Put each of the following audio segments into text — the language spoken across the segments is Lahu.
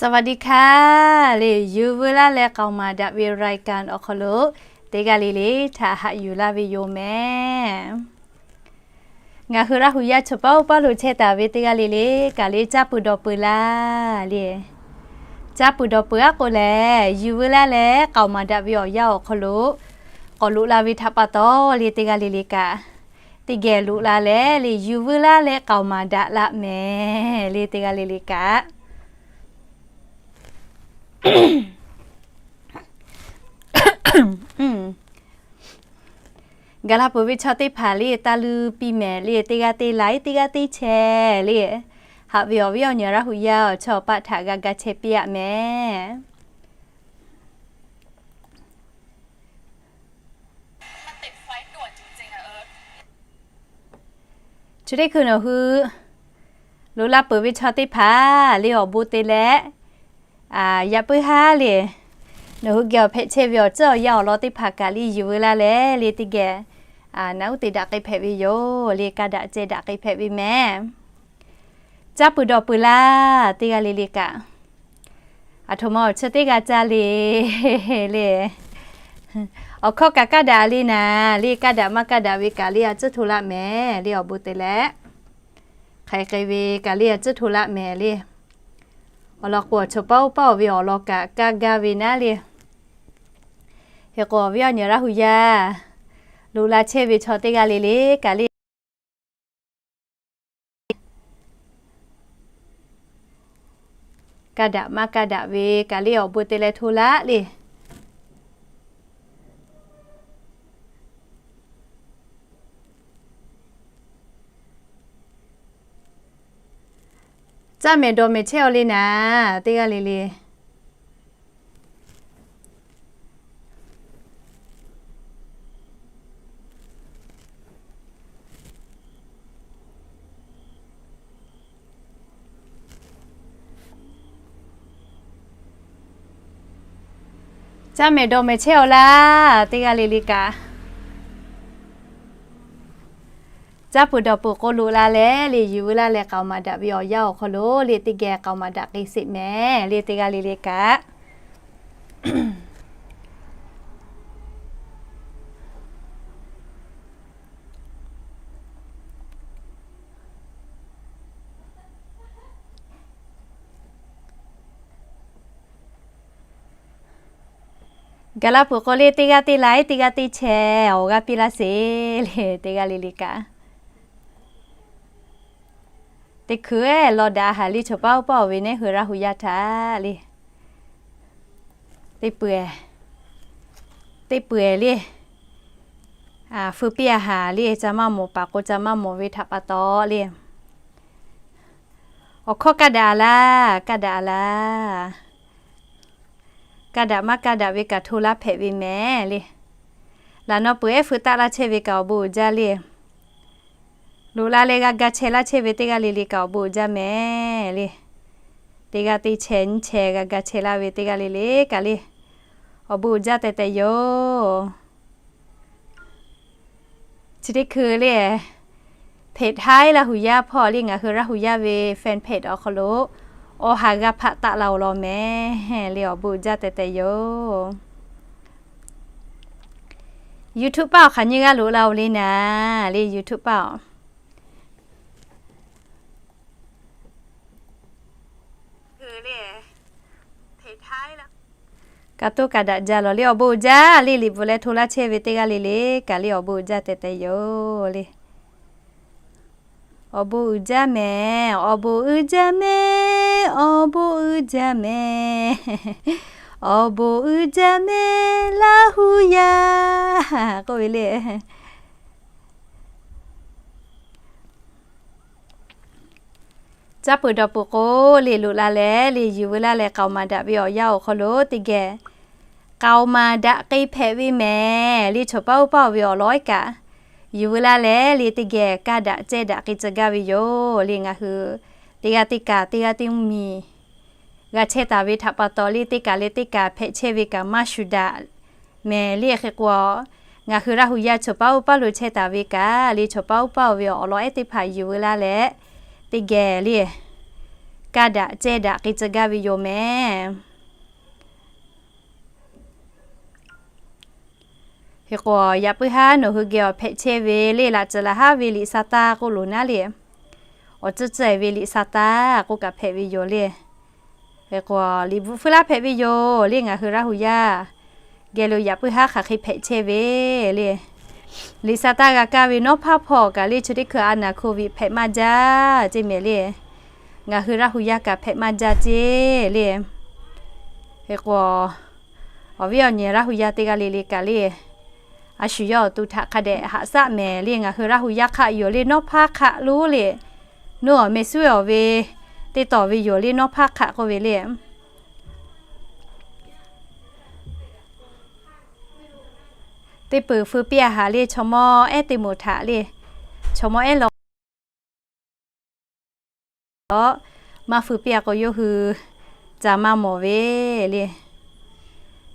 สวัสดีค่ะ le, yuˬ veu laˇ leh k'aoˍ maˍ daꞈ ve รายการ awˬ hk'aw lo teˇ g'aˇ le le htaꞈ haꞈ yuˬ laˇ ve yoˬ mehˍ. Ngaˬ hui Laˇ hu yaˇ chaw paˉ oˇ paˉ lo chehˇ taˍ ve teˇ g'aˇ le le kaꞈ le, caˇ peuˬ dawˬ peuˬ laˇ le. Caˇ peuˬ dawˬ peuˬ aˉ k'o lehˬ, yuˬ veu laˇ leh k'aoˍ maˍ daꞈ ve awˬ yanˇ awˬ hk'aw lo k'awꞈ loꞈ la ve htaꞈ pa taw le, teˇ g'aˇ le le kaꞈ teˇ geh loꞈ la leh le, yuˬ veu laˇ leh k'aoˍ maˍ daꞈ laˇ mehˍ le, teˇ g'aˇ le le kaꞈ. Gaˬ la peuˬ ve chaw teˇ hpaˍ le, taˇ luˇ piˇ mehˍ le, teˇ g'aˇ teˇ laiˉ, teˇ g'aˇ teˇ chehˇ le, haꞈ ve awˬ viˉ awˬ nyi Laˇ hu yaˇ awˬ chawˇ awˬ paˆ htaꞈ g'a ga chehˇ piˇ aꞈ mehˍ. Chi teˇ hkui nawˬ hui loꞈ la peuˬ ve chaw teˇ hpaˍ le, awˬ bon te leh yaꞈ puiˉ haˉ le, nawˬ hui geh awˬ hpehꞈ chehˇ ve awˬ tcuhˉ awˬ yanˇ awˬ lawn teˇ hpaˍ kaꞈ le, yuˬ veu laˇ leh le, teˇ geh naꞈ uˉ te daꞈ k'ai hpehꞈ ve yoˬ le, ka daꞈ ceh daꞈ k'ai hpehꞈ ve mehˍ. Caˇ peuˬ dawˬ peuˬ laˇ, teˇ g'aˇ le le kaꞈ. Aˬ htoꞈ ma awˬ chi teˇ g'aˇ caˇ le le. Awˬ hkawˇ kaꞈ kaˇ daꞈ le naˍ le, kaˇ daꞈ maˇ kaˇ daꞈ ve kaꞈ le, a tcuhˇ hto laˇ mehˍ le, awˬ bon te leh. Hk'aˬ hk'e ve kaꞈ le, a tcuhˇ hto laˇ mehˍ le. Awˬ lawn k'o, chaw paˉ oˇ paˉ oˬ ve awˬ lawn kaꞈ kaˇ gaˇ ve naˉ le. Hk'e k'o, awˬ viˉ awˬ nyi Laˇ hu yaˇ loꞈ la chehˇ ve chaw teˇ g'aˇ le le kaꞈ le, ka daꞈ maˇ ka daꞈ ve kaꞈ le, awˬ bon te leh hto laˇ le. Caˇ mehˍ dawˬ mehˍ chehˇ aw le naˍ, teˇ g'aˇ le le. Caˇ mehˍ dawˬ mehˍ chehˇ aw laˇ, teˇ g'aˇ le le kaꞈ. Caˇ peuˬ dawˬ peuˬ k'o loꞈ la leh le, yuˬ veu laˇ leh k'aoˍ maˍ daꞈ ve awˬ yanˇ awˬ hk'aw lo le, teˇ geh k'aoˍ maˍ daꞈ k'ai sheˍ mehˍ le, teˇ g'aˇ le le kaꞈ. Gaˬ la peuˬ k'o le, teˇ g'aˇ teˇ laiˉ, teˇ g'aˇ teˇ chehˇ awˬ g'aˇ piˇ laˇ sheˍ le, teˇ g'aˇ le le kaꞈ. Teˇ hkui law daꞈ haˍ le, chaw paˉ oˇ paˉ oˬ ve neˉ hui Laˇ hu yaˇ htaꞈ le. Teˇ peuˬ, teˇ peuˬ le. Feu piˇ a haˍ le, ca maˇ mawˬ paˍ k'o ca maˇ mawˬ ve htaꞈ pa taw le. Awˬ hkawˇ kaˇ daꞈ a laˇ, kaˇ daꞈ a laˇ. Kaˇ daꞈ maˇ kaˇ daꞈ ve kaꞈ hto laˇ hpehꞈ ve mehˍ le. Laꞈ naw peuˬ ehˉ feu taˆ laˇ chehˇ ve kaꞈ awˬ bon uiˍ jaˇ le. Loꞈ la leh g'a ga chehˇ laˇ chehˇ ve teˇ g'aˇ le le kaꞈ awˬ bon uiˍ jaˇ mehˍ le. Teˇ g'aˇ teˇ chehˇ nyiˇ chehˇ g'a ga chehˇ laˇ ve teˇ g'aˇ le le kaꞈ le, awˬ bon uiˍ jaˇ tehꞈ tehꞈ yoˬ. Chi teˇ hkui le, page Laˇ hu yaˇ hpawˇ le, ngaˬ hui Laˇ hu yaˇ ve fan page awˬ hk'aw lo awˬ ha g'a hpaˆ taˆ la-oˬ law mehˍ le, awˬ bon uiˍ jaˇ tehꞈ tehꞈ yoˬ. YouTube paˆ awˬ hk'aˬ nyi g'a loꞈ la-oˬ le naˍ le, YouTube paˆ awˬ Kaꞈ toˇ kaꞈ daꞈ jaˇ lawˬ le, awˬ bon uiˍ jaˇ le. Liꞈ bvuhꞈ leh hto laˇ chehˇ ve teˇ g'aˇ le le kaꞈ le, awˬ bon uiˍ jaˇ tehꞈ tehꞈ yoˬ le. Awˬ bon uiˍ jaˇ mehˍ, awˬ bon uiˍ jaˇ mehˍ, awˬ bon uiˍ jaˇ mehˍ, awˬ bon uiˍ jaˇ mehˍ Laˇ hu yaˇ k'oˆ ve le. Caˇ peuˬ dawˬ peuˬ k'o le, loꞈ la leh le, yuˬ veu laˇ leh k'aoˍ maˍ daꞈ ve awˬ yanˇ awˬ hk'aw lo teˇ geh k'aoˍ maˍ daꞈ k'ai hpehꞈ ve mehˍ le. Chaw paˉ oˇ paˉ oˬ ve awˬ lawn iˉ kaꞈ yuˬ veu laˇ leh le, teˇ geh kaˇ daꞈ cehˇ daꞈ k'ai tcuh gaˇ ve yoˬ le. Ngaˬ hui teˇ g'aˇ teˇ kaꞈ, teˇ g'aˇ teˇ mvuhˇmiˬ g'a chehˇ taˍ ve htaꞈ pa taw le, teˇ kaꞈ leh teˇ kaꞈ hpehꞈ chehˇ ve kaꞈ maˇ shuˍ daꞈ mehˍ le. Hk'e k'o, ngaˬ hui Laˇ hu yaˇ chaw paˉ oˇ paˉ lo chehˇ taˍ ve kaꞈ le, chaw paˉ oˇ paˉ oˬ ve awˬ lawn ehˉ teˇ hpaˍ yuˬ veu laˇ leh teˇ geh le, kaˇ daꞈ cehˇ daꞈ k'ai tcuh gaˇ ve yoˬ mehˍ. Hk'e k'o, yaꞈ puiˉ haˉ nawˬ hui geh awˬ hpehꞈ chehˇ ve le, laꞈ tcuh laꞈ haˉ ve liꞈ sa taˇ k'oˆ loˍ naˉ le, awˬ tcuhˇ tcuhˇ ve liꞈ sa taˇ k'oˆ kaꞈ hpehꞈ ve yoˬ le. Hk'e k'o, liꞈ bvuhꞈ feuˉ laˇ hpehꞈ ve yoˬ le, ngaˬ hui Laˇ huˍ yaˇ geh lo yaꞈ puiˉ haˉ hk'aˬ hk'e hpehꞈ chehˇ ve le. Liꞈ sa taˇ g'a kaˇ ve nawˉ hpaˇ hpawˇ kaꞈ le, chi teˇ hkui a naˍ hko viꞈ hpehꞈ maˇ jaˇ ceˇ mehˍ le. Ngaˬ hui Laˇ huˍ yaˇ kaꞈ hpehꞈ maˇ jaˇ ceˇ le. Hk'e k'o, awˬ viˉ awˬ nyi Laˇ huˍ yaˇ teˇ g'aˇ le le kaꞈ le, a shu yawˇ awˬ to htaꞈ hk'a dehꞈ haꞈ shaˆ mehˍ le. Ngaˬ hui Laˇ huˍ yaˇ hk'aˆ yoˬ le, nawˉ hpaˇ hk'aˆ lo le. Nawˬ awˬ meh suˉ awˬ ve teˇ tawˬ ve yoˬ le, nawˉ hpaˇ hk'aˆ k'oˆ ve le. Teˇ peuˬ feu piˇ a haˍ le, chaw mawˇ ehˉ teˇ moˍ htaꞈ le, chaw mawˇ ehˉ law maˇ feu piˇ a k'o, yawˇ hui ca maˇ mawˬ ve le.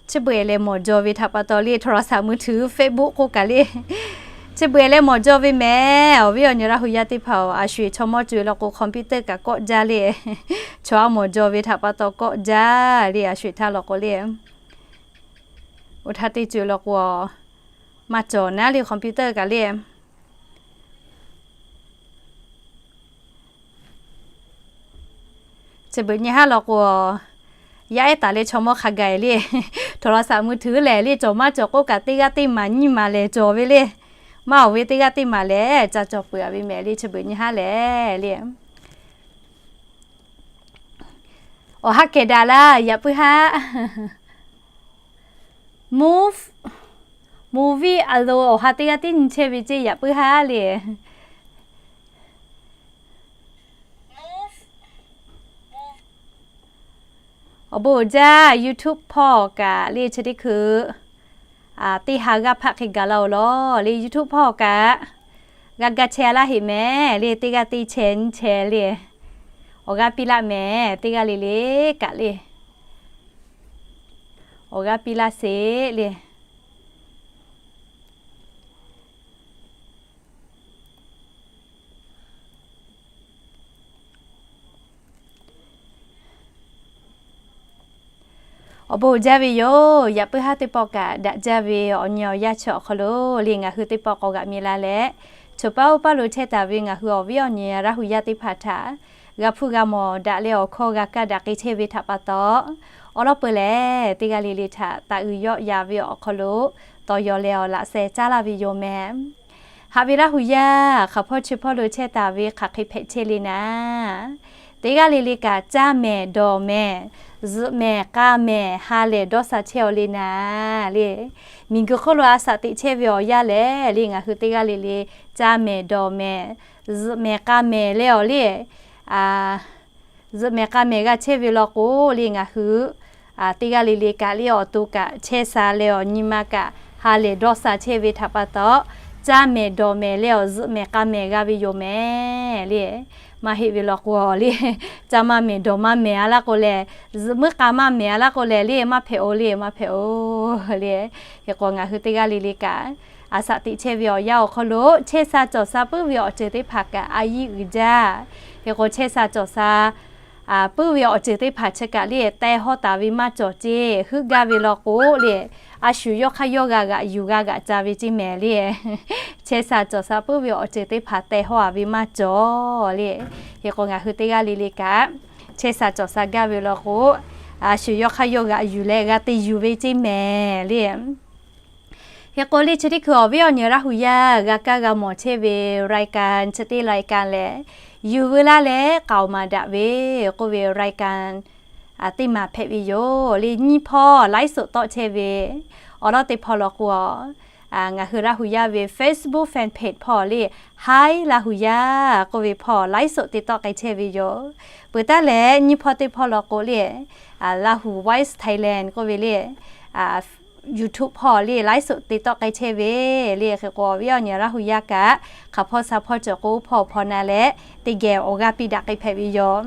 Chi beuꞈ leh mawˬ jaw ve htaꞈ pa taw le, โทรศัพท์มือถือ Facebook k'oˆ kaꞈ le, chi beuꞈ leh mawˬ jaw ve mehˍ. Awˬ viˉ awˬ nyi Laˇ huˍ yaˇ teˇ hpaˍ-oˬ, a shu eˬ chaw mawˇ co e law k'o, computer kaꞈ kawˆ jaˇ le. Chaw a mawˬ jaw ve htaꞈ pa taw kawˆ jaˇ le, a shu eˬ htaˇ law k'o le. Oˇ htaˇ teˇ co e law k'o, maˇ cawˬ naˉ le computer kaꞈ le. Chi beuꞈ nyi haˉ law k'o, yaˇ ehˉ taˍ leh chaw mawˇ hk'a gaˬ le, โทรศัพท์มือถือ lehˬ le, cawˬ maˇ cawˬ k'oˆ kaꞈ teˇ g'aˇ teˇ maˍ nyiˇ maˍ lehˬ cawˬ ve le. Maˇ awˬ ve teˇ g'aˇ teˇ maˍ lehˬ ca cawˬ peuˬ a ve mehˍ le, chi beuꞈ nyi haˉ lehˬ le. Awˬ ha kehˬ daꞈ laˇ, yaꞈ puiˉ haˉ. Move, movie a lo awˬ ha teˇ g'aˇ tiˉ nyi chehˇ ve ceˇ, yaꞈ puiˉ haˉ le. Awˬ bon uiˍ jaˇ, YouTube hpawˇ kaꞈ le chi teˇ hkui teˇ ha g'aˇ hpaˆ hk'e gaˬ la-oˬ lawˬ le. YouTube hpawˇ kaꞈ g'a ga chehˇ laˇ heꞈ mehˍ le, teˇ g'aˇ teˇ chehˇ nyi chehˇ le. Awˬ g'aˇ piˇ laˇ mehˍ, teˇ g'aˇ le le kaꞈ le. Awˬ g'aˇ piˇ laˇ sheˍ le. Awˬ bon uiˍ jaˇ ve yoˬ. Yaꞈ puiˉ haˉ teˇ pawˆ kaꞈ daꞈ jaˇ ve awˬ nyi awˬ yanˇ chi awˬ hk'aw lo le, ngaˬ hui teˇ pawˆ k'awꞈ g'aꞈ mi la leh, choˬ paˉ oˇ paˉ lo chehˇ taˍ ve ngaˬ hui awˬ viˉ awˬ nyi Laˇ huˍ yaˇ teˇ hpaˍ htaꞈ g'a hpuˇ g'a mawˬ daꞈ leh awˬ hkawˇ g'a kaˇ daꞈ k'ai chehˇ ve htaꞈ pa taw, awˉ lawˉ peu leh teˇ g'aˇ le le htaꞈ taˍ uiˍ yawˆ yan ve awˬ hk'aw lo tawˍ yaw leh awˬ laꞈ sheh caˉ laˇ ve yoˬ mehˍ. Haꞈ ve Laˇ huˍ yaˇ, hk'aˬ hpawˇ chi hpawˇ lo chehˇ taˍ ve hk'aˬ hk'e hpehꞈ chehˇ le naˉ, teˇ g'aˇ le le kaꞈ caˇ mehˍ dawˬ mehˍ, zuhꞈ mehˍ k'a mehˍ ha lehˬ dawˇ sha chehˇ-aw le naˉ le. Miˬguiˬ hk'oˆ lo a shaꞈ teꞈ chehˇ ve awˬ yanˇ lehˬ le, ngaˬ hui teˇ g'aˇ le le caˇ mehˍ dawˬ mehˍ, zuhꞈ mehˍ k'a mehˍ leh awˬ le, zuhꞈ mehˍ k'a mehˍ g'a chehˇ ve law k'o le, ngaˬ hui teˇ g'aˇ le le kaꞈ le awˬ to kaꞈ chehˇ sha leh awˬ nyi ma kaꞈ ha lehˬ dawˇ sha chehˇ ve htaꞈ pa taw, caˇ mehˍ dawˬ mehˍ leh awˬ zuhꞈ mehˍ k'a mehˍ g'a ve yoˬ mehˍ le. Maˇ heˆ ve law k'o le, caˇ maˇ mehˍ dawˬ maˇ mehˍ a laˇ k'o lehˬ, zuhꞈ muiˉ k'a maˇ mehˍ a laˇ k'o lehˬ le, maˇ hpehꞈ-o le, maˇ hpehꞈ-o le. Hk'e k'o ngaˬ hui teˇ g'aˇ le le kaꞈ a shaꞈ teꞈ chehˇ ve awˬ yanˇ awˬ hk'aw lo chehˇ sha cawˬ sha puiˉ ve awˬ ceuˬ teˇ hpaˍ kaꞈ a yiˇ uiˍ jaˇ. Hk'e k'o chehˇ sha cawˬ sha puiˉ ve awˬ ceuˬ teˇ hpaˍ chi kaꞈ le, teh hawˇ taˍ ve maˇ cawˬ ceˇ. Heuˆ gaˇ ve law k'o le, a shu yawˇ hk'aˇ yawˇ g'a g'aꞈ yuˬ g'a g'aꞈ ca ve ceˇ mehˍ le. Chehˇ sha cawˬ sha puiˉ ve awˬ ceuˬ teˇ hpaˍ teh hawˇ a ve maˇ cawˬ le. Hk'e k'o ngaˬ hui teˇ g'aˇ le le kaꞈ chehˇ sha cawˬ sha gaˇ ve law k'o, a shu yawˇ hk'aˇ yawˇ g'aꞈ yuˬ leh g'a te yuˬ ve ceˇ mehˍ le. Hk'e k'o le chi teˇ hkui awˬ viˉ awˬ nyi Laˇ huˍ yaˇ g'a kaˇ g'a mawˬ chehˇ ve รายการ chi teˇ รายการ lehˬ, yuˬ veu laˇ leh k'aoˍ maˍ daꞈ ve k'oˆ ve รายการ teˇ maˬ hpehꞈ ve yoˬ le. Nyiˇ hpawˇ ไลฟ์สด tawˆ chehˇ ve awˬ lawn teˇ hpawˇ law k'o, ngaˬ hui Laˇ huˍ yaˇ ve Facebook fan page hpawˇ le, Hi Laˇ huˍ yaˇ k'oˆ ve hpawˇ ไลฟ์สด te tawˆ k'ai chehˇ ve yoˬ. Peuˬ taˉ leh nyiˇ hpawˇ teˇ hpawˇ law k'o le, Lahu Voice Thailand k'oˆ ve le, YouTube hpawˇ le ไลฟ์สด te tawˆ k'ai chehˇ ve le. Hk'e k'o awˬ viˉ awˬ nyi Laˇ huˍ yaˇ kaꞈ hk'aˬ hpawˇ sha hpawˇ cawˬ k'o hpawˇ hpawˇ na leh teˇ geh awˬ g'aˇ piˇ daꞈ k'ai hpehꞈ ve yoˬ.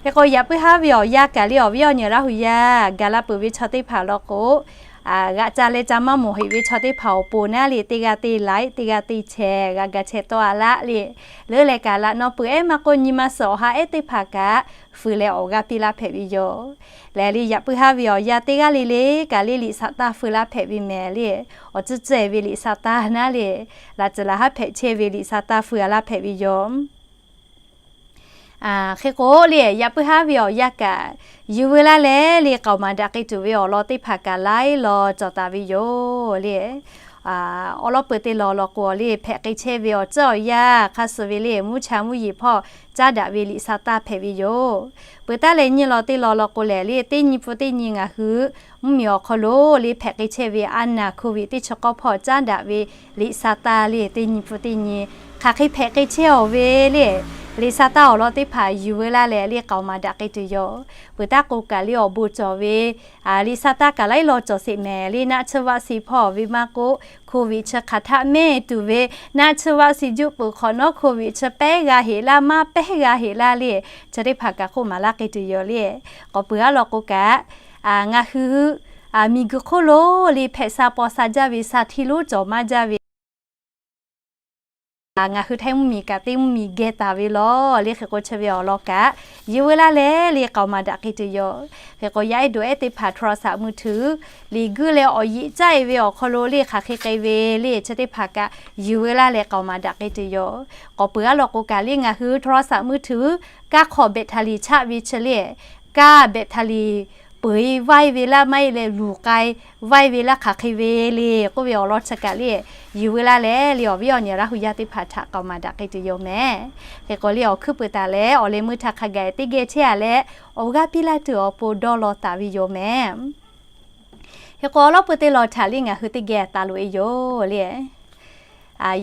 Hk'e k'o yaꞈ puiˉ haˉ ve awˬ yanˇ kaꞈ le awˬ viˉ awˬ nyi Laˇ huˍ yaˇ gaˬ la peuˬ ve chaw teˇ hpaˍ law k'o, g'aꞈ ca leh ca maˇ mawˬ heꞈ ve chaw teˇ hpaˍ awˬ pon naˉ le, teˇ g'aˇ teˇ like, teˇ g'aˇ teˇ share g'a ga chehˇ tawˆ a laˇ le. Leuˉ leh kaꞈ laꞈ naw peuˬ ehˉ maˇ k'oˆ, nyi ma suhˍ awˬ ha ehˉ teˇ hpaˍ kaꞈ fuiˍ leh awˬ g'aˇ piˇ laˇ hpehꞈ ve yoˬ. Lehˬ le, yaꞈ puiˉ haˉ ve awˬ yanˇ teˇ g'aˇ le le kaꞈ le liꞈ saˍ taˇ fuiˍ laˇ hpehꞈ ve mehˍ le. Awˬ tcuhˇ tcuhˇ ve liꞈ saˍ taˇ naˉ le, laꞈ tcuhˍ laꞈ haˉ hpehꞈ chehˇ ve liꞈ saˍ taˇ fuiˍ a laˇ hpehꞈ ve yoˬ. Hk'e k'o le, yaꞈ puiˉ haˉ ve awˬ yanˇ kaꞈ yuˬ veu laˇ leh le, k'aoˍ maˍ daꞈ k'ai tuˬ ve awˬ lawn teˇ hpaˍ kaꞈ laiˉ law cawˬ taˍ ve yoˬ le. Awˬ lawn peuˬ teˇ lawn law k'o le, hpehꞈ k'ai chehˇ ve awˬ tcuhˇ awˬ yanˇ hk'a suh ve le, mvuhˇ cha mvuhˇ yeˬ hpawˇ caˉ daꞈ ve liꞈ saˍ taˇ hpehꞈ ve yoˬ. Peuˬ taˉ leh nyi law teˇ lawn law k'o lehˬ le, teˇ nyi pun teˇ nyi ngaˬ hui mvuhˇmiˬ awˬ hk'aw lo le hpehꞈ k'ai chehˇ ve a naˍ hk'oˆ ve teˇ chi k'awˇ hpawˇ caˉ daꞈ ve liꞈ saˍ taˇ le, teˇ nyi pun teˇ nyi hk'aˬ hk'e hpehꞈ k'ai chehˇ awˬ ve le, liꞈ saˍ taˇ awˬ lawn teˇ hpaˍ yuˬ veu laˇ leh le, k'aoˍ maˍ daꞈ k'ai tuˬ yoˬ. Peuˬ taˉ k'o kaꞈ le, awˬ bon cawˬ ve liꞈ saˍ taˇ kaꞈ laiˉ law cawˬ sheˍ mehˍ le. Naˆ tsuhˇ vaˆ siˍ hpawˇ ve maˇ k'oˆ, hk'oˆ ve chi hk'aˬ htaˆ mehˇ tuˬ ve, naˆ tsuhˇ vaˆ siˍ juˆ peuˬ hk'awꞈ nawˉ hk'oˆ ve chi pehˉ g'a heꞈ laˇ, maˇ pehˉ g'a heꞈ laˇ le, chi teˇ hpaˍ kaꞈ hk'oˆ maˍ laˇ k'ai tuˬ yoˬ le. K'awꞈ peuˬ a law k'o kaꞈ, ngaˬ hui miˬguiˬ hk'oˆ lo le hpehꞈ sha paw sha jaˇ ve, sha htiˇ lonˉ cawˬ maˇ jaˇ ve ngaˬ hui Htaiˇ mvuhˇmiˬ kaꞈ teˇ mvuhˇmiˬ geh taˍ ve law le. Hk'e k'o chi ve awˬ lawn kaꞈ yuˬ veu laˇ leh le, k'aoˍ maˍ daꞈ k'ai tuˬ yoˬ. Hk'e k'o yaˇ ehˉ dawˬ ehˉ teˇ hpaˍ โทรศัพท์มือถือ liꞈ guiˇ leh awˬ yeꞈ caˇ e ve awˬ hk'aw lo le, hk'aˬ hk'e k'ai ve le, chi teˇ hpaˍ kaꞈ yuˬ veu laˇ leh k'aoˍ maˍ daꞈ k'ai tuˬ yoˬ. K'awꞈ peuˬ a law k'o kaꞈ le, ngaˬ hui โทรศัพท์มือถือ kaˇ hk'awꞈ แบตเตอรี่ chaˆ ve chi le, kaˇ แบตเตอรี่ peuˬ e vaiˇ ve laˇ maˇ heˆ leh luˬ k'ai vaiˇ ve laˇ hk'aˬ hk'e ve le k'oˆ ve awˬ lawn chi kaꞈ le, yuˬ veu laˇ leh le, awˬ viˉ awˬ nyi Laˇ hu yaˇ teˇ hpaˍ htaꞈ k'aoˍ maˍ daꞈ k'ai tuˬ yoˬ mehˍ. Hk'e k'o le, awˬ hkuiˉ peuˬ taˍ leh awˬ leh meuˇ htaꞈ hk'a gaˬ teˇ geh chehˇ a leh, awˬ g'aˇ piˇ laˇ tuˬ awˬ pon dawˇ law taˍ ve yoˬ mehˍ. Hk'e k'o awˬ lawn peuˬ teˇ lawn htaꞈ le ngaˬ hui teˇ geh taˍ loꞈ e yoˬ le.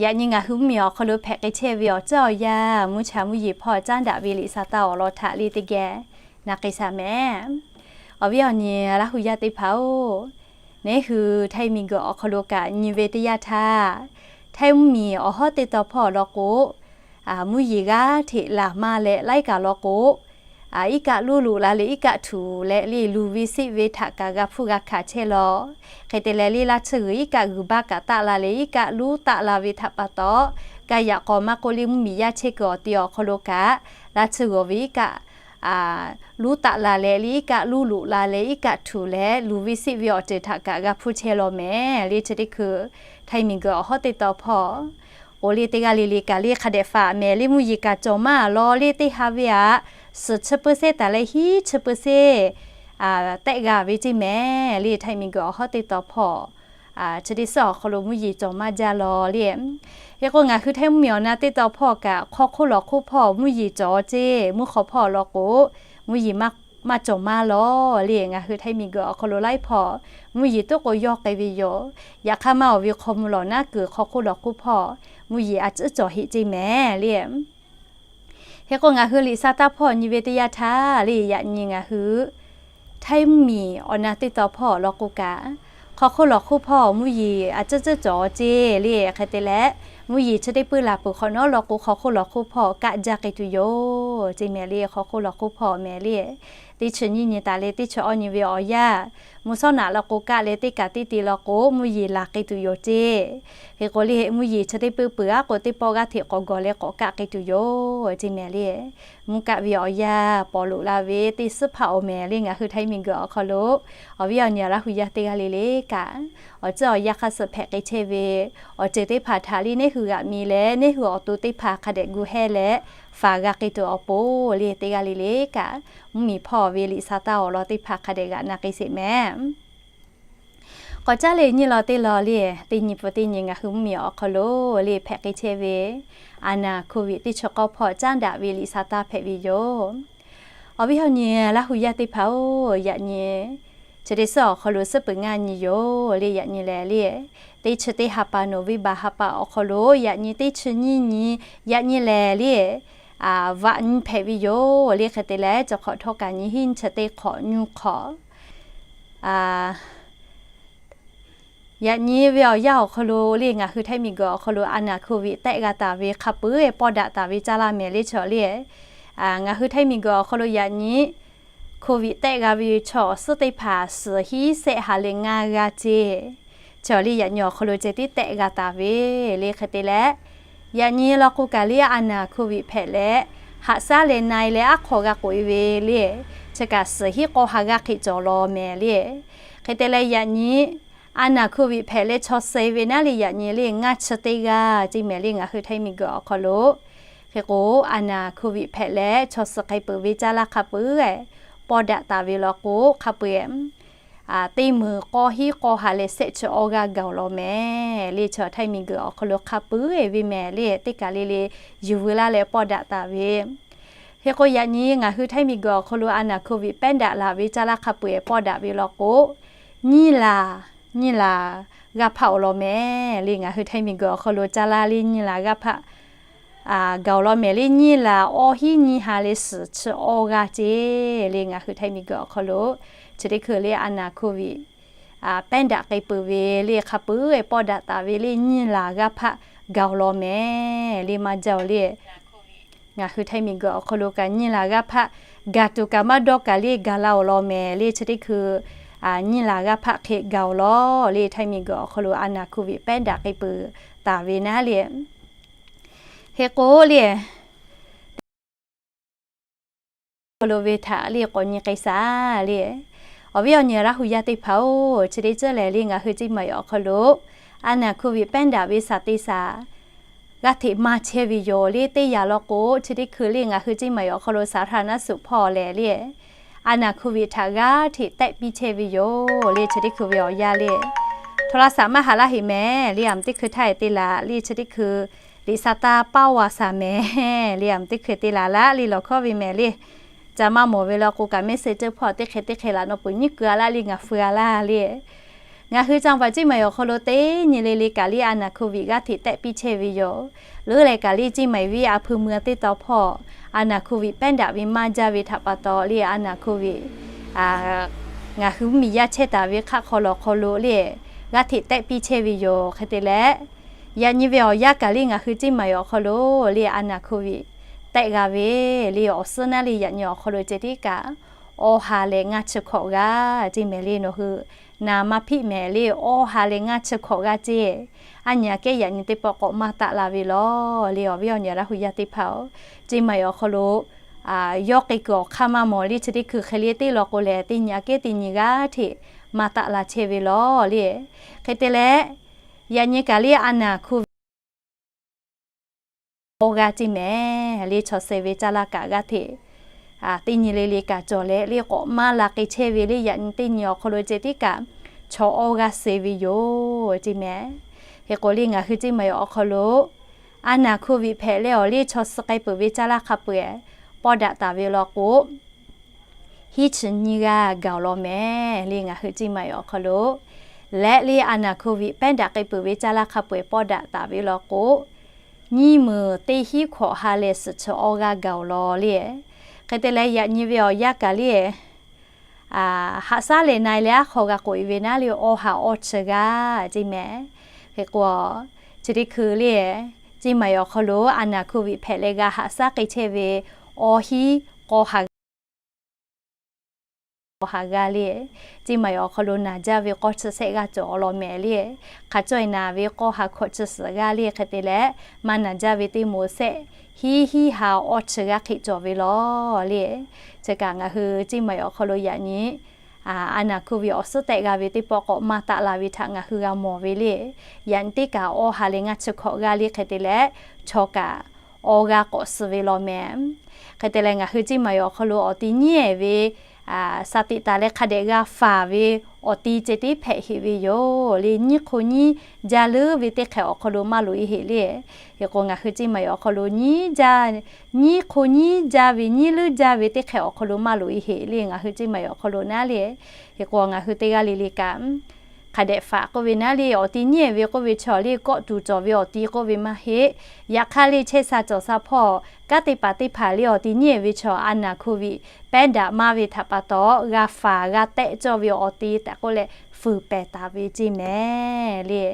Yaꞈ nyi ngaˬ hui mvuhˇmiˬ awˬ hk'aw lo hpehꞈ k'ai chehˇ ve awˬ tcuhˇ awˬ yanˇ, mvuhˇ cha mvuhˇ yeˬ hpawˇ caˉ daꞈ ve liꞈ saˍ taˇ awˬ lawn htaꞈ le teˇ geh na k'ai shaˍ mehˍ. Awˬ viˉ awˬ nyi Laˇ hu yaˇ teˇ hpaˍ-oˬ, neˉ hui Htaiˇ miˬguiˬ awˬ hk'aw lo kaꞈ nyi ve teˇ yanˇ htaˇ, Htaiˇ mvuhˇmiˬ awˬ hawˉ teˇ taw hpawˇ awˬ lawn k'o, mvuhˇ yeˬ g'aˇ hteꞈ laˬ maˇ leh laiˉ kaꞈ lawn k'o, iˉ kaˆ luˉ loꞈ la leh iˉ kaˆ htuꞈ leh le luˬ ve seˆ ve htaꞈ kaꞈ g'a hpuˇ g'a hkanˍ chehˇ law. Hk'e te leh le, laˇ tsuhˇ g'uiˬ iˉ kaˆ g'uiˬ baˇ kaꞈ taˆ la leh iˉ kaˆ luˉ taˆ la ve htaꞈ pa taw, kaˇ yaꞈ k'aw maˇ k'oˆ le, mvuhˇmiˬ yaˇ chehˇ kuiˬ awˬ te awˬ hk'aw lo kaꞈ laˇ tsuhˇ g'uiˬ ve iˉ kaˆ luˉ taˆ la leh le iˉ kaˆ luˉ loꞈ la leh iˉ kaˆ htuꞈ leh luˬ ve seˆ ve awˬ ceuˬ htaꞈ kaꞈ g'a hpuˇ chehˇ law mehˍ le. Chi teˇ hkui Htaiˇ miˬguiˬ awˬ hawˉ teˇ taw hpawˇ k'o le, teˇ g'aˇ le le kaꞈ le hk'a dehꞈ faˍ mehˍ le, mvuhˇ yeˬ kaꞈ cawˬ maˇ a law le, teˇ ha ve aꞈ suhˍ chi เปอร์เซ็นต์ taˍ leh hiˉ chi เปอร์เซ็นต์ tehˆ g'a ve ceˇ mehˍ le. Htaiˇ miˬguiˬ awˬ hawˉ teˇ taw hpawˇ chi teˇ suhˉ awˬ hk'aw lo mvuhˇ yeˬ cawˬ maˇ jaˇ law le. Hk'e k'o ngaˬ hui Htaiˇ mvuhˇmiˬ awˬ na teˇ taw hpawˇ kaꞈ hk'aw hk'oˆ lawˬ hk'oˆ hpawˇ mvuhˇ yeˬ cawˬ ceˇ. Mvuhˇ hk'aw hpawˇ law k'o mvuhˇ yeˬ maˇ cawˬ maˇ law le. Ngaˬ hui Htaiˇ miˬguiˬ awˬ hk'aw lo laiˉ hpawˇ mvuhˇ yeˬ tuˉ k'o yawˇ k'ai ve yoˬ. Yaꞈ hk'aˇ maˇ awˬ ve hk'aw mvuh lawˬ naˉ kuiˬ hk'aw hk'oˆ lawˬ hk'oˆ hpawˇ mvuhˇ yeˬ a ciˉ cawˬ heˆ ceˇ mehˍ le. Hk'e k'o ngaˬ hui liꞈ saˍ taˇ hpawˇ nyi ve teˇ yanˇ htaˇ le, yaꞈ nyi ngaˬ hui Htaiˇ mvuhˇmiˬ awˬ na teˇ taw hpawˇ awˬ lawn k'o kaꞈ, hk'aw hk'oˆ lawˬ hk'oˆ hpawˇ mvuhˇ yeˬ a ciˉ ciˉ cawˬ ceˇ le. Hk'e te leh, mvuhˇ yeˬ chi teˇ puiˉ laˬ peuˬ hk'awꞈ nawˉ law k'o, hk'aw hk'oˆ lawˬ hk'oˆ hpawˇ kaˆ jaˇ k'ai tuˬ yoˬ ceˇ mehˍ le. Hk'aw hk'oˆ lawˬ hk'oˆ hpawˇ mehˍ le. Teˇ chi nyiˇ nyi taˍ leh teˇ chi awˇ nyi ve awˬ yanˇ, mvuhˇ shawˉ naꞈ law k'o kaˆ leh teˇ kaꞈ teˇ te law k'o mvuhˇ yeˬ laˬ k'ai tuˬ yoˬ ceˇ. Hk'e k'o le, mvuhˇ yeˬ chi teˇ puiˉ peuˬ aˉ k'o, teˇ pawˆ g'aˇ hteꞈ k'awꞈ gawˬ leh k'awꞈ kaˆ k'ai tuˬ yoˬ ceˇ mehˍ le. Mvuhˇ kaˆ ve awˬ yanˇ pawˍ loꞈ la ve teˇ suhˉ hpaˆ awˬ mehˍ le. Ngaˬ hui Htaiˇ miˬguiˬ awˬ hk'aw lo awˬ viˉ awˬ nyi Laˇ hu yaˇ teˇ g'aˇ le le kaꞈ, awˬ tcuhˇ awˬ yanˇ hk'a suh hpehꞈ k'ai chehˇ ve awˬ ceuˬ teˇ hpaˍ htaꞈ le neˉ hui g'aꞈ mi leh neˉ hui awˬ to teˇ hpaˍ hk'a dehꞈ gu hehˇ leh faˍ g'a k'ai tuˬ awˬ pon le, teˇ g'aˇ le le kaꞈ mvuhˇmiˬ hpawˇ ve liꞈ saˍ taˇ awˬ lawn teˇ hpaˍ hk'a dehꞈ g'aꞈ na k'ai sheˍ mehˍ. K'awꞈ caˉ leh nyi law teˇ lawn le, teˇ nyi pun teˇ nyi ngaˬ hui mvuhˇmiˬ awˬ hk'aw lo le hpehꞈ k'ai chehˇ ve a naˍ hk'oˆ ve teˇ chi k'awˇ hpawˇ caˉ daꞈ ve liꞈ saˍ taˇ hpehꞈ ve yoˬ. Awˬ viˉ awˬ nyi Laˇ hu yaˇ teˇ hpaˍ-oˬ, yaꞈ nyi chi teˇ suhˉ awˬ hk'aw lo suhˉ peuˬ ngaˇ nyi yoˬ le. Yaꞈ nyi lehˬ le, teˇ chi teˇ ha pa November ha pa awˬ hk'aw lo yaꞈ nyi teˇ chi nyiˇ nyi, yaꞈ nyi lehˬ le, vaꞈ nyi hpehꞈ ve yoˬ le. Hk'e te leh, chi hk'awꞈ htawˇ kaꞈ nyi hiˉ nyi chi teˇ hk'awꞈ nyi hk'awꞈ Yaꞈ nyi ve awˬ yanˇ awˬ hk'aw lo le, ngaˬ hui Htaiˇ miˬguiˬ awˬ hk'aw lo a naˍ hk'oˆ ve tehˆ g'a taˍ ve hk'a peu-eˬ pawˇ daꞈ taˍ ve caˇ laˇ mehˍ le chaw le. Ngaˬ hui Htaiˇ miˬguiˬ awˬ hk'aw lo yaꞈ nyi Covid tehˆ g'a ve chaw awˬ suhˉ teˇ hpaˍ suhˍ hiˉ sehˆ ha leh ngaˇ g'aˇ ceˇ. Chaw le yaꞈ nyi awˬ hk'aw lo ceh tiˉ tehˆ g'a taˍ ve le. Hk'e te leh, yaꞈ nyi law k'o kaꞈ le a naˍ Covid hpehꞈ leh, haꞈ shaˉ leh na-e leh aˉ hk'aw g'a k'oꞈ-e ve le. Chi kaꞈ suhˍ hiˉ k'aw ha g'aˇ hk'e cawˬ law mehˍ le. Hk'e te leh yaꞈ nyi a naˍ Covid hpehꞈ leh chaw suh ve naˉ le yaꞈ nyi le ngaˇ chi teˇ g'aˇ ceˇ mehˍ le ngaˬ hui Htaiˇ miˬguiˬ awˬ hk'aw lo. Hk'e k'o, a naˍ Covid hpehꞈ leh chaw suh k'ai peuˬ ve caˇ laˇ hk'a peu-eˬ pawˇ daꞈ taˍ ve law k'o hk'a peu-eˬ teˇ meunˍ k'awˇ hiˉ k'aw ha leh sehˆ chi awˇ g'aˇ gaˬ-oˬ law mehˍ le. Chaw Htaiˇ miˬguiˬ awˬ hk'aw lo hk'a peu-eˬ ve mehˍ le teˇ kaˬ le le yuˬ veu laˇ leh pawˇ daꞈ taˍ ve. Hk'e k'o yaꞈ nyi ngaˬ hui Htaiˇ miˬguiˬ awˬ hk'aw lo a naˍ Covid pawˇ daꞈ laˬ ve caˇ laˇ hk'a peu-eˬ pawˇ daꞈ ve law k'o, nyiˇ laˬ, nyiˇ laˬ g'aˇ hpaˆ-oˬ law mehˍ le. Ngaˬ hui Htaiˇ miˬguiˬ awˬ hk'aw lo caˇ laˇ le nyiˇ laˬ g'aˇ hpaˆ gaˬ-oˬ law mehˍ le. Nyiˇ laˬ awˇ hiˉ nyiˇ ha leh suhˍ chi awˇ g'aˇ ceˇ le. Ngaˬ hui Htaiˇ miˬguiˬ awˬ hk'aw lo chi teˇ hkui le a naˍ Covid pawˇ daꞈ k'ai peuˬ ve le hk'a peu-eˬ pawˇ daꞈ taˍ ve le nyiˇ laˬ g'aˇ hpaˆ gaˬ-oˬ law mehˍ le maˇ jaˇ-oˬ le. Ngaˬ hui Htaiˇ miˬguiˬ awˬ hk'aw lo kaꞈ nyiˇ laˬ g'aˇ hpaˆ gaˬ tuˬ kaꞈ maˇ dawˇ kaꞈ le gaˬ la-oˬ law mehˍ le. Chi teˇ hkui nyiˇ laˬ g'aˇ hpaˆ hk'e gaˬ-oˬ law le. Htaiˇ miˬguiˬ awˬ hk'aw lo a naˍ Covid pawˇ daꞈ k'ai peuˬ taˍ ve naˉ le. Hk'e k'o le, awˬ hk'aw lo ve htaꞈ le k'awꞈ nyi k'ai shaˍ le. Awˬ viˉ awˬ nyi Laˇ hu yaˇ teˇ hpaˍ-oˬ, chi teˇ ceuˬ lehˬ le ngaˬ hui ceˇ maˬ awˬ hk'aw lo a naˍ Covid pawˇ daꞈ ve saˍ te saˍ g'aˇ hteꞈ maˇ chehˇ ve yoˬ le. Teˇ yanˇ law k'o chi teˇ hkui le ngaˬ hui ceˇ maˬ awˬ hk'aw lo saˍ htaˇ naˉ suhˍ hpawˇ lehˬ le a naˍ Covid htaꞈ g'aˇ hteꞈ tehˆ piˇ chehˇ ve yoˬ le. Chi teˇ hkui ve awˬ yanˇ le hto la saˍ maˇ haˍ laˇ heꞈ mehˍ le. Aˬ miˍ teˇ hkui htaˇ te laˬ le. Chi teˇ hkui liꞈ sa taˇ paˇ wa saˍ mehˍ le. Aˬ miˍ teˇ hkui te laˬ laˇ le lawˬ hkawˇ ve mehˍ le. Ca maˇ mawˬ ve law k'o kaꞈ mehˆ suh ceuˬ hpawˇ teˇ hk'e teˇ hk'e laꞈ nawˬ puiˬ nyiˉ keu-a laˇ le ngaˬ feu-a laˇ le. Ngaˬ hui caˇ paˍ ceˇ maˬ awˬ hk'aw lo teˇ nyi le le kaꞈ le a naˍ Covid g'aˇ hteꞈ tehˆ piˇ chehˇ ve yoˬ. Leuˉ leh kaꞈ le ceˇ maˬ ve a hpu mui teˇ taw hpawˇ a naˍ Covid pawˇ daꞈ ve maˇ jaˇ ve htaꞈ pa taw le a naˍ Covid ngaˬ hui mvuhˇmiˬ yaˇ chehˇ taˍ ve hk'aˆ hk'aw lawˬ hk'aw lo le g'aˇ hteꞈ tehˆ piˇ chehˇ ve yoˬ. Hk'e te leh, yaꞈ nyi ve awˬ yanˇ kaꞈ le ngaˬ hui ceˇ maˬ awˬ hk'aw lo le a naˍ Covid tehˆ g'a ve le awˬ suhˉ naˉ le yaꞈ nyi awˬ hk'aw lo ceh tiˉ kaꞈ awˇ ha leh ngaˇ chi hkawꞈ g'aˇ ceˇ mehˍ le. Nawˬ hui naˍ maˇ hpiˆ mehˍ le awˇ ha leh ngaˇ chi hkawꞈ g'aˇ ceˇ. Aˉ nyi aꞈ kehˉ yaꞈ nyi teˇ pawˆ k'awꞈ maˇ taˆ la ve law le awˬ viˉ awˬ nyi Laˇ hu yaˇ teˇ hpaˍ-oˬ, ceˇ maˬ awˬ hk'aw lo yawˇ k'ai kuiˬ awˬ hk'aˇ maˇ mawˬ le. Chi teˇ hkui hk'e le teˇ law k'o lehˬ teˇ nyi aꞈ kehˉ teˇ nyi g'aˇ hteꞈ maˇ taˆ la chehˇ ve law le. Hk'e te leh, yaꞈ nyi kaꞈ le a naˍ Covid awˇ g'aˇ ceˇ mehˍ le chaw suh ve caˇ laˇ kaꞈ g'aˇ hteꞈ teˇ nyi le le kaꞈ cawˬ leh le k'awꞈ maˇ la k'ai chehˇ ve le yaꞈ nyi teˇ nyi awˬ hk'aw lo ceh tiˉ kaꞈ chaw awˇ g'aˇ suh ve yoˬ ceˇ mehˍ. Hk'e k'o le ngaˬ hui ceˇ maˬ awˬ hk'aw lo a naˍ Covid hpehꞈ leh awˬ le chaw suh k'ai peuˬ ve caˇ laˇ hk'a peu-eˬ pawˇ daꞈ taˍ ve law k'o hiˉ chi nyiˇ g'aˇ gaˬ-oˬ law mehˍ le ngaˬ hui ceˇ maˬ awˬ hk'aw lo. Leh le a naˍ Covid pawˇ daꞈ k'ai peuˬ ve caˇ laˇ hk'a peu-eˬ pawˇ daꞈ taˍ ve law k'o nyiˇ meunˍ teˇ hiˉ hkawꞈ ha leh suhˍ chi awˇ g'aˇ gaˬ-oˬ law le. Hk'e te leh yaꞈ nyi ve awˬ yanˇ kaꞈ le haꞈ shaˉ leh na-e leh aˉ hk'aw g'a k'oꞈ-e ve naˉ le awˇ ha awˇ chi g'aˇ ceˇ mehˍ. Hk'e k'o, chi teˇ hkui le ceˇ maˬ awˬ hk'aw lo a naˍ Covid hpehꞈ leh g'a haꞈ shaˉ k'ai chehˇ ve awˇ hiˉ k'aw ha g'aˇ le ceˇ maˬ awˬ hk'aw lo naˬ jaˇ ve k'awˇ chi sehˆ g'aˇ cawˬ law mehˍ le. Hk'a caweh naˬ ve k'awˇ ha hkawꞈ chi suhˍ g'aˇ le hk'e te leh maˇ naˬ jaˇ ve teˇ moˍ sehˆ hiˉ hiˉ ha awˇ chi g'aˇ hk'e cawˬ ve law le. Chi kaꞈ ngaˬ hui ceˇ maˬ awˬ hk'aw lo yaꞈ nyi a naˍ Covid awˬ suhˉ tehˆ g'a ve teˇ pawˆ k'awꞈ maˇ taˆ la ve htaꞈ ngaˬ hui g'a mawˬ ve le. Yaꞈ nyi teˇ kaꞈ awˇ ha leh ngaˇ chi hkawꞈ g'aˇ le hk'e te leh chaw kaꞈ awˇ g'aˇ k'awꞈ suh ve law mehˍ. Hk'e te leh ngaˬ hui ceˇ maˬ awˬ hk'aw lo awˬ ti nyiˉ-ehˍ ve sha tiꞈ taˍ leh hk'a dehꞈ g'a faˍ ve awˬ ti ceh tiˉ hpehꞈ heꞈ ve yoˬ le. Nyiˉ hk'o nyiˉ jaˇ leuˉ ve teˇ hk'ehꞈ awˬ hk'aw lo maˇ loꞈ-e heꞈ le. Hk'e k'o ngaˬ hui ceˇ maˬ awˬ hk'aw lo nyiˉ jaˇ, nyiˉ hk'o nyiˉ jaˇ ve nyiˉ leuˉ jaˇ ve teˇ hk'ehꞈ awˬ hk'aw lo maˇ loꞈ-e heꞈ le ngaˬ hui ceˇ maˬ awˬ hk'aw lo naˉ le. Hk'e k'o ngaˬ hui teˇ g'aˇ le le kaꞈ hk'a dehꞈ faˍ k'oˆ ve naˉ le awˬ ti nyiˉ-ehˍ ve k'oˆ ve chaw le kawˆ tuˬ cawˬ ve awˬ ti k'oˆ ve maˇ heˆ. Yaꞈ hk'aˇ le chehˇ sha cawˬ sha hpawˇ kanˉ te paˍ teˇ hpaˍ le awˬ ti nyiˉ-ehˍ ve chaw a naˍ Covid pawˇ daꞈ maˇ ve htaꞈ pa taw g'a faˍ g'a tehˆ cawˇ ve awˬ ti tehꞈ k'oˆ leh fuiˍ pehˍ taˍ ve ceˇ mehˍ le.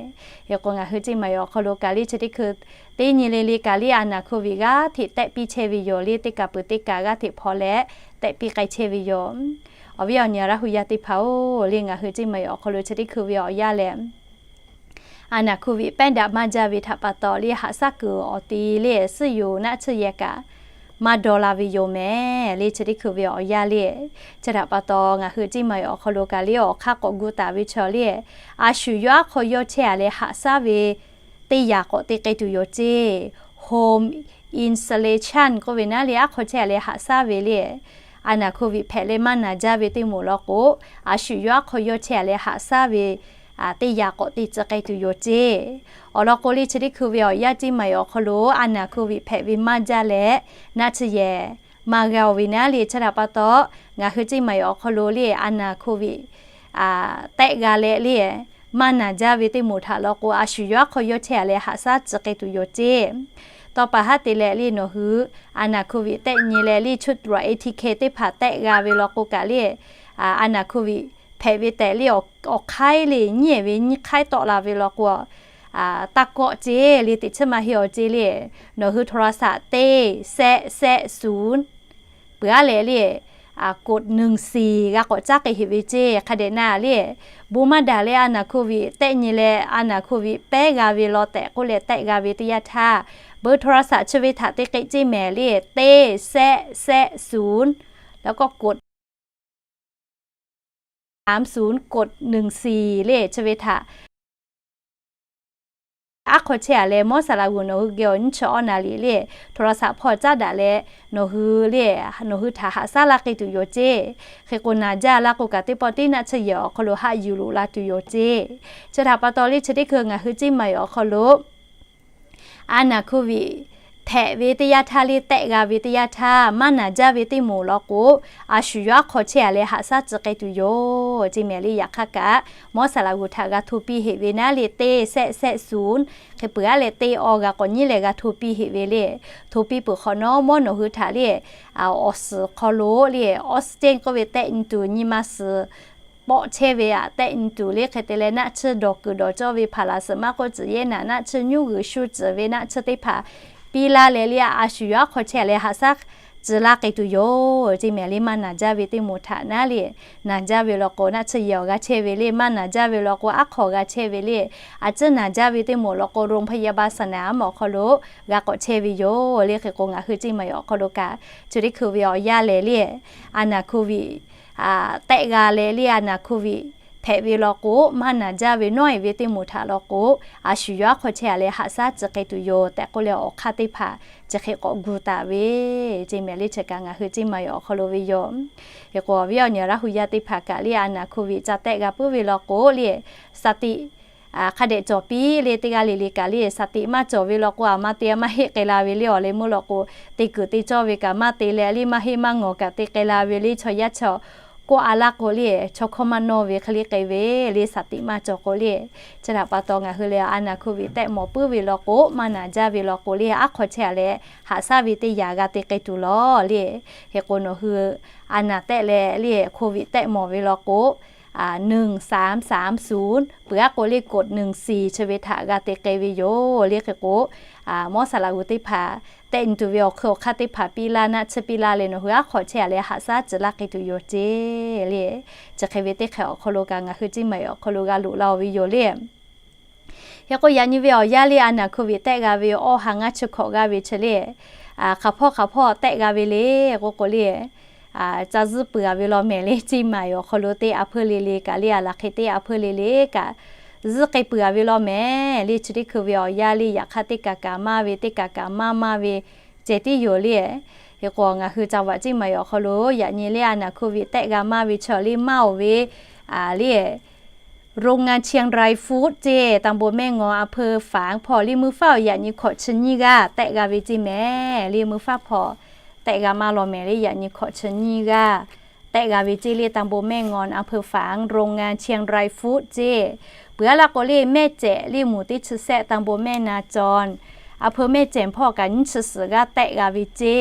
Hk'e k'o ngaˬ hui ceˇ maˬ awˬ hk'aw lo kaꞈ le chi teˇ hkui teˇ nyi le le kaꞈ le a naˍ Covid g'aˇ hteꞈ tehˆ piˇ chehˇ ve yoˬ le. Teˇ kaꞈ peuˬ teˇ kaꞈ g'aˇ hteꞈ hpaw leh tehꞈ piˇ k'ai chehˇ ve yoˬ. Awˬ viˉ awˬ nyi Laˇ hu yaˇ teˇ hpaˍ-oˬ, le ngaˬ hui Ciˇ maˬ awˬ hk'aw lo chi teˇ hkui ve awˬ yanˇ lehˬ, a naˬ hk'oˆ viꞈ pehˉ daꞈ maˇ jaˇ ve htaꞈ pa taw le haꞈ shaˉ kuiˬ awˬ te le suhˉ yoˬ naˆ tsuhˇ yehˬ kaꞈ maˇ dawˇ la ve yoˬ mehˍ. Le chi teˇ hkui ve awˬ yanˇ le, chi htaꞈ pa taw ngaˬ hui Ciˇ maˬ awˬ hk'aw lo kaꞈ le awˬ hk'aˇ k'awꞈ gu taˍ ve chaw le, a shu yawˇ aˉ hk'aw yawˇ chehˇ a leh haꞈ shaˉ ve teˇ yanˇ k'awꞈ te k'ai tuˬ yoˬ ceˇ. Home insulation k'oˆ ve naˉ le aˉ hk'aw chehˇ a leh haꞈ shaˉ ve le, a naˬ hk'oˆ viꞈ hpehꞈ leh maˇ naˬ jaˇ ve teˇ moˍ law k'o, a shu yawˇ aˉ hk'aw yawˇ chehˇ a leh haꞈ shaˉ ve teˇ yanˇ k'awꞈ te tcuh k'ai tuˬ yoˬ ceˇ. Awˬ lawn k'o le chi teˇ hkui ve awˬ yanˇ Ciˇ maˬ awˬ hk'aw lo a naˬ hk'oˆ viꞈ hpehꞈ ve maˇ jaˇ leh naˆ tsuhˇ yehˬ maˇ g'a-oˬ ve naˉ le, chi htaꞈ pa taw ngaˬ hui Ciˇ maˬ awˬ hk'aw lo le a naˬ hk'oˆ viꞈ tehˆ g'a leh le maˇ naˬ jaˇ ve teˇ moˍ htaꞈ law k'o, a shu yawˇ aˉ hk'aw yawˇ chehˇ a leh haꞈ shaˉ tcuh k'ai tuˬ yoˬ ceˇ. Tawˇ pa haˉ te leh le nawˬ hui a naˬ hk'oˆ viꞈ tehˆ nyi leh le ชุดตรวจ เอทีเค teˇ hpaˍ tehˆ g'a ve law k'o kaꞈ le, a naˬ hk'oˆ viꞈ hpehꞈ ve tehꞈ le awˬ hk'aiˉ le nyiˇ ehˍ ve nyiˇ hk'aiˉ tawˆ la ve law k'o, taˇ kawˆ ceˇ le teꞈ chiˉ maˇ heˆ awˬ ceˇ le. Nawˬ hui โทรศัพท์ teˇ sehˆ sehˆ suˍn peuˬ aˉ leh le, กดหนึ่งสี่ g'a k'awꞈ caˉ k'ai heꞈ ve ceˇ. Hk'a dehꞈ na le, bon maˇ daꞈ leh a naˬ hk'oˆ viꞈ tehˆ nyi leh a naˬ hk'oˆ viꞈ pehˉ g'a ve law tehꞈ k'oˆ leh tehˆ g'a ve teˇ yanˇ htaˇ, เบอร์โทรศัพท์ chi ve htaꞈ te k'ai ceˇ mehˍ le, teˇ sehˆ sehˆ suˍn แล้วก็กด สามศูนย์ กดหนึ่งสี่ le chi ve htaꞈ aˉ hk'aw chehˇ a leh mawˇ saˍ laꞈ g'uˬ nawˬ hui geh awˬ nyiˇ chi awˇ naˍ riˍ le โทรศัพท์ hpawˇ caˉ daꞈ leh nawˬ hui le, nawˬ hui htaꞈ haꞈ shaˉ laˇ k'ai tuˬ yoˬ ceˇ. Hk'e k'o naˬ jaˇ laˇ k'o kaꞈ teˇ pawˆ teˇ naˆ tsuhˇ yehˬ awˬ hk'aw lo haꞈ yuˬ loꞈ la tuˬ yoˬ ceˇ. Chi htaꞈ pa taw le chi teˇ hkui ngaˬ hui Ciˇ maˬ awˬ hk'aw lo a naˬ hk'oˆ viꞈ hpehꞈ ve teˇ yanˇ htaˇ le tehˆ g'a ve teˇ yanˇ htaˇ maˇ naˬ jaˇ ve teˇ moˍ law k'o, a shu yawˇ aˉ hk'aw chehˇ a leh haꞈ shaˉ tcuh k'ai tuˬ yoˬ ceˇ mehˍ le. Yaꞈ hk'aˇ kaꞈ mawˇ saˍ laꞈ g'uˬ htaꞈ g'a hto piˇ heꞈ ve naˉ le teˇ sehˆ sehˆ suˍn, hk'e peuˬ aˉ leh teˇ awˇ g'a k'awꞈ nyiˉ leh g'a hto piˇ heꞈ ve le. Hto piˇ peuˬ hk'awꞈ nawˉ mawˇ nawˬ hui htaꞈ le awˬ suhˍ hk'aw lo le oxygen k'oˆ ve tehˆ nyi tuˬ nyi ma suhˍ pawˆ chehˇ ve aꞈ tehˆ nyi tuˬ le hk'e te leh naˆ tsuhˇ dawˬ kuiˬ dawˬ cawˇ ve พาราเซตามอล k'oˆ ceuˬ yehˇ naꞈ naˆ tsuhˇ nyuˇ g'uiˬ shu ceuˬ ve naˆ tsuhˇ teˇ hpaˍ piˇ laˇ leh le a shu yawˇ aˉ hk'aw chehˇ a leh haꞈ shaˉ tcuh laˇ k'ai tuˬ yoˬ ceˇ mehˍ le. Maˇ naˬ jaˇ ve teˇ moˍ htaꞈ naˉ le, naˬ jaˇ ve law k'o naˆ tsuhˇ yehˬ awˬ g'a chehˇ ve le, maˇ naˬ jaˇ ve law k'o aˉ hk'aw g'a chehˇ ve le. A ciˉ naˬ jaˇ ve teˇ moˍ law k'o โรงพยาบาลสนาม awˬ hk'aw lo g'a k'awꞈ chehˇ ve yoˬ le. Hk'e k'o ngaˬ hui Ciˇ maˬ awˬ hk'aw lo kaꞈ chi teˇ hkui ve awˬ yanˇ lehˬ le a naˬ hk'oˆ viꞈ tehˆ g'a leh le a naˬ hk'oˆ viꞈ hpehꞈ ve law k'o maˇ naˬ jaˇ ve nawˉ e ve teˇ moˍ htaꞈ law k'o, a shu yawˇ aˉ hk'aw chehˇ a leh haꞈ shaˉ tcuh k'ai tuˬ yoˬ tehꞈ k'oˆ leh awˬ hk'aˇ teˇ hpaˍ chi hk'e k'awꞈ gu taˍ ve ceˇ mehˍ le. Chi kaꞈ ngaˬ hui Ciˇ maˬ awˬ hk'aw lo ve yoˬ. Hk'e k'o awˬ viˉ awˬ nyi Laˇ hu yaˇ teˇ hpaˍ kaꞈ le a naˬ hk'oˆ viꞈ ca tehˆ g'a puiˉ ve law k'o le สติ hk'a dehꞈ cawˬ piˇ le teˇ g'aˇ le le kaꞈ le สติ maˇ cawˬ ve law k'o a maˇ te maˇ heˆ k'ai la ve le. Awˬ leh meuˇ law k'o te kuiˬ te cawˇ ve kaꞈ maˇ te leh le maˇ heˆ maˇ ngawˬ kaꞈ te k'ai la ve le. Chaw yaˇ chaw kawˆ a laˇ k'o le chaw hkawˇ maˇ nawˇ ve hk'e le k'ai ve le สติ maˇ cawˬ k'o le. Chi htaꞈ pa taw ngaˬ hui lehˬ a naˬ hk'oˆ viꞈ tehˆ mawˬ puiˉ ve law k'o maˇ naˬ jaˇ ve law k'o le aˉ hk'aw chehˇ a leh haꞈ shaˉ ve teˇ yanˇ g'a te k'ai tuˬ lawˬ le. Hk'e k'o nawˬ hui a naˬ tehˆ leh le hk'oˆ viꞈ tehˆ mawˬ ve law k'o หนึ่งสามสามศูนย์ peuˬ aˉ k'o le กดหนึ่งสี่ chi ve htaꞈ g'a te k'ai ve yoˬ le. Hk'e k'o mawˇ saˍ laꞈ g'uˬ teˇ hpaˍ tehˆ nyi tuˬ ve awˬ hk'eun awˬ hk'aˇ teˇ hpaˍ piˇ laˇ naˆ tsuhˇ piˇ laˇ leh nawˬ hui aˉ hk'aw chehˇ a leh haꞈ shaˉ tcuh laˇ k'ai tuˬ yoˬ ceˇ le. Chi hk'e ve teˇ hk'e awˬ hk'aw lo kaꞈ ngaˬ hui Ciˇ maˬ awˬ hk'aw lo g'a loꞈ la-oˬ ve yoˬ le. Hk'e k'o yaꞈ nyi ve awˬ yanˇ le a naˬ hk'oˆ viꞈ tehˆ g'a ve awˇ ha ngaˇ chi hkawꞈ g'a ve chi le hk'aˬ hpawˇ hk'aˬ hpawˇ tehˆ g'a ve le k'oˆ k'o le ca zuhˇ peuˬ a ve law mehˍ le. Ciˇ maˬ awˬ hk'aw lo teˇ a hpeuˇ le le kaꞈ le a laˬ hk'e teˇ a hpeuˇ le le kaꞈ zuhˇ k'ai peuˬ a ve law mehˍ le. Chi teˇ hkui ve awˬ yanˇ le yaꞈ hk'aˇ teˇ kaꞈ kaꞈ maˇ ve teˇ kaꞈ kaꞈ maˇ maˇ ve ceh tiˉ yoˬ le. Hk'e k'o ngaˬ hui ca vaꞈ Ciˇ maˬ awˬ hk'aw lo yaꞈ nyi le a naˬ hk'oˆ viꞈ tehˆ g'a maˇ ve chi le maˇ-oˬ ve le โรงงานเชียงรายฟู้ด ceˇ ตำบลแม่งอน อำเภอฝาง hpawˇ le meuˇ faˉ awˬ yaꞈ nyi hkawꞈ chi nyiˇ g'aˇ tehˆ g'a ve ceˇ mehˍ le. Meuˇ faˉ hpawˇ tehˆ g'a maˇ law mehˍ le. Yaꞈ nyi hkawꞈ chi nyiˇ g'aˇ tehˆ g'a ve ceˇ le ตำบลแม่งอน อำเภอฝาง โรงงานเชียงรายฟู้ด ceˇ. Peuˬ aˉ laˇ k'o le mehˆ cehꞈ le muˬ teˇ chi sehˆ ตำบลแม่นาจร อำเภอแม่แจ่ม hpawˇ kaꞈ nyiˇ chi suhˍ g'aˇ tehˆ g'a ve ceˇ.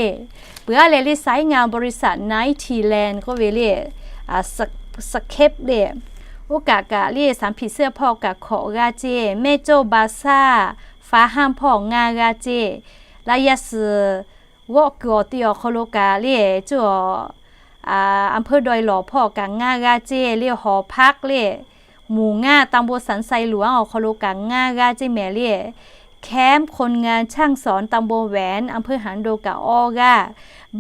Peuˬ aˉ leh le สายงานบริษัท ไนท์ทีแลนด์ k'oˆ ve le สเคป le oˇ kaꞈ kaꞈ le สามผีเสื้อ hpawˇ kaꞈ hkawꞈ g'aˇ ceˇ. แม่โจ้ บาซ่า ฟ้าห้าม hpawˇ ngaˇ g'aˇ ceˇ. Laˇ yaˇ suhˍ g'awˆ kuiˬ awˬ ti awˬ hk'aw lo kaꞈ le cuˇ awˬ อำเภอดอยหล่อ hpawˇ kaꞈ ngaˇ g'aˇ ceˇ le, หอพัก le, หมู่ห้า ตำบลสันทรายหลวง awˬ hk'aw lo kaꞈ ngaˇ g'aˇ ceˇ mehˍ le. แคมป์คนงานช่างสอน ตำบลแหวน อำเภอหางดง kaꞈ awˇ g'aˇ,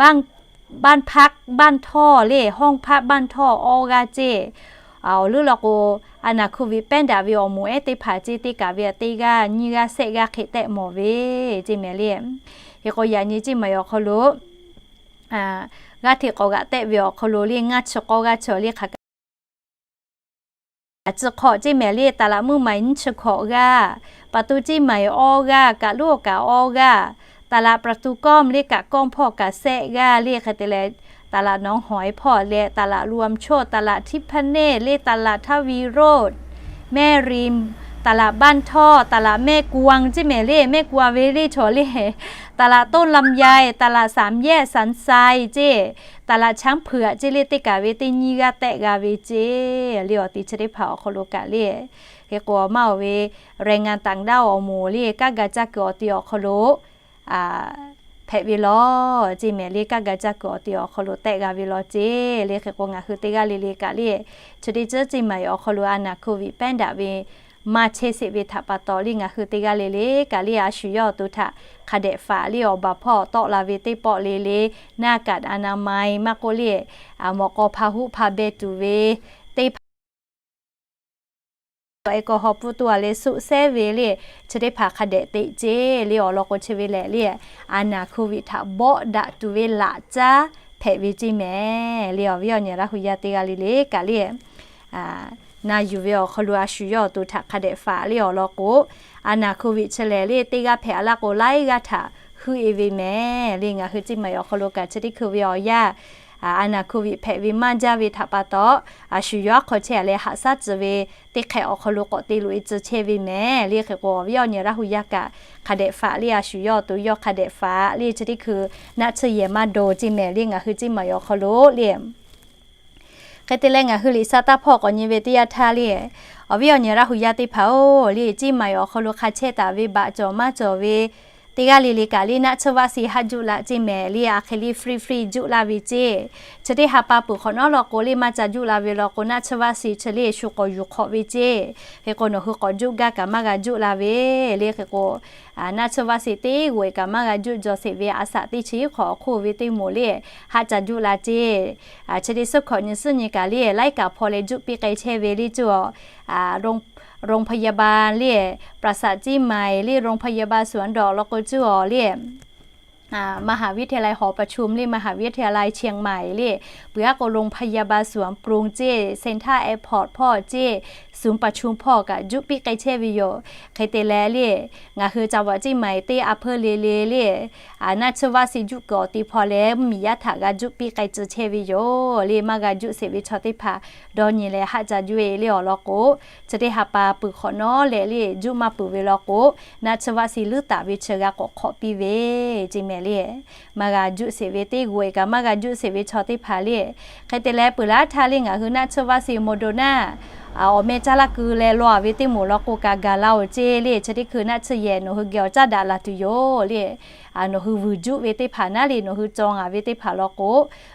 บ้านพักบ้านท่อ le, ห้องพักบ้านท่อ awˇ g'aˇ ceˇ. Awˬ leuˉ law k'o, a naˍ โควิด pehˉ daꞈ ve awˬ moˍ ehˉ teˇ hpaˍ ceˇ teˇ kaꞈ ve a teˇ g'aˇ nyiˇ g'aˇ shehˆ g'aˇ hk'e tehˆ mawˬ ve ceˇ mehˍ le. Hk'e k'o, yaꞈ nyi ceˇ maˬ awˬ hk'aw lo g'aˇ hteꞈ k'awꞈ g'aꞈ tehˆ ve awˬ hk'aw lo le, ngaˇ chi k'awˇ g'aˇ chi le hk'aˬ kaꞈ, a ciˉ hk'awꞈ ceˇ mehˍ le, ตลาดเมืองใหม่ nyiˇ chi hkawꞈ g'aˇ, ประตูเจ๊ใหม่ awˇ g'aˇ, kaꞈ loˉ kaꞈ awˇ g'aˇ, ตลาดประตูก้อม le, kaꞈ ก้อม hpawˇ kaꞈ shehˆ g'aˇ le. Hk'e te leh, ตลาดหนองหอย hpawˇ leh ตลาดรวมโชค, ตลาด Tiffany เลย, ตลาดทวีโรจน์, แม่ริม, ตลาดบ้านท่อ, ตลาดแม่กวาง ceˇ mehˍ le, แม่กวาง ve le chaw le, ตลาดต้นลำไย, ตลาดสามแยกสันทราย ceˇ, ตลาดช้างเผือก ceˇ le, teˇ kaꞈ ve teˇ nyiˇ g'aˇ tehˆ g'a ve ceˇ le. Awˬ ti chi teˇ hpaˍ awˬ hk'aw lo kaꞈ le, hk'e k'o maˇ oˬ ve แรงงานต่างด้าว awˬ moˍ le, kanˉ ga caˇ kuiˬ awˬ ti awˬ hk'aw lo hpehꞈ ve law ceˇ mehˍ le, kanˉ ga caˇ kuiˬ awˬ ti awˬ hk'aw lo tehˆ g'a ve law ceˇ le. Hk'e k'o, ngaˬ hui teˇ g'aˇ le le kaꞈ le, chi teˇ ceuˬ ceˇ maˬ awˬ hk'aw lo a naˍ โควิด pehˉ daꞈ ve maˇ chehˇ sheˍ ve htaꞈ pa taw le, ngaˬ hui teˇ g'aˇ le le kaꞈ le, a shu yawˇ awˬ to htaꞈ hk'a dehꞈ faˍ le, awˬ baˬ hpawˇ tawˆ la ve teˇ pawˆ le le, หน้ากากอนามัย maˇ k'oˆ le, mawꞈ k'aw hpa huˆ hpa beh tuˬ ve teˇ hpaˍ แอลกอฮอล์ pfuhˇ tuˬ a leh suhˆ sehˉ ve le, chi teˇ hpaˍ hk'a dehꞈ teꞈ ceˇ le. Awˬ lawn k'o, chi ve lehˬ le, a naˍ โควิด htaꞈ bawˆ daꞈ tuˬ ve laꞈ caˉ hpehꞈ ve ceˇ mehˍ le. Awˬ viˉ awˬ nyi Laˇ hu yaˇ teˇ g'aˇ le le kaꞈ le, na yuˬ ve awˬ hk'aw lo a shu yawˇ awˬ to htaꞈ hk'a dehꞈ faˍ le. Awˬ lawn k'o, a naˍ โควิด chi lehˬ le, teˇ g'aˇ hpehꞈ a laˇ k'o, laiˉ g'aˇ htaꞈ heuˆ e ve mehˍ le. Ngaˬ hui ceˇ maˬ awˬ hk'aw lo kaꞈ chi teˇ hkui ve awˬ yanˇ, a naˍ โควิด hpehꞈ ve maˇ jaˇ ve htaꞈ pa taw, a shu yawˇ aˉ hk'aw chehˇ a leh haꞈ shaˉ tcuh ve teˇ hk'ehꞈ awˬ hk'aw lo k'awꞈ te loꞈ e tcuh chehˇ ve mehˍ le. Hk'e k'o, awˬ viˉ awˬ nyi Laˇ hu yaˇ kaꞈ hk'a dehꞈ faˍ le, a shu yawˇ awˬ to yawˇ hk'a dehꞈ faˍ le. Chi teˇ hkui naˆ tsuhˇ yehˬ maˇ daw ceˇ mehˍ le, ngaˬ hui ceˇ maˬ awˬ hk'aw lo le. Hk'e te leh, ngaˬ hui liꞈ sha taˇ hpawˇ k'awꞈ nyi ve teˇ yanˇ htaˇ le, awˬ viˉ awˬ nyi Laˇ hu yaˇ teˇ hpaˍ-oˬ le, ceˇ maˬ awˬ hk'aw lo hk'a chehˇ taˍ ve baꞈ cawˬ maˇ cawˬ ve teˇ g'aˇ le le kaꞈ le, naˆ tsuhˇ vaˆ si haˆ juˆ la ceˇ mehˍ le. A hk'e le free free juˆ laˇ ve ceˇ. Chi teˇ ha pa peuˬ hk'awꞈ nawˉ law k'o le, maˇ ca juˆ la ve law k'o, naˆ tsuhˇ vaˆ si chi le shu k'awꞈ yuˬ hk'awꞈ ve ceˇ. Hk'e k'o, nawˬ hui k'awꞈ juˆ gaˇ kaꞈ maˇ g'a juˆ la ve le. Hk'e k'o, naˆ tsuhˇ vaˆ si teˇ g'oꞈ e kaꞈ maˇ g'a juˆ jaw sheˍ ve a shaꞈ teˇ chi hk'awꞈ awˬ hk'oˆ ve teˇ moˍ le, haˆ ca juˆ la ceˇ. Chi teˇ suhˉ hkawꞈ nyi suhˉ nyi kaꞈ le, laiˉ kaꞈ hpaw leh juˆ piˇ k'ai chehˇ ve le cuˇ a, rong, โรงพยาบาล le, ปราสาทเจ๊ใหม่ le, โรงพยาบาลสวนดอก law k'o cuˇ a le, มหาวิทยาลัยหอประชุม le, มหาวิทยาลัยเชียงใหม่ le, peuˬ aˉ k'o โรงพยาบาลสวนปรุง ceˇ, Central Airport hpawˇ ceˇ, ศูนย์ประชุม hpawˇ kaꞈ juˆ piˇ k'ai chehˇ ve yoˬ. Hk'e te leh le, ngaˬ hui ca vaꞈ ceˇ maˬ teˇ a hpeuˇ le le le, naˆ tsuhˇ vaˆ si juˆ kuiˬ awˬ ti hpaw leh mvuhˇ miˬ yaˇ htaꞈ g'a juˆ piˇ k'ai tcuh chehˇ ve yoˬ le. Maˇ g'a juˆ sheˍ ve chaw teˇ hpaˍ dawˇ nyi leh haˆ ca juˆ e le. Awˬ lawn k'o, chi teˇ ha pa peuˬ hk'awꞈ nawˉ leh le, juˆ maˇ peuˬ ve law k'o, naˆ tsuhˇ vaˆ si leuˉ taˍ ve chi g'a k'awꞈ hk'awꞈ piˇ ve ceˇ mehˍ le. Maˇ g'a juˆ sheˍ ve teˇ g'oꞈ e kaꞈ maˇ g'a juˆ sheˍ ve chaw teˇ hpaˍ le. Hk'e te leh, peuˬ laˇ htaˇ le, ngaˬ hui naˆ tsuhˇ vaˆ si Moderna awˬ meh caˇ laˇ keu leh law ve teˇ moˍ law k'o kaꞈ gaˬ la-oˬ ceˇ le. Chi teˇ hkui naˆ tsuhˇ yehˬ nawˬ hui geh awˬ caˉ daꞈ la tuˬ yoˬ le. Nawˬ hui vuiˬ juˆ ve teˇ hpaˍ naˉ le, nawˬ hui caw ngaˬ ve teˇ hpaˍ law k'o,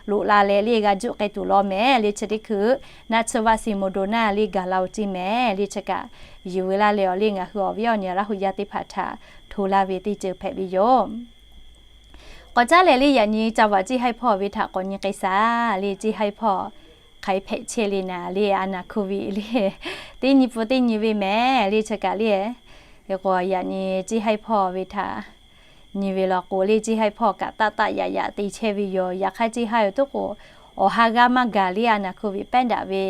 loꞈ la leh le g'a juˆ k'ai tuˬ law mehˍ le. Chi teˇ hkui naˆ tsuhˇ vaˆ si Moderna le gaˬ la-oˬ ceˇ mehˍ le. Chi kaꞈ yuˬ ve laˇ leh awˬ le, ngaˬ hui awˬ viˉ awˬ nyi Laˇ hu yaˇ teˇ hpaˍ htaꞈ hto laˇ ve teˇ ceuˬ hpehꞈ ve yoˬ. K'awꞈ caˉ leh le, yaꞈ nyi ca vaꞈ ceˇ haiˇ hpawˇ ve htaꞈ k'awꞈ nyi k'ai shaˍ le. Ceˇ haiˇ hpawˇ hk'aˬ hk'e hpehꞈ chehˇ le naˍ le, a naˍ โควิด le, teˇ nyi pun teˇ nyi ve mehˍ le. Chi kaꞈ le, hk'e k'o yaꞈ nyi ceˇ haiˇ hpawˇ ve htaꞈ nyi ve law k'o le, ceˇ haiˇ hpawˇ kaꞈ taˆ taˆ yaꞈ yaꞈ te chehˇ ve yoˬ. Yaꞈ hk'aˇ ceˇ haiˇ awˬ toˉ k'o, awˬ ha g'aˇ maˇ gaˬ le, a naˍ โควิด pehˉ daꞈ ve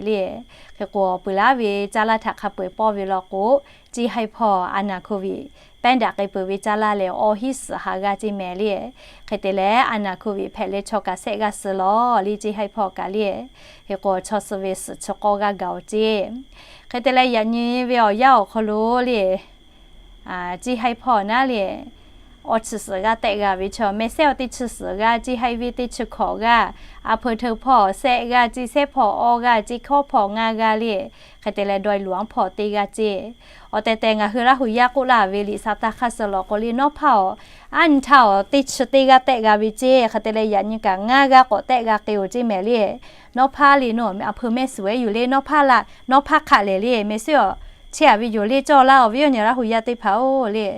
le. Hk'e k'o, peuˬ laˇ ve caˇ laˇ htaꞈ hk'a peu-eˬ pawˇ ve law k'o, ceˇ haiˇ hpawˇ a naˍ โควิด pehˉ daꞈ k'ai peuˬ ve caˇ laˇ lehˬ, awˇ hiˉ suhˍ ha g'aˇ ceˇ mehˍ le. Hk'e te leh, a naˍ โควิด hpehꞈ leh chaw kaꞈ shehˆ g'aˇ suh lawˬ le, ceˇ haiˇ hpawˇ kaꞈ le. Hk'e k'o, chaw suh ve suhˍ chi k'awˇ g'aˇ gaˬ-oˬ ceˇ. Hk'e te leh, yaꞈ nyi ve awˬ yanˇ awˬ hk'aw lo le, ceˇ haiˇ hpawˇ naˉ le, awˇ chi suhˍ g'aˇ tehˆ g'a ve chaw, mehˬ sehˉ awˬ teˇ chi suhˍ g'aˇ, ceˇ haiˇ ve teˇ chi hkawꞈ g'aˇ, a hpeuꞈ hteuꞈ hpawˇ shehˆ g'aˇ, ceˇ sehˉ hpawˇ awˇ g'aˇ, ceˇ hkawˇ hpawˇ ngaˇ g'aˇ le, hk'e te leh dawˇ luˬ anˉ hpawˇ teˇ g'aˇ ceˇ. Awˬ tehˬ tehˬ ngaˬ hui Laˇ huˍ yaˇ k'oˆ laˇ ve liꞈ sa taˇ hk'aˇ suh lawꞈ k'o le, nawˉ hpaˇ awˬ aˉ nyi htaˇ awˬ teˇ chi teˇ g'aˇ tehˆ g'a ve ceˇ. Hk'e te leh yaꞈ nyi kaꞈ ngaˇ g'aˇ k'awꞈ tehˆ g'a k'ai-oˬ ceˇ mehˍ le. Nawˉ hpaˇ le nawˉ a hpeuꞈ mehˆ suhˍ-ehˉ yoˬ le, nawˉ hpaˇ laˇ, nawˉ hpaˇ hk'aˆ lehˬ le, mehˬ sehˉ awˬ chehˇ a ve yoˬ le, cawˇ laˇ awˬ viˉ awˬ nyi Laˇ huˍ yaˇ teˇ hpaˍ-oˬ le.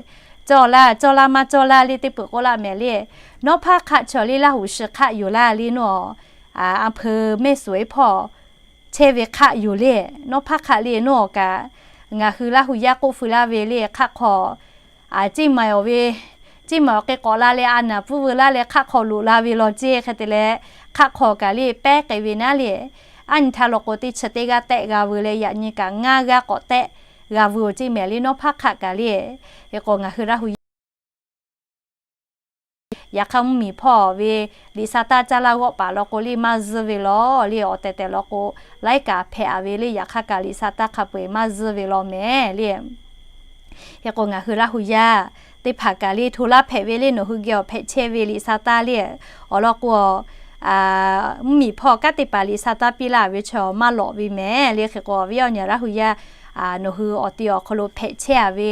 Cawˇ laˇ, cawˇ laˇ maˇ cawˇ laˇ le, teˇ peuˬ k'oˆ laˇ mehˍ le. Nawˉ hpaˇ hk'aˆ chaw le Laˇ huˍ shi hk'aˆ yoˬ laˇ le nawˉ, a hpeuꞈ mehˆ suhˍ-ehˉ hpawˇ chehˇ ve hk'aˆ yoˬ le. Nawˉ hpaˇ hk'aˆ le nawˉ awˬ kaꞈ, ngaˬ hui Laˇ huˍ yaˇ k'oˆ feu laˇ ve le hk'aˆ hk'aw, a ceˇ maˬ awˬ ve, ceˇ maˬ awˬ hk'e k'awꞈ la leh a naˍ puiˉ veu laˇ leh hk'aˆ hk'aw loꞈ la ve law ceˇ. Hk'e te leh hk'aˆ hk'aw kaꞈ le pehˉ k'ai ve naˉ le, aˉ nyi htaˇ lawꞈ k'o teˇ chi teˇ g'aˇ tehˆ g'a veu leh yaꞈ nyi kaꞈ ngaˇ g'aˇ k'awꞈ tehˆ g'a veu-oˬ ceˇ mehˍ le, nawˉ hpaˇ hk'aˆ kaꞈ le. Hk'e k'o ngaˬ hui Laˇ huˍ yaˇ yaꞈ hk'aˇ mvuhˇmiˬ hpawˇ ve liꞈ sa taˇ caˇ laˇ g'awˆ paˍ lawꞈ k'o le maˇ zuhˇ ve law le, awˬ tehˬ tehˬ lawꞈ k'o laiˉ kaꞈ hpehꞈ a ve le, yaꞈ hk'aˇ kaꞈ liꞈ sa taˇ hk'a peu-eˬ maˇ zuhˇ ve law mehˍ le. Hk'e k'o ngaˬ hui Laˇ huˍ yaˇ teˇ hpaˍ kaꞈ le hto laˇ hpehꞈ ve le, nawˬ hui geh awˬ hpehꞈ chehˇ ve liꞈ sa taˇ le, awˬ lawn k'o, mvuhˇmiˬ hpawˇ kanˉ te paˍ liꞈ sa taˇ piˇ laˇ ve chaw maˇ lawꞈ ve mehˍ le. Hk'e k'o awˬ viˉ awˬ nyi Laˇ huˍ yaˇ, nawˬ hui awˬ ti awˬ hk'aw lo hpehꞈ chehˇ a ve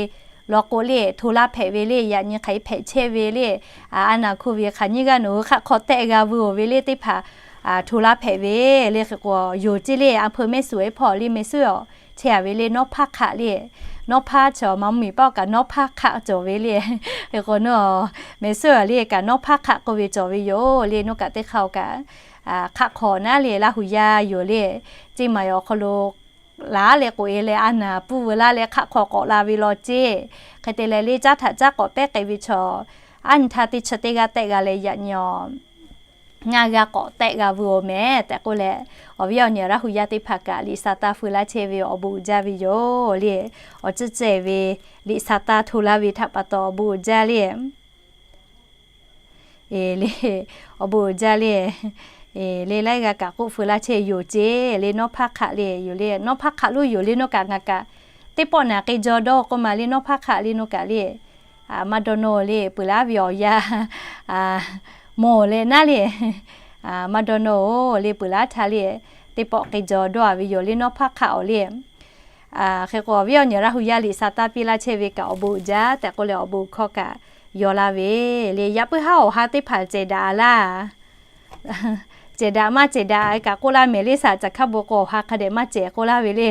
lawꞈ k'o le hto laˇ hpehꞈ ve le, yaꞈ nyi hk'aˬ hk'e hpehꞈ chehˇ ve le, a naˍ hku ve hk'aˬ nyiˇ g'aˇ nawˬ hui hk'aˆ hk'aw tehˆ g'a veu-oˬ ve le teˇ hpaˍ hto laˇ hpehꞈ ve le. Hk'e k'o yoˬ ceˇ le, a hpeuꞈ mehˆ suhˍ-ehˉ hpawˇ le mehˬ sehˉ awˬ chehˇ a ve le, nawˉ hpaˇ hk'aˆ le. Nawˉ hpaˇ chaw maˇ mvuhˇmiˬ paˆ kaꞈ nawˉ hpaˇ hk'aˆ cawˬ ve le. Hk'e k'o nawˉ mehˬ sehˉ awˬ le kaꞈ nawˉ hpaˇ hk'aˆ k'oˆ ve cawˬ ve yoˬ le. Nawˉ kaꞈ teˇ hk'aˇ-oˬ kaꞈ hk'aˆ hk'aw naˉ le Laˇ huˍ yaˇ yoˬ le, ceˇ maˬ awˬ hk'aw lo laˬ leh k'oꞈ-e leh a naˍ puiˉ veu laˇ leh hk'aˆ hk'aw k'awꞈ la ve law ceˇ. Hk'e te leh le caˉ htaꞈ caˉ k'awꞈ pehˉ k'ai ve chaw, aˉ nyi htaˇ teˇ chi teˇ g'aˇ tehˆ g'a leh yaꞈ nyi awˬ ngaˇ g'aˇ k'awꞈ tehˆ g'a veu-oˬ mehˍ tehꞈ k'oˆ leh, awˬ viˉ awˬ nyi Laˇ huˍ yaˇ teˇ hpaˍ kaꞈ liꞈ sa taˇ feu laˇ chehˇ ve awˬ bon uiˍ jaˇ ve yoˬ le. Awˬ ceuˬ ceh ve liꞈ sa taˇ hto laˇ ve htaꞈ pa taw awˬ bon uiˍ jaˇ le. E le, awˬ bon uiˍ jaˇ le. E le laiˉ g'aˇ kaꞈ k'oˆ feu laˇ chehˇ yoˬ ceˇ le, nawˉ hpaˇ hk'aˆ le yoˬ le, nawˉ hpaˇ hk'aˆ lo yoˬ le, nawˉ kaꞈ ngaˬ kaꞈ teˇ pawˆ naˍ k'e jaw dawˇ k'oˆ ma le, nawˉ hpaˇ hk'aˆ le nawˉ kaꞈ le, maˇ dawˇ nawˇ le, peuˬ laˇ ve awˬ yanˇ mawˬ leh naˉ le, maˇ dawˇ nawˇ-oˬ le, peuˬ laˇ htaˇ le, teˇ pawˆ k'e jaw dawˇ a ve yoˬ le, nawˉ hpaˇ hk'aˆ awˬ le. Hk'e k'o awˬ viˉ awˬ nyi Laˇ huˍ yaˇ liꞈ sa taˇ piˇ laˇ chehˇ ve kaꞈ awˬ bon uiˍ jaˇ tehꞈ k'oˆ leh awˬ bon hkawˇ kaꞈ yaw laˇ ve le. Yaꞈ puiˉ haˉ awˬ ha teˇ hpaˍ cehˬ daꞈ a laˇ. Cehˬ daꞈ maˇ cehˬ daꞈ kaꞈ k'oˆ laˇ mehˍ le, saˍ caˬ hk'a bon k'o awˬ ha hk'a dehꞈ maˇ cehˬ k'oˆ laˇ ve le.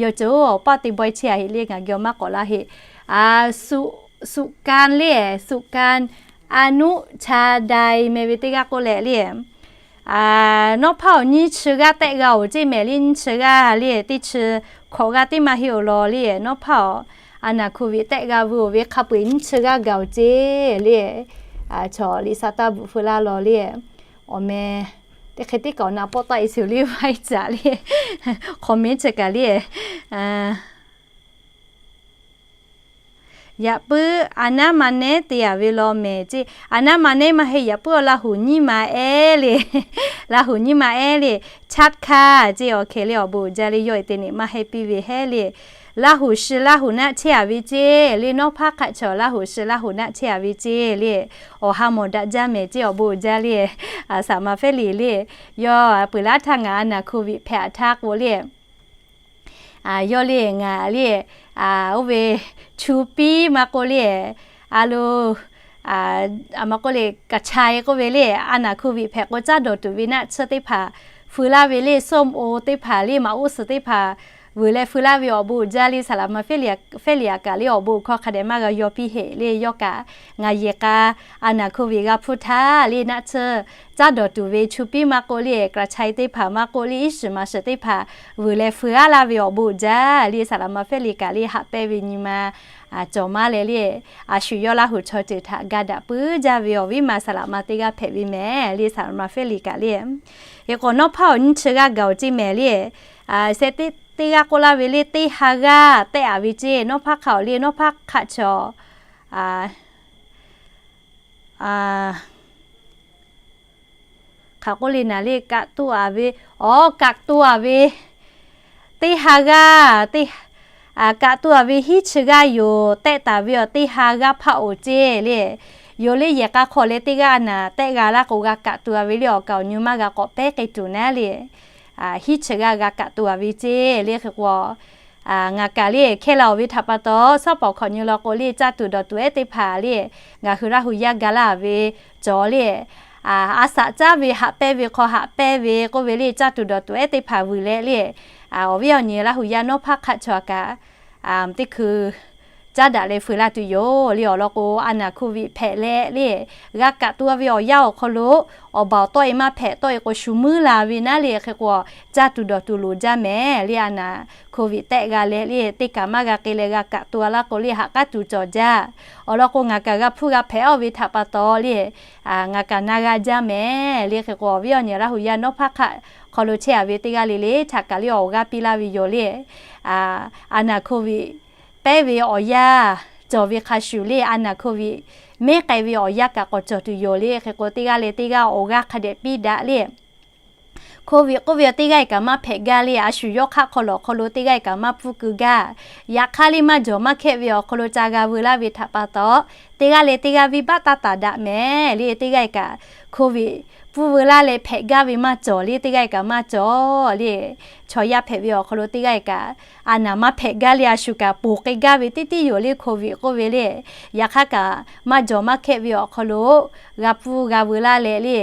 Yawˇ ceuˬ-oˬ, awˬ paˇ te bawehˇ chehˇ a heꞈ le, ngaˬ geh maˇ k'awꞈ laˇ heˆ. Suꞈ kanˇ le, suꞈ kanˇ, a nuˆ cha dai meh ve teˇ g'aˇ k'oˆ leh le. Nawˉ hpaˇ awˬ nyiˇ chi g'aˇ tehˆ g'a-oˬ ceˇ mehˍ le, nyiˇ chi g'aˇ le, teˇ chi hkawꞈ g'aˇ teˇ maˇ heˆ-oˬ law le. Nawˉ hpaˇ awˬ a naˍ hku ve tehˆ g'a veu-oˬ ve hk'a peu-eˬ nyiˇ chi g'aˇ gaˬ-oˬ ceˇ le. Chaw liꞈ sa taˇ bvuhꞈ feu laˇ law le. Awˬ meh teˇ hk'e teˇ kaꞈ awˬ na pawˆ taˆ e sheˍ le, vaiˇ caꞈ le, hk'awꞈ mehˉ chi kaꞈ le. Yaꞈ puiˉ a naˉ ma nehˉ te a ve law mehˍ ceˇ. A naˉ ma nehˉ maˇ heˆ, yaꞈ puiˉ awˬ Laˇ huˍ nyiˇ ma ehˉ le. Laˇ huˍ nyiˇ ma ehˉ le. Chaˇ hkaˇ ceˇ, awˬ hkeh le awˬ bon uiˍ jaˇ le, yawˇ e te nehˬ maˇ heˆ piˇ ve hehˉ le. Laˇ huˍ shi Laˇ huˍ naˆ chehˇ a ve ceˇ le, nawˉ hpaˇ hk'aˆ chaw Laˇ huˍ shi Laˇ huˍ naˆ chehˇ a ve ceˇ le. Awˬ ha mawˬ daꞈ jaˇ mehˍ ceˇ, awˬ bon uiˍ jaˇ le. Saˍ laˍ ma Fehˇ liꞈ le, yawˇ peuˬ laˇ htaˇ ngaˬ a naˍ hku ve hpehꞈ a htaˇ k'o le, yawˇ le ngaˬ le, oˇ ve chu piˇ maˇ k'oˆ le, a lo, a maˇ k'oˆ le, กระชาย k'oˆ ve le, a naˍ hku ve hpehꞈ k'o caˉ dawˬ tuˬ ve naˆ tsuhˇ teˇ hpaˍ feu laˇ ve le, ส้มโอ teˇ hpaˍ le, maꞈ uˉ suhˍ teˇ hpaˍ vuiˬ leh feu laˇ ve awˬ bon uiˍ jaˇ le. Saˍ laˍ ma Fehˇ liꞈ a kaꞈ le awˬ bon hkawˇ hk'a dehꞈ maˇ g'a yaw piˇ heˆ le. Yawˇ kaꞈ ngaˬ yehˬ k'a a naˍ hku ve g'a hpuˇ htaˇ le, naˆ tsuhˇ caˉ dawˬ tuˬ ve chu piˇ maˇ k'oˆ le, กระชาย teˇ hpaˍ maˇ k'oˆ le, iˉ shiˍ maˍ shiˍ teˇ hpaˍ vuiˬ leh feu aˉ laˇ ve awˬ bon uiˍ jaˇ le. Saˍ laˍ ma Fehˇ liꞈ kaꞈ le haꞈ pehnˇ ve nyi ma cawˬ maˇ leh le, a shu yawˇ Laˇ huˍ chaw ceuˬ htaꞈ ga daꞈ puiˉ jaˇ ve awˬ viˉ ma saˍ laˍ ma teˇ g'aˇ hpehꞈ ve mehˍ le. Saˍ laˍ ma Fehˇ liꞈ kaꞈ le, hk'e k'o nawˉ hpaˇ awˬ nyiˇ chi g'aˇ gaˬ-oˬ ceˇ mehˍ le. Seh teˇ g'aˇ k'oˆ laˇ ve le, teˇ ha g'aˇ tehˆ a ve ceˇ, nawˉ hpaˇ hk'aˆ awˬ le, nawˉ hpaˇ hk'aˆ chaw hk'aˬ k'oˆ le naˍ le, kaꞈ to a ve, awˬ kaꞈ to a ve, teˇ ha g'aˇ, kaꞈ to a ve hiˉ chi g'aˇ yoˬ tehˆ taˍ ve awˬ teˇ ha g'aˇ hpaˆ-oˬ ceˇ le. Yoˬ le, yehˬ k'a hk'aw leh teˇ g'aˇ a naˍ tehˆ g'a laˇ k'o, g'a kaꞈ tuˬ a ve le, awˬ kaˍ awˬ nyu maˇ g'a k'awꞈ pehˉ k'ai tuˬ naˉ le, hiˉ chi g'aˇ g'a kaꞈ tuˬ a ve ceˇ le. Hk'e k'o, ngaˬ kaꞈ le hkehˇ la-oˬ ve htaꞈ pa taw, shawˉ pawˍ hkawꞈ nyi law k'o le, caˇ tuˬ dawˬ tuˬ ehˉ teˇ hpaˍ le, ngaˬ hui Laˇ hu yaˇ ga laˇ ve cawˬ le, a saꞈ caˉ ve haꞈ pehnˇ ve hk'aw haꞈ pehnˇ ve k'oˆ ve le, caˇ tuˬ dawˬ tuˬ ehˉ teˇ hpaˍ vuiˬ leh le, awˬ viˉ awˬ nyi Laˇ hu yaˇ nawˉ hpaˇ hk'aˆ chaw kaꞈ teˇ hkui caˉ daꞈ leh feu laˇ tuˬ yoˬ le. Awˬ lawn k'o, a naˍ hkoˍviˆ hpehꞈ leh le, g'a kaꞈ tuˬ a ve awˬ yanˇ awˬ hk'aw lo, awˬ baˬ awˬ tawˆ e maˇ hpehꞈ tawˆ e k'o shu muiˉ la ve naˉ le. Hk'e k'o, caˇ tuˬ dawˬ tuˬ loˍ jaˇ mehˍ le. A naˍ hkoˍviˆ tehˆ g'a leh le, teˇ kaꞈ maˇ g'a k'ai leh g'a kaꞈ tuˬ a laˇ k'o le, ha k'aˉ tuˬ cawˬ jaˇ. Awˬ lawn k'o, ngaˬ kaꞈ g'a hpuˇ g'a hpehꞈ-aˇ ve htaꞈ pa taw le, ngaˬ kaꞈ na g'a jaˇ mehˍ le. Hk'e k'o, awˬ viˉ awˬ nyi Laˇ hu yaˇ nawˉ hpaˇ hk'aˆ hk'aw lo chehˇ a ve teˇ g'aˇ le le htaꞈ kaꞈ le awˬ g'aˇ piˇ laˇ ve yoˬ le. A naˍ hkoˍviˆ pehˉ ve awˬ yanˇ cawˬ ve hk'a shuˍ le, a naˍ hkoˍviˆ mehˉ k'ai ve awˬ yanˇ kaꞈ k'awꞈ cawˬ tuˬ yoˬ le. Hk'e k'o, teˇ g'aˇ leh teˇ g'aˇ awˬ g'aˇ hk'a dehꞈ piˇ daꞈ le. Hkoˍviˆ k'oˆ ve teˇ g'aˇ kaꞈ maˇ hpehꞈ gaˇ le, a shu yawˇ hk'aˆ hk'aw lawˬ hk'aw lo teˇ g'aˇ kaꞈ maˇ pfuhˇ keu gaˇ. Yaꞈ hk'aˇ le maˇ jawˬ maˇ hkehˆ ve awˬ hk'aw lo ca g'a veu laˇ ve htaꞈ pa taw, teˇ g'aˇ leh teˇ g'aˇ venˇbaˆ taˇ taˍ daꞈ mehˍ le. Teˇ g'aˇ kaꞈ hkoˍviˆ pfuhˇ veu laˇ leh hpehꞈ gaˇ ve maˇ cawˬ le, teˇ g'aˇ kaꞈ maˇ cawˬ le. Chaw yaˇ hpehꞈ ve awˬ hk'aw lo teˇ g'aˇ kaꞈ a naˍ maˇ hpehꞈ gaˇ le, a shu kaꞈ ponˬ k'ai gaˇ ve teˇ tiˉ yoˬ le, hkoˍviˆ k'oˆ ve le. Yaꞈ hk'aˇ kaꞈ maˇ jawˬ maˇ hkehˆ ve awˬ hk'aw lo g'a pfuhˇ g'a veu laˇ leh le,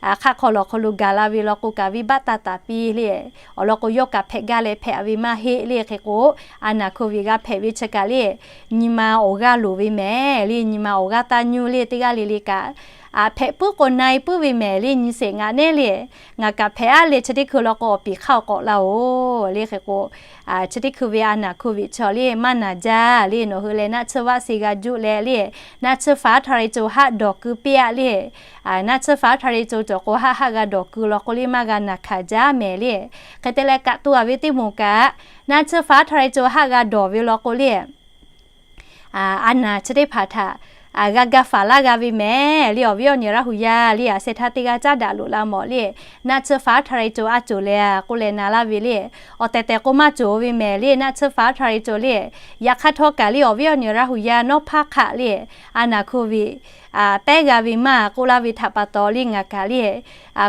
hk'aˆ hk'aw lawˬ hk'aw lo gaˬ la ve law k'o kaꞈ venˇbaˆ taˇ taˍ piˇ le. Awˬ lawn k'o, yawˇ kaꞈ hpehꞈ gaˇ leh hpehꞈ ve maˇ heˆ le. Hk'e k'o, a naˍ hkoˍviˆ g'a hpehꞈ ve chi kaꞈ le, nyi ma awˬ g'aˇ loˍ ve mehˍ le. Nyi ma awˬ g'aˇ taˇ nyuˇ le. Teˇ g'aˇ le le kaꞈ a hpehꞈ puiˉ k'o na e puiˉ ve mehˍ le. Nyi sheˍ ngaˬ nehˉ le, ngaˬ kaꞈ hpehꞈ-aˇ le, chi teˇ hkui law k'o awˬ piˍ hk'aˇ awˬ k'awꞈ la-oˬ le. Hk'e k'o, chi teˇ hkui ve a naˍ hkoˍviˆ chaw le maˇ naˬ jaˇ le. Nawˬ hui leh naˆ tsuhˇ vaˆ se g'a juˆ leh le, naˆ tsuhˇ faˍ htaˇ re co haˆ dawˬ keu piˇ-aˆ le. Naˆ tsuhˇ faˍ htaˇ re co cawˬ k'o, haˆ haˆ g'a dawˬ keu law k'o le, maˇ g'a naˬ hkanˍ jaˇ mehˍ le. Hk'e te leh kaꞈ tuˬ a ve teˇ moˍ kaꞈ, naˆ tsuhˇ faˍ htaˇ re co haˆ g'a dawˬ ve law k'o le, a naˍ chi teˇ hpaˍ htaꞈ g'a ga faˍ laˇ g'a ve mehˍ le. Awˬ viˉ awˬ nyi Laˇ hu yaˇ le, a sheh htaˇ teˇ g'aˇ caˉ daꞈ loꞈ la mawˬ le, naˆ tsuhˇ faˍ htaˇ re co a cawˬ le k'oˆ leh na laˇ ve le. Awˬ tehˬ tehˬ k'o maˇ cawˬ ve mehˍ le, naˆ tsuhˇ faˍ htaˇ re co le. Yaꞈ hk'aˇ htawˇ kaꞈ le, awˬ viˉ awˬ nyi Laˇ hu yaˇ nawˉ hpaˇ hk'aˆ le, a naˍ hkoˍviˆ pehˉ g'a ve maˇ k'oˆ laˇ ve htaꞈ pa taw le, ngaˬ kaꞈ le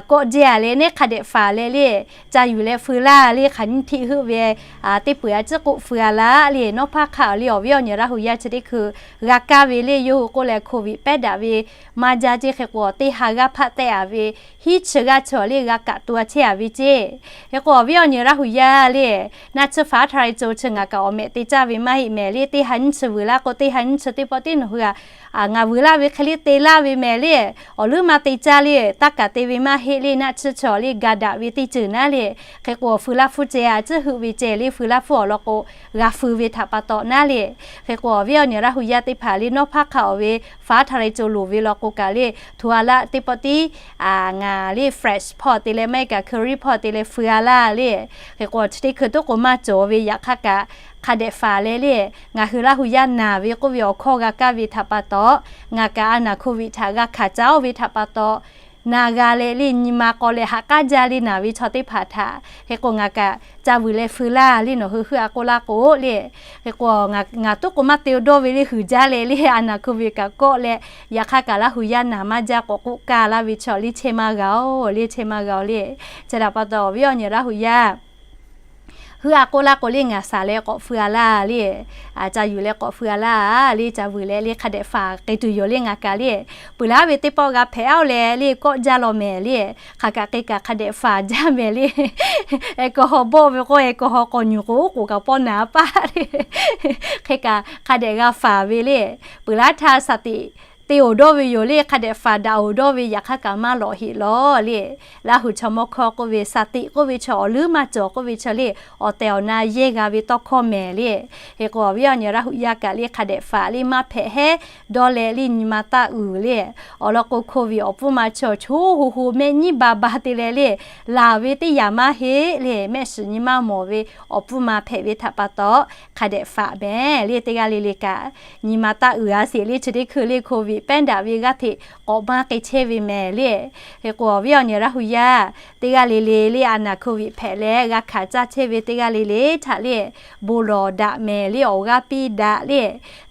kawˆ jehˇ a leh nehˉ hk'a dehꞈ faˍ leh le, ca yuˬ leh feu laˇ le. Hk'aˬ nyiˇ htiˆ heuˆ ve teˇ peu-eˬ a ciˉ k'oˆ feu a laˇ le. Nawˉ hpaˇ hk'aˆ le, awˬ viˉ awˬ nyi Laˇ hu yaˇ chi teˇ hkui g'a kaˇ ve le, yawˇ hui k'oˆ leh hkoˍviˆ pehˉ daꞈ ve maˇ jaˇ ceˇ. Hk'e k'o, teˇ ha g'aˇ hpaˆ tehˆ a ve hiˉ chi g'aˇ chaw le g'a kaꞈ tuˬ a chehˇ a ve ceˇ. Hk'e k'o, awˬ viˉ awˬ nyi Laˇ hu yaˇ le, naˆ tsuhˇ faˍ htaˇ re co chi ngaˬ kaꞈ awˬ mehꞈ te caˇ ve maˇ heˆ mehˍ le. Teˇ ha nyiˇ chi vuiˬ laˇ k'o, teˇ ha nyiˇ chi teˇ pawˆ tiˉ nawˬ hui a ngaˬ vuiˬ laˇ ve hk'e le te laˇ ve mehˍ le. Awˬ leuˉ maˇ te caˇ le, taˇ kaˍ te ve maˇ heˆ le. Naˆ tsuhˇ chaw le ga daꞈ ve teˇ ceuˬ naˉ le. Hk'e k'o, feu laˇ hpfuhˇ ceh a ciˉ heuˆ ve ceh le, feu laˇ hpfuhˇ awˬ lawn k'o, g'a feu ve htaꞈ pa taw naˉ le. Hk'e k'o, awˬ viˉ awˬ nyi Laˇ hu yaˇ teˇ hpaˍ le, nawˉ hpaˇ hk'aˆ awˬ ve faˍ htaˇ re co loˍ ve law k'o kaꞈ le, hto a laˇ teˇ pawˆ tiˉ ngaˬ le fresh hpawˇ te leh maˇ heˆ kaꞈ curry hpawˇ te leh feu a laˇ le. Hk'e k'o, chi teˇ hkui toˉ k'o maˇ cawˬ ve yaꞈ hk'aˇ kaꞈ hk'a dehꞈ faˍ leh le, ngaˬ hui Laˇ hu yaˇ naˬ ve k'oˆ ve awˬ hkawˇ g'a kaˇ ve htaꞈ pa taw, ngaˬ kaꞈ a naˍ hkoˍviˆ htaꞈ g'a hkanˍ caˉ-oˬ ve htaꞈ pa taw, na g'a leh le, nyi ma k'aw leh ha k'aˉ jaˇ le, naˬ ve chaw teˇ hpaˍ htaꞈ. Hk'e k'o, ngaˬ kaꞈ ca vuiˬ leh feu laˇ le, nawˬ hui heuˆ a k'oˆ laˇ k'o le. Hk'e k'o, ngaˬ toˉ k'o maˇ te-o dawˇ ve le, huiˍ jaˇ leh le, a naˍ hkoˍviˆ kaꞈ kawˆ leh, yaꞈ hk'aˇ kaꞈ Laˇ hu yaˇ naˬ maˇ jaˇ k'awꞈ k'oˆ kaˇ laˇ ve chaw le chehˇ maˇ g'a-oˬ le, chehˇ maˇ g'a-oˬ le. Chi htaꞈ pa taw, awˬ viˉ awˬ nyi Laˇ hu yaˇ heuˆ a k'oˆ laˇ k'o le, ngaˬ shaˍ leh k'awꞈ feu a laˇ le, ca yuˬ leh k'awꞈ feu a laˇ le, ca vuiˬ leh le hk'a dehꞈ faˍ k'ai tuˬ yoˬ le ngaˬ kaꞈ le. Peuˬ laˇ ve teˇ pawˆ g'a hpehꞈ-aˇ leh le, kawˆ jaˇ law mehˍ le. Hk'aˬ kaꞈ k'e kaꞈ hk'a dehꞈ faˍ jaˇ mehˍ le. Alcohol bawˆ ve k'o, alcohol k'awꞈ nyuˬ k'o, oˉ k'oˍ kaꞈ pawˆ naˍ a paˇ le. Hk'e kaꞈ hk'a dehꞈ g'a faˍ ve le. Peuˬ laˇ htaˇ shaˍ tiꞈ te-oˬ dawˇ ve yoˬ le, hk'a dehꞈ faˍ daꞈ-oˬ dawˇ ve yaꞈ hk'aˇ kaꞈ maˇ lawꞈ heˆ lawˬ le. Laˇ hu chaw mawˇ hkawˇ k'oˆ ve, shaˍ tiꞈ k'oˆ ve chaw awˬ leuˉ maˇ cawˬ k'oˆ ve chaw le, awˬ tehˬ awˬ na yehˇ g'a ve tawˇ hkawˇ mehˍ le. Hk'e k'o, awˬ viˉ awˬ nyi Laˇ hu yaˇ kaꞈ le hk'a dehꞈ faˍ le, maˇ hpehꞈ heˉ dawˇ leh le, nyi ma taˇ uiˍ le. Awˬ lawn k'o, hkoˍviˆ awˬ pfuhˇ ma chaw choˬ ho ho mehˆ nyiˉ ba ba te leh le, laˬ ve teˇ yanˇ maˇ heˆ le, mehˆ shiˍ nyi maˇ mawˬ ve awˬ pfuhˇ ma hpehꞈ ve htaꞈ pa taw, hk'a dehꞈ faˍ mehˍ le. Teˇ g'aˇ le le kaꞈ nyi ma taˇ uiˍ a sheˍ le, chi teˇ hkui le hkoˍviˆ pehˉ daꞈ ve g'aˇ hteꞈ k'awꞈ maˇ k'e chehˇ ve mehˍ le. Hk'e k'o awˬ viˉ awˬ nyi Laˇ hu yaˇ teˇ g'aˇ le le le a naˬ hk'oˆ viꞈ hpehꞈ leh g'a hkanˍ caˇ chehˇ ve teˇ g'aˇ le le htaꞈ le, bon lawˬ daꞈ mehˍ le, awˬ g'aˇ piˇ daꞈ le.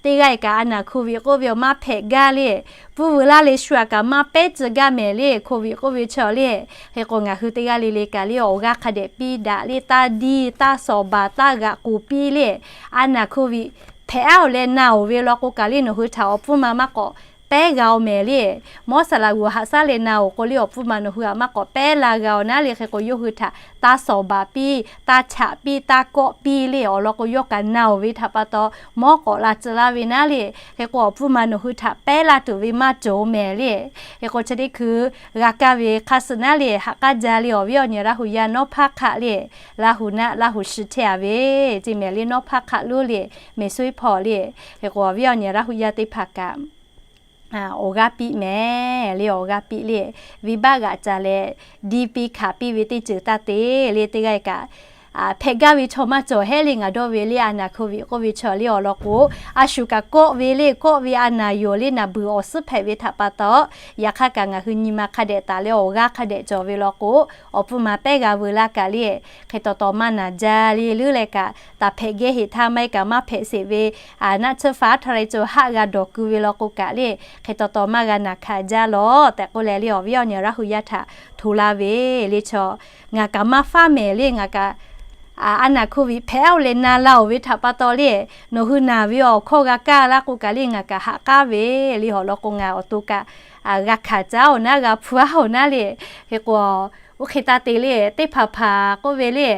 Teˇ g'aˇ kaꞈ a naˬ hk'oˆ viꞈ k'oˆ ve awˬ maˇ hpehꞈ gaˇ le, pfuhˇ veu laˇ le shu aꞈ kaꞈ maˇ pehˉ tcuh gaˇ mehˍ le, hk'oˆ viꞈ k'oˆ ve chaw le. Hk'e k'o ngaˬ hui teˇ g'aˇ le le kaꞈ le awˬ g'aˇ hk'a dehꞈ piˇ daꞈ le, taˇ diˇ taˇ shawˍ baˬ taˇ g'aꞈ k'oˍ piˇ le. A naˬ hk'oˆ viꞈ hpehꞈ aˉ-oˬ leh na-oˬ ve law k'o kaꞈ le nawˬ hui htaꞈ awˬ pfuhˇ ma maˇ k'awꞈ pehˉ g'a-oˬ mehˍ le. Mawˇ saˍ laꞈ g'uˬ haꞈ shaˉ leh na-oˬ k'o le awˬ pfuhˇ ma nawˬ hui htaꞈ maˇ k'awꞈ pehˉ la g'a-oˬ naˉ le. Hk'e k'o yawˇ hui htaꞈ taˇ shawˍ baˬ piˇ, taˇ chaꞈ piˇ, taˇ kawˆ piˇ le awˬ lawn k'o yawˇ kaꞈ na-oˬ ve htaꞈ pa taw mawˇ k'awꞈ la tcuh laˇ ve naˉ le. Hk'e k'o awˬ pfuhˇ ma nawˬ hui htaꞈ pehˉ la tuˬ ve maˇ cawˬ-oˬ mehˍ le. Hk'e k'o chi teˇ hkui g'a kaˇ ve hk'a suh naˉ le haꞈ k'aˉ jaˇ le awˬ viˉ awˬ nyi Laˇ hu yaˇ nawˉ hpaˇ hk'aˆ le, Laˇ hu naˆ Laˇ hu shiˍ chehˇ-a ve ceˇ mehˍ le, nawˉ hpaˇ hk'aˆ lonˉ le, Meˍsuiˉ hpawˇ le. Hk'e k'o awˬ viˉ awˬ nyi Laˇ hu yaˇ teˇ hpaˍ kaꞈ awˬ g'aˇ piˇ mehˍ le, awˬ g'aˇ piˇ le, venˇ baˆ g'aꞈ ca leh diˇ piˇ hkanˍ piˇ ve teˇ ceuˬ taˇ te le. Teˇ g'aˇ kaꞈ hpehꞈ gaˇ ve chaw maˇ cawˬ hehˉ le. Ngaˬ dawˇ ve le a naˬ hk'oˆ viꞈ k'oˆ ve chaw le awˬ lawn k'o, a shu kaꞈ kawˆ ve le, kawˆ ve a naˬ yoˬ le, naˬ beuˬ awˬ suhˉ hpehꞈ ve htaꞈ pa taw, yaꞈ hk'aˇ kaꞈ ngaˬ hui nyi ma hk'a dehꞈ taˍ leh awˬ g'aˇ hk'a dehꞈ cawˬ ve law k'o, awˬ pfuhˇ ma pehˉ g'a veu laˇ kaꞈ le, hk'e taw taw maˇ naˬ jaˇ le leuˉ leh kaꞈ, taˍ hpehꞈ gehˇ heꞈ htaˇ maˇ heˆ kaꞈ maˇ hpehꞈ sheˍ ve naˆ tsuhˇ faˍ aˉ htaˇ leh co haˆ g'a dawˬ ku ve law k'o kaꞈ le, hk'e taw taw maˇ g'a naˬ hkanˍ jaˇ lawˬ tehꞈ k'oˆ leh le awˬ viˉ awˬ nyi Laˇ hu yaˇ htaꞈ hto laˇ ve le chaw. Ngaˬ kaꞈ maˇ faˉ mehˍ le, ngaˬ kaꞈ a naˬ hk'oˆ viꞈ hpehꞈ-oˬ leh na la-oˬ ve htaꞈ pa taw le, nawˬ hui naˬ ve awˬ hkawˇ g'a kaˇ laˇ k'o kaꞈ le ngaˬ kaꞈ haꞈ k'aˉ ve le awˬ lawn k'o ngaˬ awˬ to kaꞈ g'a hkanˍ caˇ-oˬ naˉ, g'a hpu-aˉ-oˬ naˉ le. Hk'e k'o oˇ hk'e taˇ te le, teˇ hpaˍ hpaˍ k'oˆ ve le,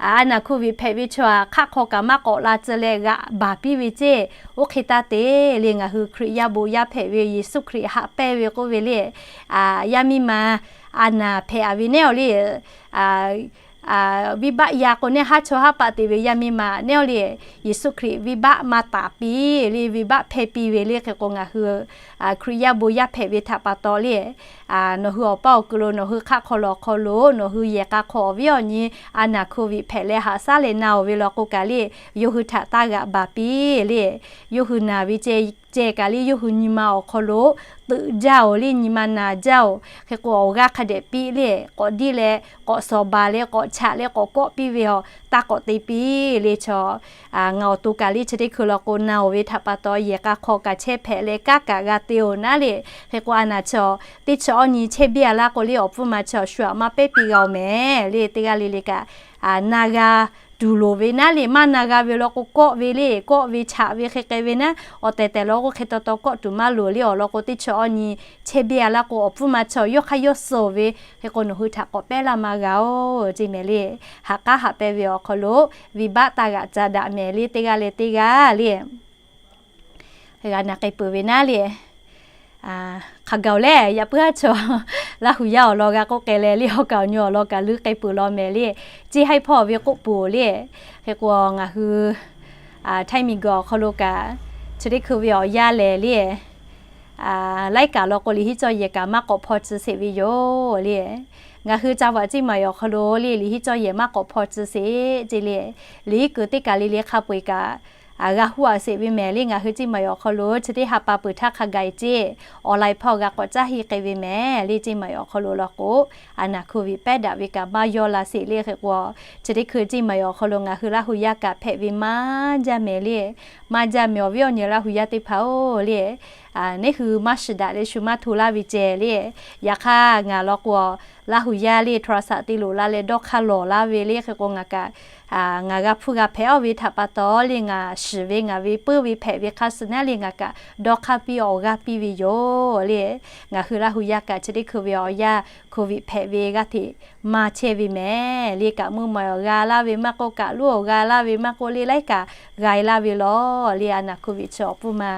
a naˬ hk'oˆ viꞈ hpehꞈ ve chaw htaꞈ hk'aˆ hk'aw kaꞈ maˇ k'awꞈ la tcuh leh g'aꞈ baˬ piˇ ve ceˇ. Oˇ hk'e taˇ te le, ngaˬ hui Hkriꞈ yaˇ bon yaˇ hpehꞈ ve Yeˍsuˆ Hkriꞈ haꞈ pehnˇ ve k'oˆ ve le, yaˇ miˇ ma a naˬ hpehꞈ-a ve nehˉ-oˬ le, venˇ baˆ yaˇ k'o nehˉ haˉ chawˇ haˉ paˆ te ve yaˇ miˇ ma nehˉ-oˬ le, Yeˍsuˆ Hkriꞈ venˇ baˆ maˇ taˍ piˇ le, venˇ baˆ hpehˇ piˇ ve le. Hk'e k'o ngaˬ hui Hkriꞈ yaˇ bon yaˇ hpehꞈ ve htaꞈ pa taw le, nawˬ hui awˬ paˇ awˬ kuiˬ lo nawˬ hui hk'aˆ hk'aw lo awˬ hk'aw lo nawˬ hui yehˬ k'a hk'aw awˬ viˉ awˬ nyi a naˬ hk'oˆ viꞈ hpehꞈ leh haꞈ shaˉ leh na-oˬ ve law k'o kaꞈ le, yawˇ hui htaꞈ taˇ g'aꞈ baˬ piˇ le. Yawˇ hui naˬ ve ceh ceh kaꞈ le yawˇ hui nyi ma awˬ hk'aw lo teuꞈ jaˇ-oˬ le, nyi ma naˬ jaˇ-oˬ. Hk'e k'o awˬ g'aˇ hk'a dehꞈ piˇ le, k'awꞈ diˇ leh k'awꞈ shawˍ baˬ leh k'awꞈ chaꞈ leh k'awꞈ kawˆ piˇ ve aˬ, taˇ k'awꞈ te piˇ le chaw. Ngaˬ awˬ to kaꞈ le chi teˇ hkui law k'o na-oˬ ve htaꞈ pa taw yehˬ k'a hk'aw kaꞈ chehˇ hpehꞈ leh kanˉ kaꞈ g'a te-oˬ naˉ le. Hk'e k'o a naˬ chaw teˇ chi awˇ nyi chehˇ biˇ-a laˇ k'o le awˬ pfuhˇ ma chaw shu aꞈ maˇ pehˉ piˇ g'a-oˬ mehˍ le. Teˇ g'aˇ le le kaꞈ na g'a tuˬ loˍ ve naˉ le, maˇ na g'a ve law k'o kawˆ ve le, kawˆ ve chaꞈ ve hk'e k'ai ve naˉ, awˬ tehˬ tehˬ law k'o hk'e taw taw kawˆ tuˬ maˇ loˍ le awˬ lawn k'o teˇ chi awˇ nyi chehˇ biˇ-a laˇ k'o awˬ pfuhˇ ma chaw yawˇ hk'aˇ yawˇ suh-oˬ ve, hk'e k'o nawˬ hui htaꞈ k'awꞈ pehˉ laˇ maˇ g'a-oˬ ceˇ mehˍ le. Haꞈ k'aˉ haꞈ pehnˇ ve awˬ hk'aw lo venˇ baˆ taˇ g'aꞈ ca daꞈ mehˍ le teˇ g'aˇ leh teˇ g'aˇ le. G'a naˬ k'ai peuˬ ve naˉ le. Hk'a gaˬ-oˬ lehˬ yaꞈ puiˉ haˉ chaw Laˇ hu yaˇ awˬ lawn g'a k'oˆ k'ai leh le awˬ kaˍ awˬ nyi awˬ lawn kaꞈ leuˉ k'ai peuˬ law mehˍ le. Ceˇ haiˇ hpawˇ ve k'oˆ peuˬ le. Hk'e k'o ngaˬ hui htaiˇ miˬ guiˬ awˬ hk'aw lo kaꞈ chi teˇ hkui ve awˬ yanˇ lehˬ le, laiˉ kaꞈ law k'o liꞈ hiˉ cawˇ yehˬ kaꞈ maˇ k'awꞈ hpaw tcuh sheˍ ve yoˬ le. Ngaˬ hui ca vaꞈ ceˇ maˬ awˬ hk'aw lo le liꞈ hiˉ cawˇ yehˬ maˇ k'awꞈ hpaw tcuh sheˍ ceˇ le. Liꞈ hiˉ kuiˬ teˇ kaˬ le le hk'a peu-eˬ kaꞈ g'a huˉ-a sheˍ ve mehˍ le. Ngaˬ hui ceˇ maˬ awˬ hk'aw lo chi teˇ ha pa peuˬ htaˇ hk'a gaˬ-e ceˇ awˬ laiˬ hpawˇ g'a k'awꞈ caˇ henˇ k'ai ve mehˍ le. Ceˇ maˬ awˬ hk'aw lo law k'o a naˬ hk'oˆ viꞈ pehˉ daꞈ ve kaꞈ maˇ yawˇ la sheˍ le. Hk'e k'o chi teˇ hkui ceˇ maˬ awˬ hk'aw lo ngaˬ hui Laˇ hu yaˇ kaꞈ hpehꞈ ve maˇ jaˇ mehˍ le. Maˇ jaˇ mehˍ awˬ viˉ awˬ nyi Laˇ hu yaˇ teˇ hpaˍ-oˬ le, neˉ hui maˇ shiˍ daꞈ leh shu maˇ hto laˇ ve ceh le. Yaꞈ hk'aˇ ngaˬ law k'o Laˇ hu yaˇ le โทรศัพท์ te loꞈ la leh dawˇ hk'aˇ lawˬ laˇ ve le. Hk'e k'o ngaˬ kaꞈ ngaˬ g'a hpuˇ g'a hpehꞈ-aˬ ve htaꞈ pa taw le ngaˬ shiˍ ve ngaˬ ve peuˇ ve hpehꞈ ve hk'a suh naˉ le ngaˬ kaꞈ dawˇ hk'aˇ piˇ awˬ g'aˇ piˇ ve yoˬ le. Ngaˬ hui Laˇ hu yaˇ kaꞈ chi teˇ hkui ve awˬ yanˇ hk'oˆ viꞈ hpehꞈ ve g'aˇ hteꞈ maˇ chehˇ ve mehˍ le. Kaꞈ mvuhˇ maˬ awˬ g'a laˇ ve maˇ k'oˆ, kaꞈ luˉ awˬ g'a laˇ ve maˇ k'oˆ le, laiˉ kaꞈ g'a-e laˇ ve lawˬ le. A naˬ hk'oˆ viꞈ chi awˬ pfuhˇ ma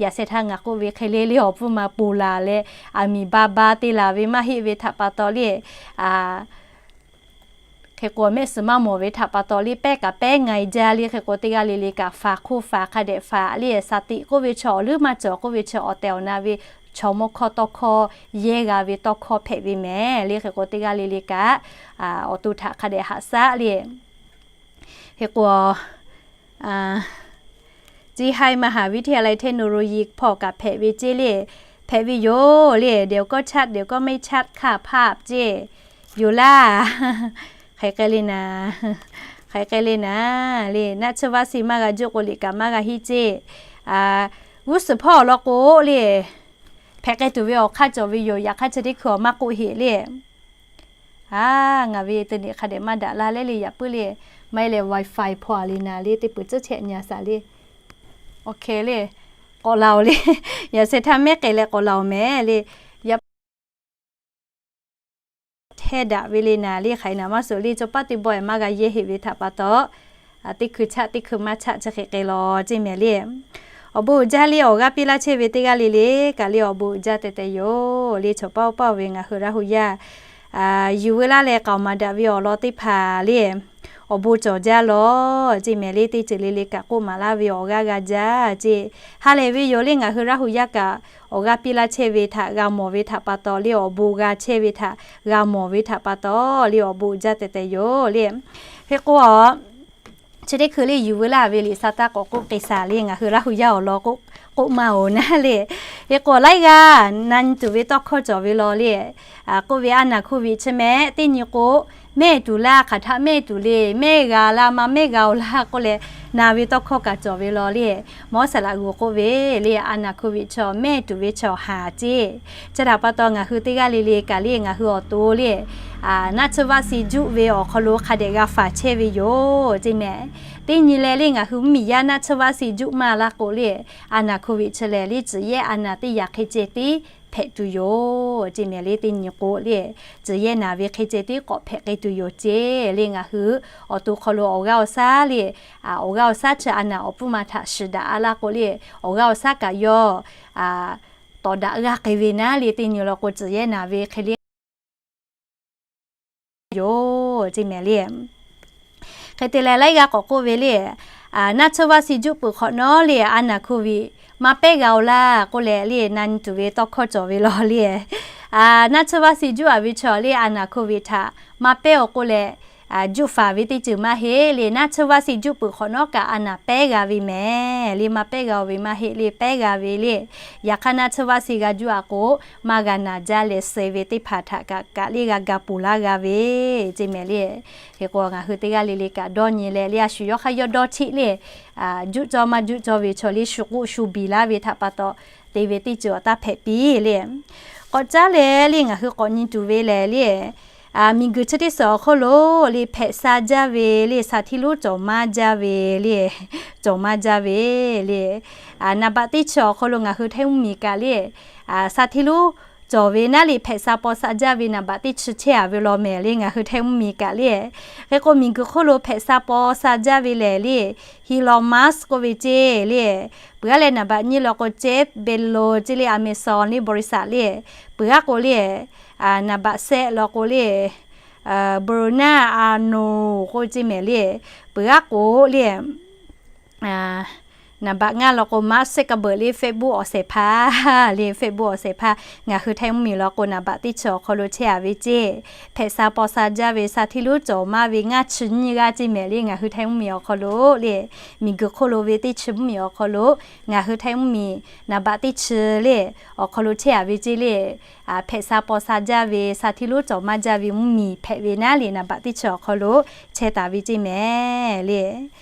yaꞈ sheh htaˇ ngaˬ k'oˆ ve hk'e le le awˬ pfuhˇ ma ponˬ laˬ leh aˬ miˍ ba ba te laˬ ve maˇ heˆ ve htaꞈ pa taw le hk'e k'o mehˆ suhˍ maˇ mawˬ ve htaꞈ pa taw le pehˉ kaꞈ pehˉ nga-e jaˇ le. Hk'e k'o teˇ g'aˇ le le kaꞈ faˍ hk'oˆ faˍ hk'a dehꞈ faˍ le. Saˍ tiꞈ k'oˆ ve chaw awˬ leuˉ maˇ cawˬ k'oˆ ve chaw awˬ tehˬ awˬ na ve chaw mawˇ hkawˇ tawˇ hkawˇ yehˇ g'a ve tawˇ hkawˇ hpehꞈ ve mehˍ le. Hk'e k'o teˇ g'aˇ le le kaꞈ awˬ to htaꞈ hk'a dehꞈ haꞈ shaˉ le. Hk'e k'o จีน มหาวิทยาลัยเทคโนโลยี hpawˇ kaꞈ hpehꞈ ve ceˇ le. hpehꞈ ve yoˬ le. เดี๋ยวก็ชัด เดี๋ยวก็ไม่ชัด ค่ะ ภาพ ceˇ yoˬ laˇ. Hk'aˬ hk'e le naˍ, hk'aˬ hk'e le naˍ le, naˆ tsuhˇ vaˆ si maˇ g'a juˆ k'o liꞈ kaꞈ maˇ g'a henˇ ceˇ. G'uˇ suhˍ hpawˇ awˬ lawn k'o le, hpehꞈ k'ai tuˬ ve awˬ hk'aˇ cawˬ ve yoˬ. Yaꞈ hk'aˇ chi teˇ hkui awˬ maˇ k'oˆ heˆ le. A, ngaˬ ve อินเทอร์เน็ต hk'a dehꞈ maˇ daꞈ la leh le, yaꞈ puiˉ le, maˇ heˆ leh wifi hpawˇ a le naˍ le, teˇ peuˬ tcuhˉ chehˇ nyi a saˍ le. Oˇ hk'e le, k'awꞈ la oˬ le. Yaꞈ sheh htaˇ mehˉ k'ai leh k'awꞈ la oˬ mehˍ le. Yaꞈ heh daꞈ ve le naˍ le, hk'aˬ hk'e naˍ maˇ suhˍ le, caw paˉ teˇ bawˆ e maˇ g'a yehˇ heˆ ve htaꞈ pa taw, teˇ hkui chaˆ teˇ hkui maˇ chaˆ chi hk'e k'ai law ceˇ mehˍ le. Awˬ bon uiˍ jaˇ le, awˬ g'aˇ piˇ laˇ chehˇ ve teˇ g'aˇ le le kaꞈ le awˬ bon uiˍ jaˇ teh teh yoˬ le. Chaw paˇ oˇ paˇ oˇ ve ngaˬ hui Laˇ hu yaˇ yuˬ veu laˇ leh k'aoˍ maˍ daꞈ ve awˬ lawn teˇ hpaˍ le, awˬ bon cawˬ jaˇ law ceˇ mehˍ le. Teˇ ceuˬ le le kaꞈ k'oˆ maˍ laˇ ve awˬ g'aˇ g'a jaˇ ceˇ. Ha lehˬ ve yoˬ le, ngaˬ hui Laˇ hu yaˇ kaꞈ awˬ g'aˇ piˇ laˇ chehˇ ve htaꞈ g'a mawˬ ve htaꞈ pa taw le, awˬ bon g'a chehˇ ve htaꞈ g'a mawˬ ve htaꞈ pa taw le, awˬ bon uiˍ jaˇ teh teh yoˬ le. Hk'e k'o, chi teˇ hkui le yuˬ veu laˇ ve liꞈ sa taˇ k'awꞈ k'oˆ k'ai saˍ le, ngaˬ hui Laˇ hu yaˇ awˬ lawn k'oˆ maˇ oˬ naˉ le. Hk'e k'o laiˉ g'aˇ na nyi tuˬ ve tawˇ hkawˇ cawˬ ve law le. K'oˆ ve a naˍ โควิด chi mehˍ, teˇ nyi k'o mehˇ tuˬ laˇ, hk'aˬ htaꞈ mehˇ tuˬ le, mehˇ g'a laˇ maˇ mehˇ g'a oˬ laˇ k'oˆ leh, na ve tawˇ hkawˇ kaꞈ cawˬ ve law le. Mawˇ saˍ laꞈ g'uˬ k'oˆ ve le, a naˍ โควิด chi mehˇ tuˬ ve chaw haˍ ceˇ. Chi htaꞈ pa taw ngaˬ hui teˇ g'aˇ le le kaꞈ le, ngaˬ hui awˬ to le, naˆ tsuhˇ vaˆ si juˆ ve awˬ hk'aw lo hk'a dehꞈ g'a faˍ chehˇ ve yoˬ ceˇ mehˍ. Teˇ nyi leh le ngaˬ hui mvuhˇmiˬ yaˇ naˆ tsuhˇ vaˆ si juˆ maˇ laˇ k'o le, a naˍ โควิด chi lehˬ le, tcuhˬ yehˇ a naˍ teˇ yaꞈ hk'e ceh tiˉ hpehꞈ tuˬ yoˬ ceˇ mehˍ le. Teˇ nyi k'o le, tcuhˬ yehˇ naˍ ve hk'e ceh tiˉ k'awꞈ hpehꞈ k'ai tuˬ yoˬ ceˇ le. Ngaˬ hui awˬ to hk'aw lo awˬ g'aˇ awˬ shaˉ le, awˬ g'aˇ awˬ shaˉ chi a naˍ awˬ puiˉ ma htaꞈ shiˍ daꞈ a laˇ k'o le, awˬ g'aˇ awˬ shaˉ kaꞈ yawˇ tawˍ daꞈ g'aˇ k'ai ve naˉ le. Teˇ nyi law k'o tcuhˬ yehˇ naˍ ve hk'e le yoˬ ceˇ mehˍ le. Hk'e te leh laiˉ g'aˇ k'awꞈ k'oˆ ve le, naˆ tsuhˇ vaˆ si juˆ peuˬ hk'awꞈ nawˉ le, a naˍ โควิด maˇ pehˉ g'a oˬ laˇ k'oˆ leh le, na nyi tuˬ ve tawˇ hkawˇ cawˬ ve law le. Naˆ tsuhˇ vaˆ si juˆ a ve chaw le, a naˍ โควิด htaꞈ maˇ pehˉ oˬ k'oˆ leh, juˆ faˍ ve teˇ ceuˬ maˇ heˆ le. Naˆ tsuhˇ vaˆ si juˆ peuˬ hk'awꞈ nawˉ kaꞈ a naˍ pehˉ g'a ve mehˍ le. Maˇ pehˉ g'a oˬ ve maˇ heˆ le, pehˉ g'a ve le. Yaꞈ hk'aˇ naˆ tsuhˇ vaˆ si g'a juˆ a k'o, maˇ g'a naˍ jaˇ leh suh ve teˇ hpaˍ htaꞈ kaꞈ kaꞈ le g'a ga ponˬ laˇ g'a ve ceˇ mehˍ le. Hk'e k'o ngaˬ hui teˇ g'aˇ le le kaꞈ dawˇ nyi leh le, a shu yawˇ hk'aˇ yawˇ dawˇ htiˆ le, juˆ cawˇ maˇ juˆ cawˇ ve chaw le shu k'oˆ shu biˬ laˇ ve htaꞈ pa taw, te ve teˇ ceuˬ awˬ taˇ hpehꞈ piˇ le. K'awꞈ caˉ leh le ngaˬ hui k'awꞈ nyi tuˬ ve lehˬ le, miˬguiˬ chi teˇ suhˍ awˬ hk'oˆ lo le hpehꞈ sha jaˇ ve le, sha htiˇ lonˉ cawˬ maˇ jaˇ ve le, cawˬ maˇ jaˇ ve le. Naˍ baꞈ teˇ chi awˬ hk'aw lo ngaˬ hui Htaiˇ mvuhˇmiˬ kaꞈ le, sha htiˇ lonˉ cawˬ ve naˉ le hpehꞈ sha paw sha jaˇ ve naˍ baꞈ teˇ chi chehˇ a ve law mehˍ le ngaˬ hui Htaiˇ mvuhˇmiˬ kaꞈ le. Hk'e k'o miˬguiˬ hk'oˆ lo hpehꞈ sha paw sha jaˇ ve lehˬ le, Elon Musk k'oˆ ve ceˇ le. Peuˬ aˉ leh naˍ baꞈ nyiˇ law k'o Jeff Bezos ceˇ le, Amazon le บริษัท le. Peuˬ aˉ k'o le, naˍ baꞈ shehˆ law k'o le, Bernard Arnault k'oˆ ceˇ mehˍ le. Peuˬ aˉ k'o le, naˍ baꞈ ngaˇ law k'o Mark Zuckerberg le, Facebook awˬ shehˍ hpaˇ le, Facebook awˬ shehˍ hpaˇ ngaˬ hui Htaiˇ mvuhˇmiˬ law k'o naˍ baꞈ teˇ chi awˬ hk'aw lo chehˇ a ve ceˇ. Hpehꞈ sha paw sha jaˇ ve sha htiˇ lonˉ cawˬ maˇ ve ngaˇ chi nyiˇ g'aˇ ceˇ mehˍ le ngaˬ hui Htaiˇ mvuhˇmiˬ awˬ hk'aw lo le. Miˬguiˬ hk'oˆ lo ve teˇ chi mvuhˇmiˬ awˬ hk'aw lo ngaˬ hui Htaiˇ mvuhˇmiˬ naˍ baꞈ teˇ chi le awˬ hk'aw lo chehˇ a ve ceˇ le. Hpehꞈ sha paw sha jaˇ ve sha htiˇ lonˉ cawˬ maˇ jaˇ ve mvuhˇmiˬ hpehꞈ ve naˉ le naˍ baꞈ teˇ chi awˬ hk'aw lo chehˇ taˍ ve ceˇ mehˍ le.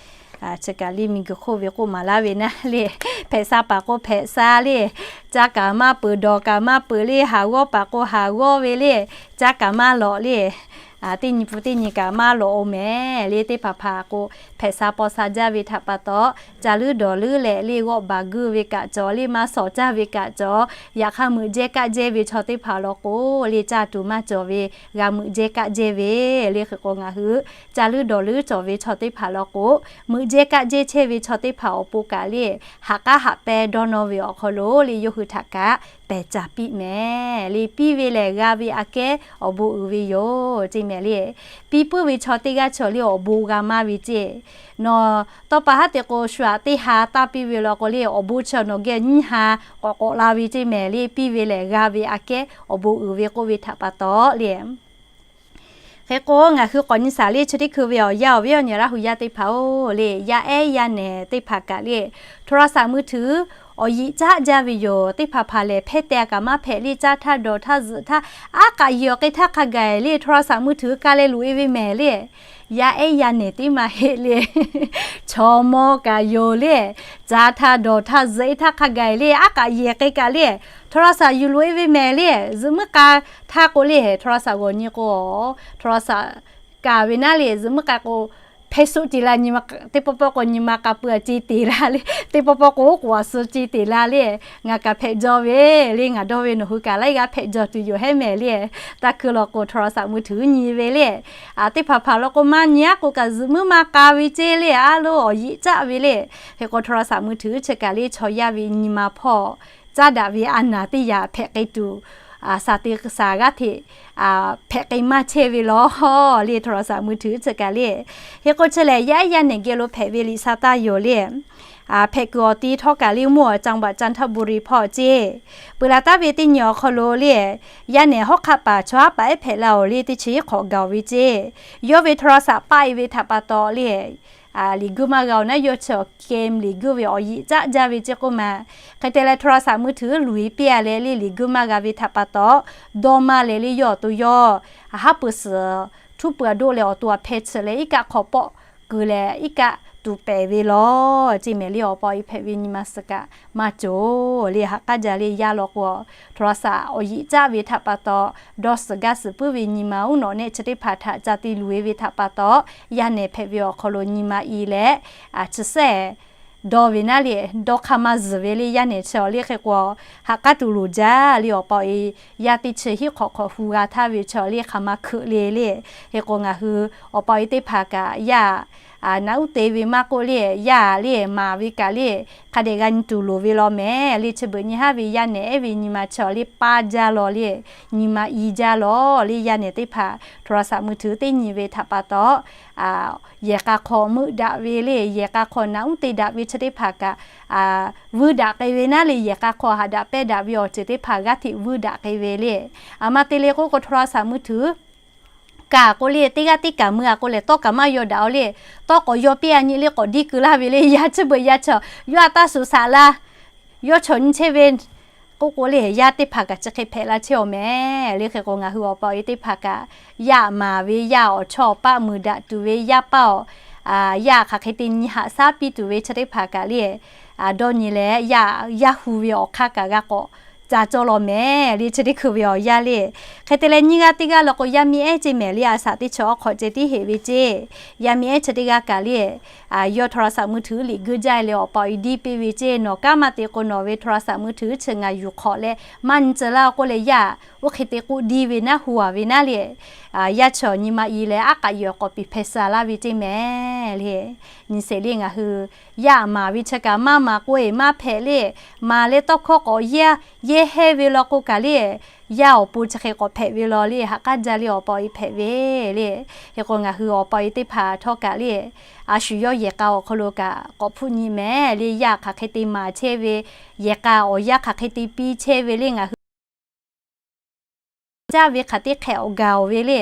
Chi kaꞈ le miˬguiˬ hk'oˆ ve k'oˆ maˍ laˇ ve naˉ le, hpehꞈ sha paˍ k'o hpehꞈ sha le, caˇ kaꞈ maˇ peuˬ dawˬ kaꞈ maˇ peuˬ le, haˍ g'awˇ paˍ k'o haˍ g'awˇ ve le, caˇ kaꞈ maˇ lawꞈ le. Teˇ nyi pun teˇ nyi kaꞈ maˇ lawꞈ oˬ mehˍ le. Teˇ hpaˍ hpaˍ k'o hpehꞈ sha paw sha jaˇ ve htaꞈ pa taw, ca luˉ dawˬ luˉ leh le g'awˆ baˬ guˇ ve kaꞈ cawˬ le, maˇ shawˍ caˇ ve kaꞈ cawˬ. Yaꞈ hk'aˇ meuꞈ jehˇ kaˆ jehˇ ve chaw teˇ hpaˍ law k'o le caˇ tuˬ maˇ cawˬ ve, g'a meuꞈ jehˇ kaˆ jehˇ ve le. Hk'e k'o ngaˬ hui ca luˉ dawˬ luˉ cawˬ ve chaw teˇ hpaˍ law k'o, meuꞈ jehˇ kaˆ jehˇ chehˇ ve chaw teˇ hpaˍ awˬ pon kaꞈ le, haꞈ k'aˉ haꞈ pehˇ dawˇ nawˇ ve awˬ hk'aw lo le yawˇ hui htaꞈ kaꞈ pehˬ caˍ piˇ mehˍ le. Piˇ ve lehˬ g'a ve aꞈ kehˉ awˬ bon uiˍ ve yoˬ ceˇ mehˍ le. Piˇ puiˉ ve chaw teˇ g'aˇ chaw le awˬ bon g'a maˇ ve ceˇ. Nawˬ tawˇ pa haˉ te k'o shu aꞈ teˇ ha taˇ piˇ ve law k'o le awˬ bon chi nawˬ geh nyiˇ ha k'awꞈ k'awꞈ la ve ceˇ mehˍ le. Piˇ ve lehˬ g'a ve aꞈ kehˉ awˬ bon uiˍ ve k'oˆ ve htaꞈ pa taw le. Hk'e k'o, ngaˬ hui k'awꞈ nyi shaˍ le, chi teˇ hkui ve awˬ yanˇ awˬ viˉ awˬ nyi Laˇ hu yaˇ teˇ hpaˍ-oˬ le, yaˇ ehˉ yaˇ nehˬ teˇ hpaˍ kaꞈ le, โทรศัพท์มือถือ awˬ yiꞈ caˆ jaˇ ve yoˬ. Teˇ hpaˍ hpaˍ lehˬ, hpehˇ te a kaꞈ maˇ hpehꞈ le, caˇ htaˇ dawˬ htaˇ zuhꞈ htaˇ, aˉ k'aꞈ yeˬ awˬ k'ai htaˇ hk'a gaˬ le, โทรศัพท์มือถือ ka leh loꞈ-e ve mehˍ le. Yaˇ ehˉ yaˇ nehˬ teˇ maˇ heˆ le, chaw mawˇ kaꞈ yoˬ le, caˇ htaˇ dawˬ htaˇ zuhꞈ-e htaˇ hk'a gaˬ le, aˉ k'aꞈ yeˬ k'ai kaꞈ le, โทรศัพท์ yuˬ loꞈ-e ve mehˍ le. Zuhꞈ muiˉ k'a htaˇ k'o le, โทรศัพท์ g'awˬ nyi k'o, โทรศัพท์ kaˍ ve naˉ le, zuhꞈ muiˉ k'a k'o, hpehˇ suhˆ te la, teˇ pawˆ pawˆ k'o nyi ma k'a pui a ce te la le, teˇ pawˆ pawˆ k'o oˉ k'oˍ a suh ce te la le, ngaˬ kaꞈ hpehꞈ jaw ve le, ngaˬ dawˇ ve nawˬ hui kaꞈ laiˉ g'aˇ hpehꞈ jaw tuˬ yoˬ hehˉ mehˍ le. Taˇ hkui law k'o โทรศัพท์มือถือ nyi ve le. Teˇ hpaˍ hpaˍ law k'o maˇ nyi aˉ k'o kaꞈ zuhꞈ muiˉ maˇ k'a ve ceˇ le, a lo awˬ yiꞈ caˆ ve le. Hk'e k'o โทรศัพท์มือถือ chi kaꞈ le chaw yaˇ ve nyi ma hpawˇ caˉ daꞈ ve a naˍ teˇ yanˇ hpehꞈ k'ai tuˬ, shaˍ te shaˍ g'aˇ hteꞈ hpehꞈ k'ai maˇ chehˇ ve law le โทรศัพท์มือถือ chi kaꞈ le. Hk'e k'o chi lehˬ, yaˇ ehˉ yaˇ nehˬ geh lo hpehꞈ ve liꞈ sha taˇ yoˬ le. Hpehꞈ kuiˬ awˬ ti htawˇ kaꞈ le, mvuhˇ awˬ จังหวัดจันทบุรี hpawˇ ceˇ, peuˬ laˬ taˉ ve teˇ nyi awˬ hk'aw lo le, yaˇ nehˬ hawˉ hk'aˆ paˍ chaw haˉ paˍ ehˉ hpehꞈ la-oˬ le, teˇ chi hiˉ hk'awꞈ gaˬ-oˬ ve ceˇ. Yawˇ ve โทรศัพท์ paˆ-e ve htaꞈ pa taw le, liꞈ guiˇ maˇ g'a-oˬ naˉ, yawˇ chi awˬ game liꞈ guiˇ ve awˬ yiꞈ caˆ jaˇ ve ceˇ k'oˆ ma. Hk'e te leh โทรศัพท์มือถือ luˬ-e piˇ-a leh le, liꞈ guiˇ maˇ g'a ve htaꞈ pa taw, dawˇ maˇ leh le, yawˇ awˬ to yawˇ haˉ pui suhˍ htuˉ pui a doˆ leh awˬ to a hpeh tsuhꞈ leh iˉ kaˆ hk'aw pawˆ keu leh iˉ kaˆ tuˬ pehˍ ve law ceˇ mehˍ le. Awˬ pa awˬ e hpehꞈ ve nyi ma suhˍ kaꞈ maˇ cawˬ le. Ha k'aˉ jaˇ le, yaˇ law k'o โทรศัพท์ awˬ yiꞈ caˆ ve htaꞈ pa taw, dawˇ suhˍ gaˇ suhˍ puiˉ ve nyi ma uˉ nawꞈ nehˆ chi teˇ hpaˍ htaꞈ ca te luˬ-e ve htaꞈ pa taw, yaˇ nehˬ hpehꞈ ve awˬ hk'aw lo nyi ma i leh, chi sehˉ dawˇ ve naˉ le, dawˇ hk'aˇ maˇ zuhˬ ve le, yaˇ nehˬ chi awˬ le. Hk'e k'o, ha k'aˉ tuˬ loˍ jaˇ le. Awˬ pa awˬ e yaˇ teˇ chi hiˉ hk'awꞈ hk'awꞈ hu g'a htaˇ ve chi awˬ le hk'aˬ ma hkeuꞈ le le. Hk'e k'o ngaˬ hui awˬ pa awˬ e teˇ hpaˍ kaꞈ yaˇ naꞈ uˉ te ve maˇ k'oˆ le, yaˇ le maˍ ve kaꞈ le, hk'a dehꞈ g'a nyi tuˬ loˍ ve law mehˍ le. Chi beuꞈ nyi haˉ ve yaˇ nehˬ ehˉ ve nyi ma chi awˬ le paˇ jaˇ law le, nyi ma i jaˇ law le. Yaˇ nehˬ teˇ hpaˍ โทรศัพท์มือถือ teˇ nyi ve htaꞈ pa taw, yehˬ k'a hk'aw meuˆ daꞈ ve le, yehˬ k'a hk'aw naꞈ uˉ te daꞈ ve chi teˇ hpaˍ kaꞈ vuiˇ daꞈ k'ai ve naˉ le. Yehˬ k'a hk'aw haꞈ daꞈ pehˇ daꞈ ve awˬ ceuˬ teˇ hpaˍ g'aˇ hteꞈ vuiˇ daꞈ k'ai ve le. A ma te le k'oˆ k'o โทรศัพท์มือถือ kaꞈ k'o le, teˇ g'aˇ teˇ kaꞈ mui a k'o lehˬ, tawˇ kaꞈ maˇ yaw daꞈ-oˬ le. Tawˇ k'awꞈ yaw piˇ a nyi le, k'awꞈ diˇ keu laˇ ve le. Yaˇ chi beuꞈ yaˇ chaw yawˇ a taˇ shuˍ shaꞈ la, yawˇ chaw nyi chehˇ ve k'oˆ k'o le, yaˇ teˇ hpaˍ kaꞈ chi hk'e hpehꞈ la chehˇ-oˬ mehˍ le. Hk'e k'o ngaˬ hui awˬ pa awˬ e teˇ hpaˍ kaꞈ yaˇ maˍ ve, yaˇ awˬ chawˇ awˬ paˆ muiˬ daꞈ tuˬ ve, yaˇ paˇ awˬ yaˇ hk'aˬ hk'e te nyi haꞈ shaˉ piˇ tuˬ ve chi teˇ hpaˍ kaꞈ le, dawˇ nyi leh yaˇ hu ve awˬ hk'aˇ kaꞈ g'a k'awꞈ ca cawˇ law mehˍ le. Chi teˇ hkui ve awˬ yanˇ le. Hk'e te leh nyiˇ g'aˇ teˇ g'aˇ law k'o, yaˇ miˇ ehˉ ceˇ mehˍ le. A shaꞈ teˇ chi awˬ hk'awꞈ ceh tiˉ heꞈ ve ceˇ. Yaˇ miˇ ehˉ chi teˇ g'aˇ kaꞈ le, yawˇ โทรศัพท์มือถือ liꞈ guiˇ jaˇ leh awˬ pa awˬ e diˇ piˇ ve ceˇ. Nawˬ kanˉ maˇ te k'o, nawˬ ve โทรศัพท์มือถือ chi ngaˬ yuˬ hk'awꞈ leh maˇ nyi tcuh laˇ k'oˆ leh, yaˇ oˇ hk'e te k'oˆ diˇ ve naˉ, hu a ve naˉ le. Yaˇ chi awˬ nyi ma i leh aˉ k'aꞈ yeˬ awˬ k'awꞈ piˍ hpeh sha laˇ ve ceˇ mehˍ le. Nyi sheˍ le, ngaˬ hui yaˇ maˍ ve chi kaꞈ maˇ maˍ k'o eˬ maˇ hpehꞈ le. Maˍ leh tawˇ hkawˇ k'awꞈ yehˇ hehˇ ve law k'o kaꞈ le, yaˇ awˬ pon chi hk'e k'awꞈ hpehꞈ ve law le. Ha k'aˉ jaˇ le, awˬ pa awˬ e hpehꞈ ve le. Hk'e k'o ngaˬ hui awˬ pa awˬ e teˇ hpaˍ htawˇ kaꞈ le, a shu yawˇ yehˬ k'a awˬ hk'aw lo kaꞈ k'awꞈ hpfuhˆ nyi mehˍ le. Yaˇ hk'aˬ hk'e te maˍ chehˇ ve, yehˬ k'a awˬ yanˇ hk'aˬ hk'e te piˇ chehˇ ve le. Ngaˬ hui caˇ ve hk'aˬ teˇ hk'ehꞈ awˬ gaˬ-oˬ ve le.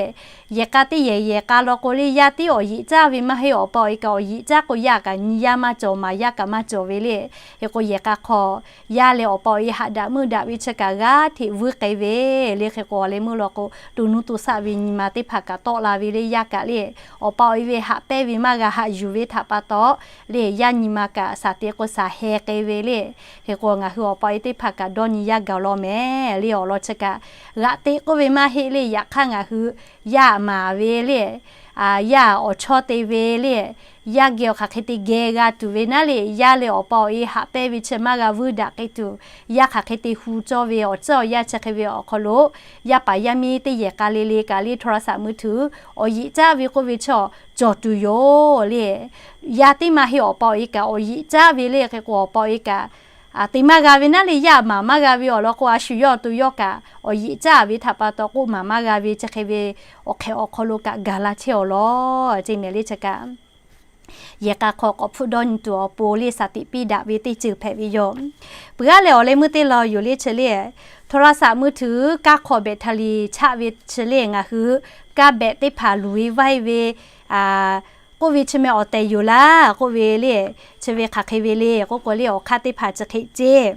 Yehˬ k'a teˇ yehˬ yehˬ k'a law k'o le, yaˇ tiˉ awˬ yiꞈ caˇ ve maˇ heˆ. Awˬ pa awˬ e kaꞈ awˬ yiꞈ caˇ k'o, yaˇ kaꞈ nyi yaˇ maˇ cawˬ, maˍ yaˇ kaꞈ maˇ cawˬ ve le. Hk'e k'o yehˬ k'a hk'aw yaˇ leh awˬ pa awˬ e haꞈ daꞈ meuˇ daꞈ ve chi kaꞈ g'aˇ hteꞈ vuiˇ k'ai ve le. Hk'e k'o awˬ leh meuˇ law k'o, to nuˇ to shaˆ ve nyi ma teˇ hpaˍ kaꞈ tawˆ la ve le. Yaˇ kaꞈ le, awˬ pa awˬ e ve haꞈ pehnˇ ve maˇ g'a haꞈ yuˬ ve htaꞈ pa taw le, yaˇ nyi ma kaꞈ shaˍ te k'o shaˍ heh k'ai ve le. Hk'e k'o ngaˬ hui awˬ pa awˬ e teˇ hpaˍ kaꞈ dawˇ nyi yaˇ gaˬ law mehˍ le. Awˬ lawn chi kaꞈ g'aꞈ te k'oˆ ve maˇ heˆ le. Yaꞈ hk'aˇ ngaˬ hui yaˇ maˍ ve le, yaˇ awˬ chawˇ te ve le, yaˇ geh awˬ hk'aˬ hk'e te geh g'a tuˬ ve naˉ le, yaˇ leh awˬ pa awˬ e haꞈ pehnˇ ve chi maˇ g'a vuiˇ daꞈ k'ai tuˬ, yaˇ hk'aˬ hk'e te hu cawˇ ve awˬ tcuhˉ awˬ yanˇ chi hk'e ve awˬ hk'aw lo, yaˇ paˍ yaˇ miˇ teˇ yehˬ k'a le le kaꞈ le โทรศัพท์มือถือ awˬ yiꞈ caˇ ve k'oˆ ve chaw cawˬ tuˬ yoˬ le. Yaˇ teˇ maˇ heˆ, awˬ pa awˬ e kaꞈ awˬ yiꞈ caˇ ve le. Hk'e k'o awˬ pa awˬ e kaꞈ te maˇ g'a ve naˉ le, yaˇ maˍ maˇ g'a ve awˬ lawn k'o, a shu yawˇ awˬ to yawˇ kaꞈ awˬ yiꞈ caˇ ve htaꞈ pa taw k'oˆ maˍ maˇ g'a ve chi hk'e ve awˬ hk'ehꞈ awˬ hk'aw lo kaꞈ gaˬ la chehˇ awˬ lawn ceˇ mehˍ le. Chi kaꞈ yehˬ k'a hk'aw k'awꞈ hpfuhˆ dawˇ nyi tuˬ awˬ pon le สติ piˇ daꞈ ve teˇ ceuˬ hpehꞈ ve yoˬ. Peuˬ g'aˇ lehˬ awˬ leh meuˇ teˇ law yoˬ le chi le, โทรศัพท์มือถือ kaˇ hk'awꞈ แบตเตอรี่ chaˆ ve chi le ngaˬ hui kaˇ แบต teˇ hpaˍ luˬ e vaiˇ ve k'oˆ ve chi meh awˬ tehˬ yoˬ laˇ k'oˆ ve le, chi ve hk'aˬ hk'e ve le k'oˆ k'o le awˬ hk'aˇ teˇ hpaˍ chi hk'e ceˇ.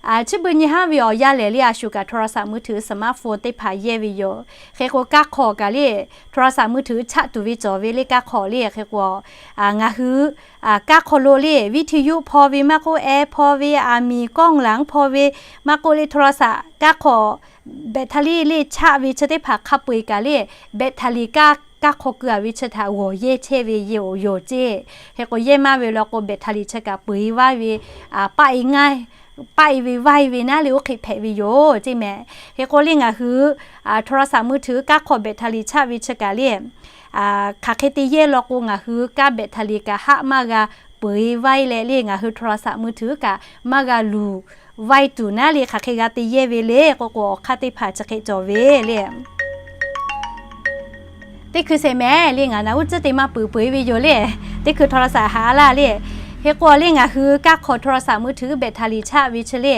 Chi beuꞈ nyi haˉ ve awˬ yanˇ lehˬ le a shu kaꞈ โทรศัพท์มือถือ สมาร์ทโฟน teˇ hpaˍ yehˇ ve yoˬ. Hk'e k'o kaˇ hk'awꞈ kaꞈ le โทรศัพท์มือถือ chaˆ tuˬ ve cawˬ ve le kaˇ hk'awꞈ le hk'e k'o ngaˬ hui kaˇ hk'awꞈ lo le วิทยุ hpaw ve maˇ k'oˆ แอร์ hpaw ve aˬ miˍ กล้องหลัง hpaw ve maˇ k'oˆ le โทรศัพท์ kaˇ hk'awꞈ แบตเตอรี่ le chaˆ ve chi teˇ hpaˍ hk'a peu eˬ kaꞈ le แบตเตอรี่ kaˇ kaˇ hk'awꞈ keu a ve chi htaꞈ g'awˬ yehˇ chehˇ ve yoˬ ceˇ. Hk'e k'o yehˇ maˇ ve law k'o แบตเตอรี่ chi kaꞈ peu e vaiˇ ve, paˆ e ngaˇ, paˆ e ve vaiˇ ve naˉ le oˇ hk'e hpehꞈ ve yoˬ ceˇ meh. Hk'e k'o le ngaˬ hui โทรศัพท์มือถือ kaˇ hk'awꞈ แบตเตอรี่ chaˆ ve chi kaꞈ le hk'aˬ hk'e te yehˇ law k'o ngaˬ hui kaˇ แบตเตอรี่ kaꞈ haˆ maˇ g'a peu e vaiˇ leh le ngaˬ hui โทรศัพท์มือถือ kaꞈ maˇ g'a luˬ vaiˇ tuˬ naˉ le hk'aˬ hk'e g'a te yehˇ ve le k'oˆ k'o awˬ hk'aˇ teˇ hpaˍ chi hk'e cawˬ ve le. Teˇ hkui sheˍ meh le ngaˬ naˬ uˉ tcuhˉ te maˇ peuˬ peu e ve yoˬ le. Teˇ hkui โทรศัพท์ haꞈ a laˇ le. Hk'e k'o le ngaˬ hui kaˇ hk'awꞈ โทรศัพท์มือถือ แบตเตอรี่ chaˆ ve chi le,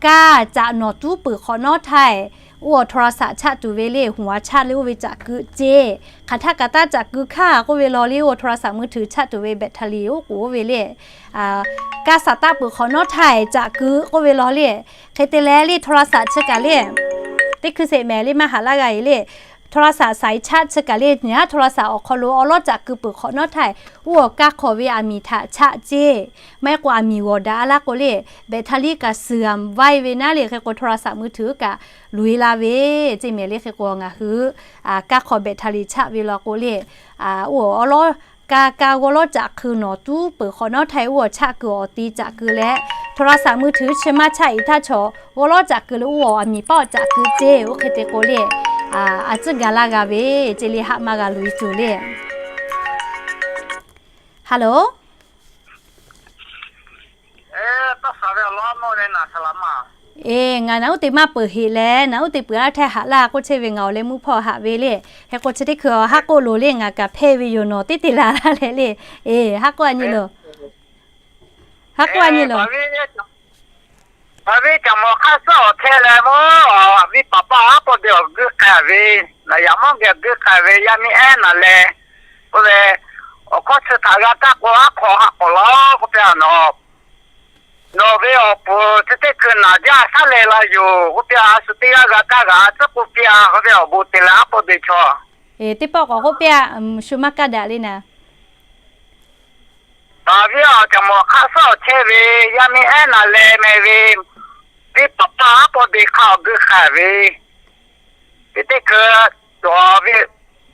kaˇ caꞈ nawˬ tuˉ peuˬ hk'awꞈ nawˉ htaˇ oˇ awˬ โทรศัพท์ chaˆ tuˬ ve le, huˍ a chaˆ le oˇ ve caꞈ keu ceˇ. Hk'aˬ htaˇ kaꞈ taˇ caꞈ keu hkaˇ k'oˆ ve law le oˇ awˬ โทรศัพท์มือถือ chaˆ tuˬ ve แบตเตอรี่ oˉ k'oˍ oˇ ve le, kaˇ saˍ taˇ peuˬ hk'awꞈ nawˉ htaˇ caꞈ keu k'oˆ ve law le. Hk'e te leh le โทรศัพท์ chi kaꞈ le, teˇ hkui sheˍ meh le maˇ haꞈ laˇ g'a e le. โทรศัพท์ สายชาร์จ chi kaꞈ le nyi haˉ โทรศัพท์ awˬ hk'aw lo awˉ lawˉ caꞈ keu peuˬ hk'awꞈ nawˉ htaˇ oˇ awˬ kaˇ hk'awꞈ ve aˬ miˍ htaꞈ chaˆ ceˇ. Maˇ heˆ k'o aˬ miˍ g'awˬ daꞈ a laˇ k'o le แบตเตอรี่ kaꞈ suhˍ a vaiˇ ve naˉ le hk'e k'o โทรศัพท์มือถือ kaꞈ luˬ e la ve ceˇ meh le hk'e k'o ngaˬ hui kaˇ hk'awꞈ แบตเตอรี่ chaˆ ve law k'o le, oˇ awˉ lawˉ kaˇ kaˇ g'awˇ lawˉ caꞈ keu nawˬ tuˉ peuˬ hk'awꞈ nawˉ htaˇ oˇ awˬ chaˆ keu awˬ ti caꞈ keu leh โทรศัพท์มือถือ chi maˇ chaˆ e htaˇ chaw g'awˇ lawˉ caꞈ keu le oˇ awˬ aˬ miˍ paˆ awˬ caꞈ keu ceˇ oˇ hk'e te k'o le, a tcuhˉ ga laˇ g'a ve ceˇ le haˆ maˇ g'a luˬ e tuˬ le. Hello. Eˬ, ngaˬ naˬ uˉ te maˇ peuˬ heꞈ leh naˬ uˉ te peuˬ a htaˇ haꞈ laˇ k'oˆ chehˇ ve ngaˬ awˬ leh mvuhˇ hpawˇ haꞈ ve le. Hk'e k'o chi teˇ hkui awˬ haˉ k'oˆ loˍ le ngaˬ kaꞈ hpehˇ ve yoˬ nawˬ teˇ te la laˇ leh le. Eˬ, haˉ k'oˆ a nyi loˬ. Haˉ k'oˆ a nyi loˬ. Paˍ viˉ caꞈ mawˬ hk'aˇ suhˉ awˬ chehˇ leh mawˇ, viˉ paˍ paˇ aˉ pawˇ de awˬ guiˇ k'ai ve, naˍ yaꞈ mawˇ geh guiˇ k'ai ve yaˇ miˇ ehˉ naˍ leh, k'oˆ ve, awˬ hkawˇ chi htaꞈ g'a taˇ k'o aˉ hk'aw haꞈ k'awꞈ laˇ k'oˆ piˇ a nawˬ. Nawˬ ve awˬ puˍ chi teˇ hkui naˍ jaˇ shaˉ leh la yoˬ k'oˆ piˇ a, a shu teˇ g'aˇ g'a kaˇ g'a tcuhˉ k'oˆ piˇ a, k'oˆ ve awˬ bon te leh aˉ pawˇ de chaw. Eˬ, teˇ pawˆ k'awꞈ k'oˆ piˇ a, shu maˇ kaˇ daꞈ le naˍ. Paˍ viˉ awˬ caꞈ mawˬ hk'aˇ suhˉ awˬ chehˇ ve yaˇ miˇ ehˉ naˍ leh meh ve, viˉ paˍ paˇ aˉ pawˇ de hk'a awˬ guiˇ k'ai ve, teˇ teˇ hkui,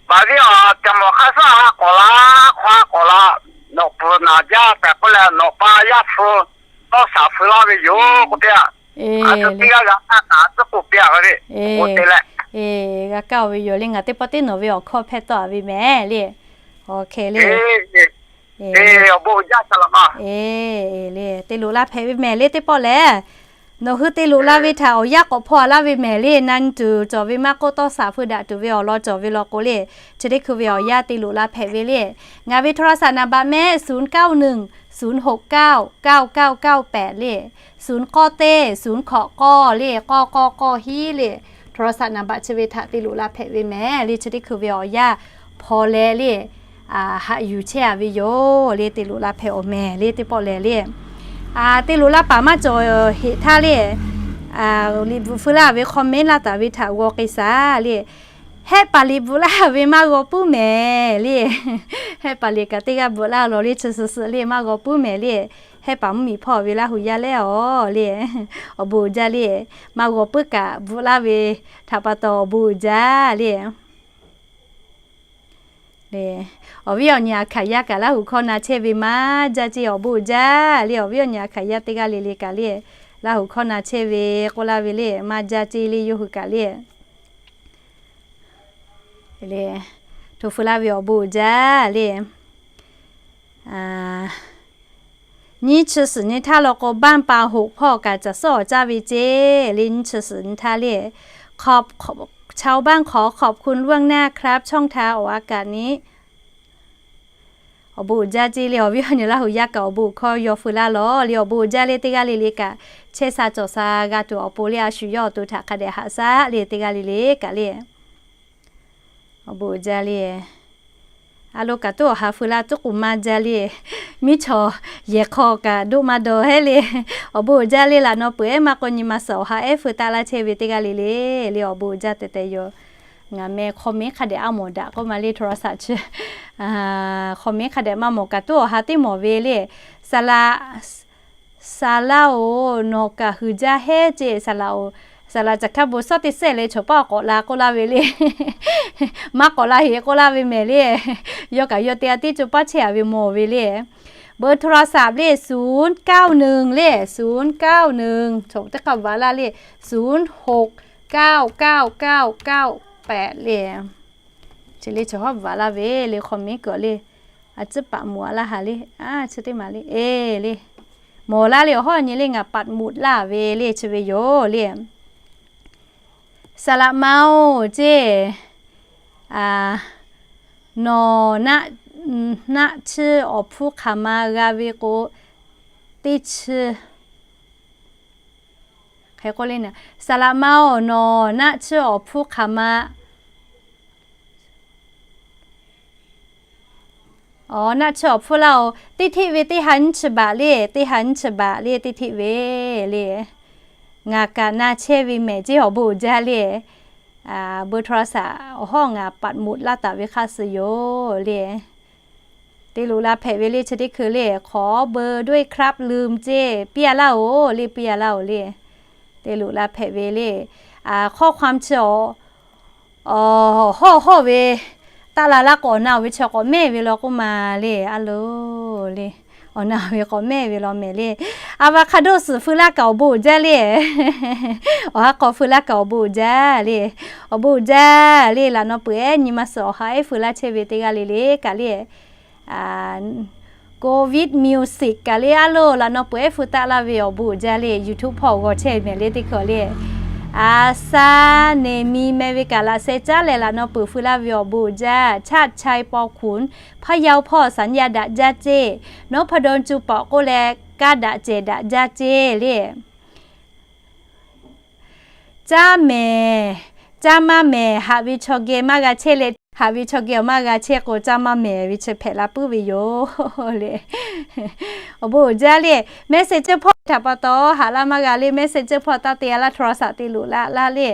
paˍ viˉ awˬ caꞈ mawˬ hk'aˇ suhˉ haꞈ k'awꞈ la, hk'aw haꞈ k'awꞈ la, nawˬ puˍ naˍ jaˇ tehꞈ k'oˆ leh nawˬ pa yaˇ hpu tawˇ shaˍ feu laˇ ve yoˬ k'oˆ piˇ a. A shu teˇ g'aˇ g'a kaˇ kaꞈ tcuhˉ k'oˆ piˇ a ve le. G'a kaˇ oˬ ve yoˬ le ngaˬ teˇ pawˆ teˇ nawˬ ve awˬ hkawˇ hpehˇ tawˆ a ve meh le. Awˬ hk'e le. Awˬ bon uiˍ jaˇ shaˍ laꞈ ma. Eˬ, le te loꞈ la hpehꞈ ve mehˍ le teˇ pawˆ lehˬ. Nawˬ hui te loꞈ la ve htaꞈ awˬ yanˇ k'awꞈ hpawˇ a laˇ ve mehˍ le, na nyi tuˬ cawˬ ve maˇ k'oˆ, tawˇ shaˍ feu daꞈ tuˬ ve awˬ lawn cawˬ ve law k'o le, chi teˇ hkui ve awˬ yanˇ te loꞈ la hpehꞈ ve le. Ngaˬ ve โทรศัพท์ naˍ baꞈ mehˆ ศูนย์เก้าหนึ่ง ศูนย์หกเก้า เก้าเก้าเก้าแปด le, ศูนย์ k'awˇ teˇ ศูนย์ hkawꞈ k'awˇ le, k'awˇ k'awˇ k'awˇ hiˉ le, โทรศัพท์ naˍ baꞈ chi ve htaꞈ te loꞈ la hpehꞈ ve mehˍ le, chi teˇ hkui ve awˬ yanˇ hpaw leh le, haꞈ yuˬ chehˇ a ve yoˬ le, te loꞈ la hpehꞈ awˬ mehˍ le teˇ pawˆ lehˬ le. Te loꞈ la paˍ maˇ cawˬ heꞈ htaˇ le, liꞈ bvuhꞈ feu laˇ ve comment laˇ taˍ ve htaꞈ g'aw k'ai shaˍ le. Hehˆ paˍ liꞈ bvuhꞈ laˇ ve maˇ g'aw puiˉ mehˍ le. Hehˆ paˍ liꞈ kaꞈ teˇ g'aˇ bvuhꞈ laˇ lawˬ le, chi suhˍ suhˍ le maˇ g'aw puiˉ mehˍ le. Hehˆ paˍ mvuhˇmiˬ hpawˇ ve Laˇ huˍ yaˇ lehˬ awˬ le, awˬ bon uiˍ jaˇ le. Maˇ g'aw puiˉ kaꞈ bvuhꞈ laˇ ve htaꞈ pa taw awˬ bon uiˍ jaˇ le. Awˬ viˉ awˬ nyi aˬ hkaˍ yaˇ kaꞈ Laˇ huˍ hkawˇ na chehˇ ve maˇ jaˇ ceˇ, awˬ bon uiˍ jaˇ le. Awˬ viˉ awˬ nyi aˬ hkaˍ yaˇ teˇ g'aˇ le le kaꞈ le, Laˇ huˍ hkawˇ na chehˇ ve k'oˆ laˇ ve le, maˇ jaˇ ceˇ le yawˇ hui kaꞈ le. Hto feu laˇ ve awˬ bon uiˍ jaˇ le. Nyiˇ chi suhˍ nyi htaˇ law k'o บ้านปาหก hpawˇ kaꞈ caˬ suhˉ awˬ caˇ ve ceˇ le. Nyiˇ chi suhˍ nyi htaˇ le, ชาวบ้านขอขอบคุณล่วงหน้าครับ ช่องทางออกอากาศนี้ awˬ Awˬ bon uiˍ jaˇ ceˇ le, awˬ viˉ awˬ nyi Laˇ huˍ yaˇ kaꞈ awˬ bon hkawˇ yaw feu laˇ lawˬ le. Awˬ bon uiˍ jaˇ le, teˇ g'aˇ le le kaꞈ chehˇ sha cawˬ sha g'a tuˬ awˬ pon le, a shu yawˇ awˬ to htaꞈ hk'a dehꞈ haꞈ shaˉ le, teˇ g'aˇ le le kaꞈ le. Awˬ bon uiˍ jaˇ le. A lo kaꞈ tuˉ awˬ ha feu laˇ tuˉ k'oˍ maˇ jaˇ le. Miˉ chaw yehˬ hk'aw kaꞈ doˆ maˇ dawˬ heˆ le. Awˬ bon uiˍ jaˇ le, laꞈ naw peuˬ ehˉ maˇ k'o nyi ma suhˍ awˬ ha ehˉ feu taˆ laˇ chehˇ ve teˇ g'aˇ le le. Le awˬ bon uiˍ jaˇ tehꞈ tehꞈ yoˬ. Ngaˬ meh hk'aw meh hk'a dehꞈ a mawˬ daꞈ k'oˆ ma le, โทรศัพท์ chi hk'aw meh hk'a dehꞈ maˇ mawˬ kaꞈ tuˉ awˬ ha teˇ mawˬ ve le. Saˍ laꞈ, saˍ laꞈ-oˬ, nawˬ kaꞈ huiˍ jaˇ heˉ ceˇ. Saˍ laꞈ-oˬ, saˍ laꞈ caˬ hkaˇ bon sawˉ teˇ sehˉ leh chaw paˉ awˬ k'awꞈ la k'oˆ laˇ ve le. Maˇ k'awꞈ la heˍ k'oˆ laˇ ve mehˍ le. Yawˇ kaꞈ yawˇ te a tiˉ co paˉ chehˇ a ve mawˬ ve le. เบอร์โทรศัพท์ le ศูนย์เก้าหนึ่ง le ศูนย์เก้าหนึ่ง chaw teˇ hk'aˇ vaꞈ laˇ le, ศูนย์หกเก้าเก้าเก้าเก้าแปด le. Chi le chaw hawˉ vaꞈ laˇ ve le, hk'aw meh kuiˬ le. A ciˉ paˍ mawˬ a laˇ ha le, a chi teˇ maˬ le, e le. Mawˬ laˇ le, awˬ hawˉ nyi le ngaˬ ปักหมุด laˇ ve le, chi ve yoˬ le. Saˍ laꞈ ma-oˬ ceˇ, nawˬ naˆ, naˆ tsuhˇ awˬ hpfuhˇ hk'aˬ ma g'a ve k'o, teˇ chi hk'e k'oˆ le na, saˍ laꞈ ma-oˬ, nawˬ naˆ tsuhˇ awˬ hpfuhˇ hk'aˬ ma, awˬ naˆ tsuhˇ awˬ hpfuhˇ laˇ-oˬ, teˇ hteˆ ve teˇ ha nyiˇ chi baꞈ le, teˇ ha nyiˇ chi baꞈ le, teˇ hteˆ ve le. Ngaˬ kaꞈ na chehˇ ve mehˍ ceˇ, awˬ bon uiˍ jaˇ le. เบอร์โทรศัพท์ awˬ hawˉ ngaˬ ปักหมุด laˇ taˍ ve hk'aˇ suh yoˬ le. Te loꞈ la hpehꞈ ve le, chi teˇ hkui le, ขอเบอร์ด้วยครับ ลืม ceˇ, piˇ a laˇ-oˬ le, piˇ a laˇ-oˬ le. Te loꞈ la hpehꞈ ve le. ข้อความ chi awˬ hawˉ hawˉ ve taˆ la laˇ k'o, awˬ na awˬ ve chi k'awꞈ mehˇ ve law k'oˆ ma le, a loˬ le. Awˬ na awˬ ve k'awꞈ mehˇ ve law mehˍ le. Avocado suhˍ feu laˇ kaꞈ awˬ bon uiˍ jaˇ le. Awˬ ha k'aw feu laˇ kaꞈ awˬ bon uiˍ jaˇ le. Awˬ bon uiˍ jaˇ le, laꞈ naw peuˬ ehˉ nyi ma suhˍ awˬ ha ehˉ feu laˇ chehˇ ve teˇ g'aˇ le le kaꞈ le. Covid Music kaꞈ le, a loˬ, laꞈ naw peuˬ ehˉ feu taˆ laˇ ve awˬ bon uiˍ jaˇ le. YouTube hpawˇ g'aw chehˇ mehˍ le teˇ hkui le. Aˍ saˍ neˍ mi meh ve kaꞈ laꞈ sheh caˉ leh laꞈ naw peuˬ feu laˇ ve awˬ bon uiˍ jaˇ. Chaˆ chai paw khunˍ, พะเยา hpawˇ สัญญา daꞈ jaˇ ceˇ. Nawˉ hpa daw cu pawꞈ k'oˆ leh kaˇ daꞈ cehˬ daꞈ jaˇ ceˇ le. Caˇ mehˍ, caˇ maˇ mehˍ, haꞈ ve chaw geh maˇ g'a chehˇ leh, haꞈ ve chaw geh awˬ maˇ g'a chehˇ k'o, caˇ maˇ mehˍ ve chi hpehꞈ la puiˉ ve yoˬ le. Awˬ bon uiˍ jaˇ le. Messenger hpawˇ htaꞈ pa taw haꞈ laˇ maˇ g'a le. Messenger hpawˇ taˇ te a laˇ, โทรศัพท์ te loꞈ la laˇ le.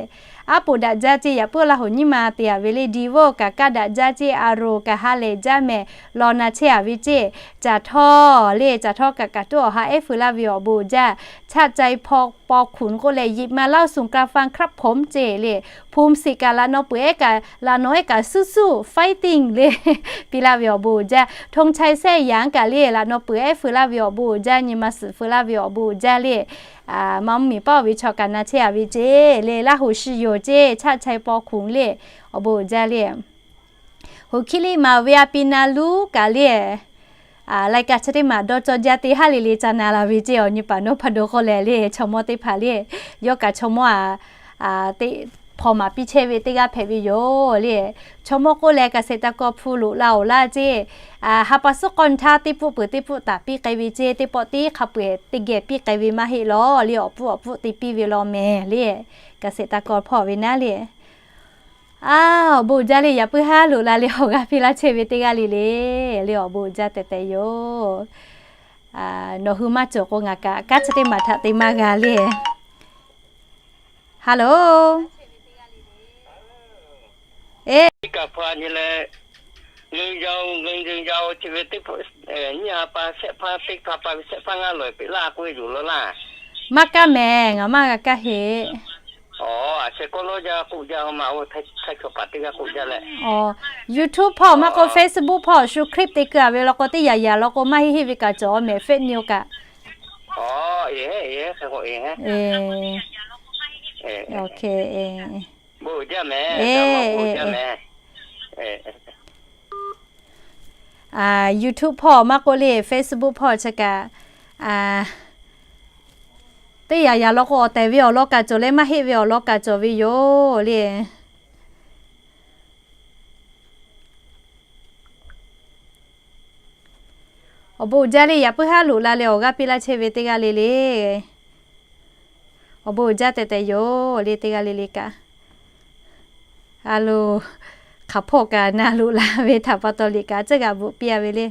Aˉ poꞈ daꞈ jaˇ ceˇ, yaꞈ puiˉ Laˇ huˍ nyiˇ ma te a ve le. Divo kaꞈ kaˇ daꞈ jaˇ ceˇ, Aro kaꞈ ha lehˬ jaˇ mehˍ, law na chehˇ a ve ceˇ. Caˬ htawˇ le, caˬ htawˇ kaꞈ kaꞈ tuˉ awˬ ha ehˉ feu laˇ ve awˬ bon uiˍ jaˇ. Chaˆ cai paw khunˍ k'oˆ leh หยิบมาเล่าสู่กันฟังครับผม ceˇ le. Phum siˍ kaꞈ laꞈ naw peuˬ ehˉ kaꞈ, laꞈ naw ehˉ kaꞈ สู้ๆ fighting le, piˇ laˇ ve awˬ bon uiˍ jaˇ. ธงชัย แทร่หยาง kaꞈ le, laꞈ naw peuˬ ehˉ feu laˇ ve awˬ bon uiˍ jaˇ, nyi ma suhˍ feu laˇ ve awˬ bon uiˍ jaˇ le. Maˇ mvuhˇ miˬ paˆ ve chaw kaꞈ na chehˇ a ve ceˇ le. Laˇ huˍ shiˍ yoˬ ceˇ, chaˆ chai paw khunˍ le, awˬ bon uiˍ jaˇ le. Hoˍ hkiˇ liˇ maˍ ve a pi na luˉ kaꞈ le, lai ka chi teˇ maˬ dawˇ cawˇ jaˇ teˇ haˉ le le ca na la ve ceˇ, awˬ nyi paˍ nawˉ hpa daw k'oˆ leh le, chaw mawˇ teˇ hpaˍ le, yawˇ kaꞈ chaw mawˇ a, teˇ hpaw maˍ piˇ chehˇ ve teˇ g'aˇ hpehꞈ ve yoˬ le. Chaw mawˇ k'oˆ leh เกษตรกร hpu loꞈ la awˬ laˇ ceˇ, ha pa suhˉ k'awˇ nyi htaˇ teˇ pfuhˆ peuˬ teˇ pfuhˆ taˍ piˇ k'ai ve ceˇ, teˇ pawˆ tiˉ hk'a peu-eˬ teˇ geh piˇ k'ai ve maˇ heˆ lawˬ le, awˬ pfuhˆ awˬ pfuhˆ te piˇ ve law mehˍ le, เกษตรกร hpawˇ ve naˉ le. A, awˬ bon uiˍ jaˇ le, yaꞈ puiˉ haˉ loꞈ la le, awˬ g'aˇ piˇ laˇ chehˇ ve teˇ g'aˇ le le, le awˬ bon uiˍ jaˇ tehꞈ tehꞈ yoˬ. Nawˬ hui maˇ cawˬ k'o ngaˬ kaꞈ kanˉ chi teˇ maˬ htaꞈ te maˇ g'a le. Hello. E, kaꞈ hpa nyi leh, nyi a, nyi a chi ve teˇ hpaˍ, nyi a pa shehˆ hpaˇ teˇ hpaˍ pa ve shehˆ hpaˇ ngaˇ lawˬ peꞈ laˇ k'oˆ ve yoˬ law laˇ. Maˇ kaˇ mehˍ, ngaˬ maˇ g'a kaˇ heˆ. Aˬ, a sheh k'oˆ lawˇ jaˇ k'oˆ jaˇ ma, oˇ htaˇ chaw paˍ teˇ g'aˇ k'oˆ jaˇ leh. Aˬ, YouTube hpawˇ maˇ k'oˆ Facebook hpawˇ subscribe te keu a ve law k'o, teˇ yaꞈ yaꞈ law k'o maˇ heˆ heˆ ve kaꞈ cawˬ mehˍ, fake news kaꞈ. Aˬ, e, e, e, e. Bon jaˇ mehˍ, e, bon jaˇ mehˍ. YouTube hpawˇ maˇ k'oˆ le, Facebook hpawˇ chi kaꞈ, teˇ yaꞈ yaꞈ law k'o awˬ tehˬ ve awˬ lawn kaꞈ cawˬ leh maˇ heˆ ve awˬ lawn kaꞈ cawˬ ve yoˬ le. Awˬ bon uiˍ jaˇ le, yaꞈ puiˉ haˉ loꞈ la leh awˬ g'aˇ piˇ laˇ chehˇ ve teˇ g'aˇ le le. Awˬ bon uiˍ jaˇ tehꞈ tehꞈ yoˬ le, teˇ g'aˇ le le kaꞈ. A lo, hk'aˬ hpawˇ kaꞈ na loꞈ la ve htaꞈ pa taw liꞈ kaꞈ tcuhˉ g'a bvuhꞈ piˇ a ve le.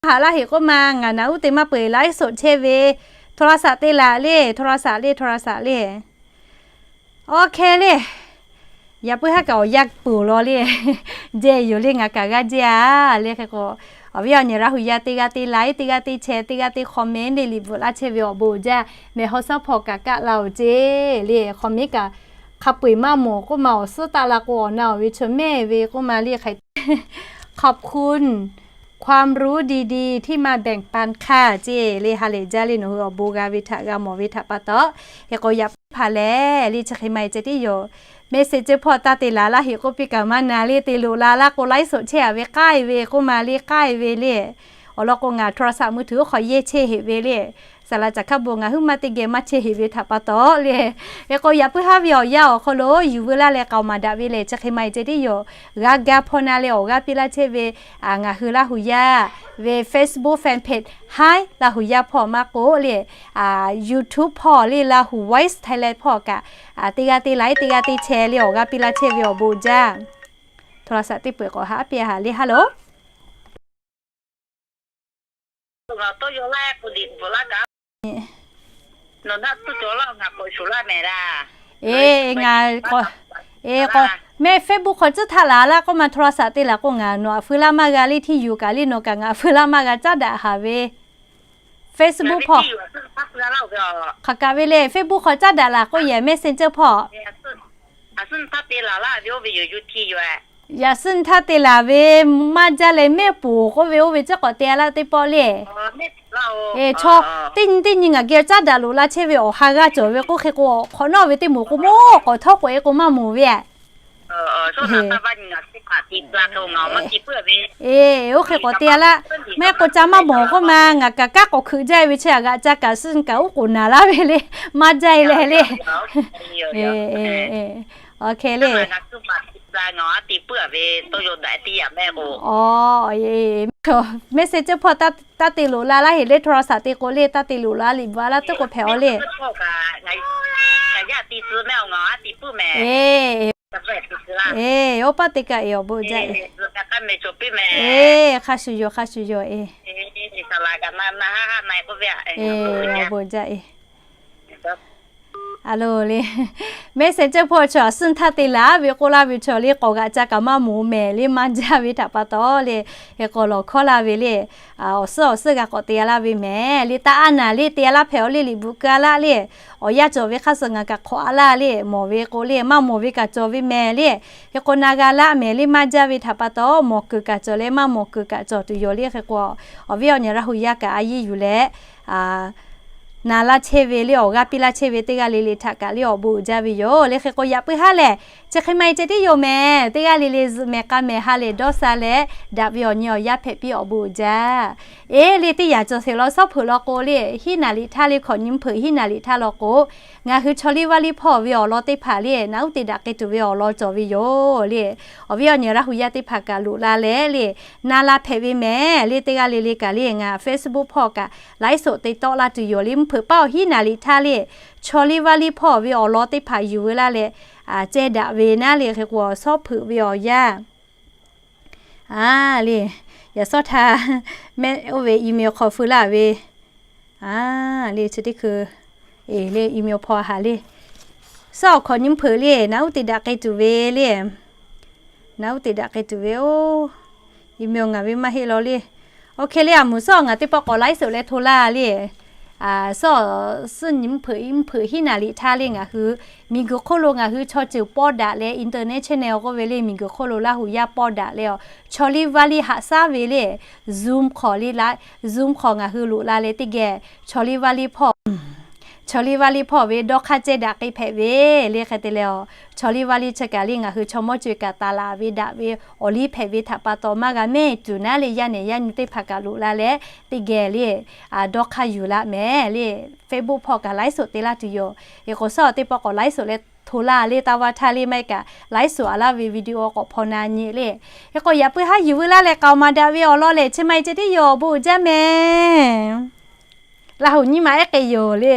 Haꞈ laˇ heꞈ k'oˆ ma, ngaˬ naˍ uˉ te maˇ peuˬ laiˉ soꞈ chehˇ ve, โทรศัพท์ te laˬ le, โทรศัพท์ le, โทรศัพท์ le. Awˬ hk'e le, yaꞈ puiˉ haˉ kaꞈ awˬ yanˇ peuˬ law le. Jehˇ yoˬ le, ngaˬ kaꞈ g'aˇ jehˇ a le. Hk'e k'o, awˬ viˉ awˬ nyi Laˇ huˍ yaˇ teˇ g'aˇ teˇ like, teˇ g'aˇ teˇ share, teˇ g'aˇ teˇ comment le liꞈ bvuhꞈ laˇ chehˇ ve awˬ bon uiˍ jaˇ. Mehˬ haw shaˉ hpawˇ kaꞈ kaˆ la oˬ ceˇ le, comment kaꞈ hk'a peu-eˬ maˇ mawˬ k'oˆ ma, awˬ suhˉ taˆ la k'o awˬ na awˬ ve chaw mehˇ ve k'oˆ ma le hk'e ขอบคุณความรู้ดีๆที่มาแบ่งปันค่ะ ceˇ le. Ha lehˬ jaˇ le, nawˬ hui awˬ bon g'a ve htaꞈ g'a mawˬ ve htaꞈ pa taw. Hk'e k'o yaꞈ puiˉ hpaˍ lehˬ le, chi hk'e ma e ceh tiˉ yoˬ. Message cawˇ hpawˇ taˇ te laˬ laˇ heꞈ k'oˆ piˇ kaꞈ maˇ na le, te loꞈ la laˇ k'o laiˉ soꞈ chehˇ a ve k'ai ve k'oˆ ma le, k'ai ve le. Awˬ lawn k'o ngaˬ โทรศัพท์มือถือ hk'awꞈ yehˇ chehˇ heꞈ ve le. Saˍ laꞈ caˬ hkaˇ bon ngaˬ huiˉ maˇ teˇ geh maˇ chehˇ heꞈ ve htaꞈ pa taw le. Hk'e k'o yaꞈ puiˉ haˉ ve awˬ yanˇ awˬ hk'aw lo yuˬ veu laˇ leh k'aoˍ maˍ daꞈ ve lehˬ, chi hk'e ma e ceh tiˉ yoˬ. G'a ga hpawˇ na leh awˬ g'aˇ piˇ laˇ chehˇ ve, ngaˬ hui Laˇ huˍ yaˇ ve Facebook fan page Hi Laˇ huˍ yaˇ hpawˇ maˇ k'oˆ le, YouTube hpawˇ le, Lahu Voice Thailand hpawˇ kaꞈ, teˇ g'aˇ teˇ like, teˇ g'aˇ teˇ share le awˬ g'aˇ piˇ laˇ chehˇ ve awˬ bon uiˍ jaˇ. โทรศัพท์ teˇ peuˬ k'awꞈ haˉ piˇ a haˍ le. Hello. Ngaˬ, e, k'o, mehˆ Facebook hk'aw tcuhˉ htaˇ laˬ laˇ k'oˆ ma, โทรศัพท์ te laˬ k'o ngaˬ nawˬ aꞈ feu laˇ maˇ g'a le, ที่อยู่ kaꞈ le nawˬ kaꞈ ngaˬ aꞈ feu laˇ maˇ g'a caˉ daꞈ haˍ ve. Facebook hpawˇ hk'aˬ kaꞈ ve le, Facebook hk'aw caˉ daꞈ laˬ k'oˆ yehˬ Messenger hpawˇ yaꞈ suhˉ nyi htaˇ te laˬ ve maˇ jaˇ leh mehˆ poˍ k'oˆ ve oˇ ve tcuhˉ k'awꞈ te a laˇ teˇ pawˆ le. E, chaw teˇ nyi teˇ nyi ngaˬ geh caˉ daꞈ loꞈ la chehˇ ve awˬ ha g'a cawˬ ve k'oˆ hk'e k'o, hk'awꞈ nawˉ ve teˇ moˍ k'o maˇ k'awꞈ htawˇ k'oꞈ e k'o maˇ moˍ ve a. E, oˇ hk'e k'awꞈ te a laˇ. Maˇ heˆ k'o ca maˇ mawˬ k'oˆ ma, ngaˬ kaꞈ kanˉ k'awꞈ hkeuꞈ jaˇ ve chi a g'aꞈ ca kaꞈ suh kaꞈ uˉ k'oˍ naˍ laˇ ve le. Maˇ jaˇ e leh le. Awˬ hk'e le. Awˬ, Messenger hpawˇ taˇ te loꞈ la laˇ heꞈ le, โทรศัพท์ te k'o le, taˇ te loꞈ la liꞈ bvuhꞈ a laˇ teˇ k'oˍ hpehꞈ a le. E, oˇ paˆ te kaꞈ e awˬ bon jaˇ e. E, hk'a shuˍ yoˬ, hk'a shuˍ yoˬ e. E, awˬ bon jaˇ e. A lo le, Messenger hpawˇ chaw a suhˉ nyi htaˇ te laˬ ve k'oˆ laˇ ve chaw le, k'awꞈ g'aꞈ ca kaꞈ maˇ mawˬ mehˍ le, maˇ jaˇ ve htaꞈ pa taw le. Hk'e k'o lawˬ hkawˇ la ve le, awˬ suhˉ awˬ suhˉ g'a k'awꞈ te a laˇ ve mehˍ le. Taˇ aˉ naˍ le, te a laˇ hpehꞈ a le, liꞈ bvuhꞈ keu a laˇ le. Awˬ yanˇ cawˬ ve hk'aˇ suh ngaˬ kaꞈ hk'awꞈ a laˇ le, mawˬ ve k'o le, maˇ mawˬ ve kaꞈ cawˬ ve mehˍ le. Hk'e k'o na g'a laˇ mehˍ le, maˇ jaˇ ve htaꞈ pa taw, mawˬ kuiˬ kaꞈ cawˬ leh maˇ mawˬ kuiˬ kaꞈ cawˬ tuˬ yoˬ le. Hk'e k'o awˬ viˉ awˬ nyi Laˇ huˍ yaˇ kaꞈ a yeˇ yuˬ leh na laˇ chehˇ ve le, awˬ g'aˇ piˇ laˇ chehˇ ve teˇ g'aˇ le le htaꞈ kaꞈ le awˬ bon uiˍ jaˇ ve yoˬ le. Hk'e k'o yaꞈ puiˉ haˉ lehˬ, chi hk'e ma e ceh tiˉ yoˬ mehˍ. Teˇ g'aˇ le le zuhꞈ mehˍ k'a mehˍ ha lehˬ dawˇ sha leh, daꞈ ve awˬ nyi awˬ yaˇ hpehꞈ piˇ awˬ bon uiˍ jaˇ. E le, teˇ yanˇ cawˬ sheˍ law shawˉ hpeuꞈ law k'o le, hiˉ naˍ liꞈ htaˇ le, hkawꞈ nyi mvuhˇ hpeuꞈ hiˉ naˍ liꞈ htaˇ law k'o, ngaˬ hui chaw liˇ vaˇ liˇ hpawˇ ve awˬ lawn teˇ hpaˍ le, naꞈ uˉ te daꞈ k'ai tuˬ ve awˬ lawn cawˬ ve yoˬ le. Awˬ viˉ awˬ nyi Laˇ huˍ yaˇ teˇ hpaˍ kaꞈ loꞈ la leh le, na la hpehꞈ ve mehˍ le. Teˇ g'aˇ le le kaꞈ le ngaˬ Facebook hpawˇ kaꞈ ไลฟ์สด te tawˆ laˇ tuˬ yoˬ le. Mvuhˇ hpeuꞈ paˆ awˬ hiˉ naˍ liꞈ htaˇ le, chaw liˇ vaˇ liˇ hpawˇ ve awˬ lawn teˇ hpaˍ yuˬ veu laˇ leh, ceh daꞈ ve naˉ le. Hk'e k'o shawˉ hpeuꞈ ve awˬ yanˇ a le, yaꞈ shawˉ htaˇ mehˆ oˇ ve email hk'aw feu laˇ ve a le, chi teˇ hkui e le email hpawˇ a haˍ le. Shawˉ awˬ hkawꞈ nyi mvuhˇ hpeuꞈ le, naꞈ uˉ te daꞈ k'ai tuˬ ve le. Naꞈ uˉ te daꞈ k'ai tuˬ ve oˬ. Email ngaˬ ve maˇ heˆ law le. Awˬ hk'e le, a mvuhˬ shawˉ ngaˬ teˇ pawˆ k'awꞈ ไลฟ์สด leh hto laˇ le. Shawˉ suhˉ nyi mvuhˇ hpeuꞈ mvuhˇ hpeuꞈ hiˉ naˍ liꞈ htaˇ le ngaˬ hui miˬguiˬ hk'oˆ lo ngaˬ hui chaw ceuˬ pawˇ daꞈ leh internet channel k'oˆ ve le, miˬguiˬ hk'oˆ lo Laˇ huˍ yaˇ pawˇ daꞈ leh a, chaw liˇ vaˇ liˇ haꞈ shaˉ ve le, Zoom hk'awꞈ le la, Zoom hk'awꞈ ngaˬ hui loꞈ la leh teˇ geh chaw liˇ vaˇ liˇ hpawˇ chaw liˇ vaˇ liˇ hpawˇ ve dawˇ hk'aˇ ceh daꞈ k'ai hpehꞈ ve le. Hk'e te leh a, chaw liˇ vaˇ liˇ chi kaꞈ le ngaˬ hui chaw mawˇ co-e kaꞈ taˍ laˬ ve daꞈ ve awˬ liˇ hpehꞈ ve htaꞈ pa taw maˇ g'a mehˇ tuˬ naˉ le, yaˇ nehˬ yaˇ nyi teˇ hpaˍ kaꞈ loꞈ la leh teˇ geh le dawˇ hk'aˇ yuˬ laˇ mehˍ le. Facebook hpawˇ kaꞈ ไลฟ์สด te laˇ tuˬ yoˬ. Hk'e k'o shawˉ teˇ pawˆ k'awꞈ ไลฟ์สด leh Hk'o laˇ le, taˇ vaˇ htaˇ le maˇ heˆ kaꞈ, laiˉ suhˍ a laˇ ve video k'awꞈ hpaw na nyi le. Hk'e k'o yaꞈ puiˉ haˉ yuˬ veu laˇ leh k'aoˍ maˍ daꞈ ve awˬ lawn lehˬ, chi ma e ceh tiˉ yoˬ, bon jaˇ mehˍ. Laˇ hoꞈ nyiˇ ma ehˉ k'ai yoˬ le.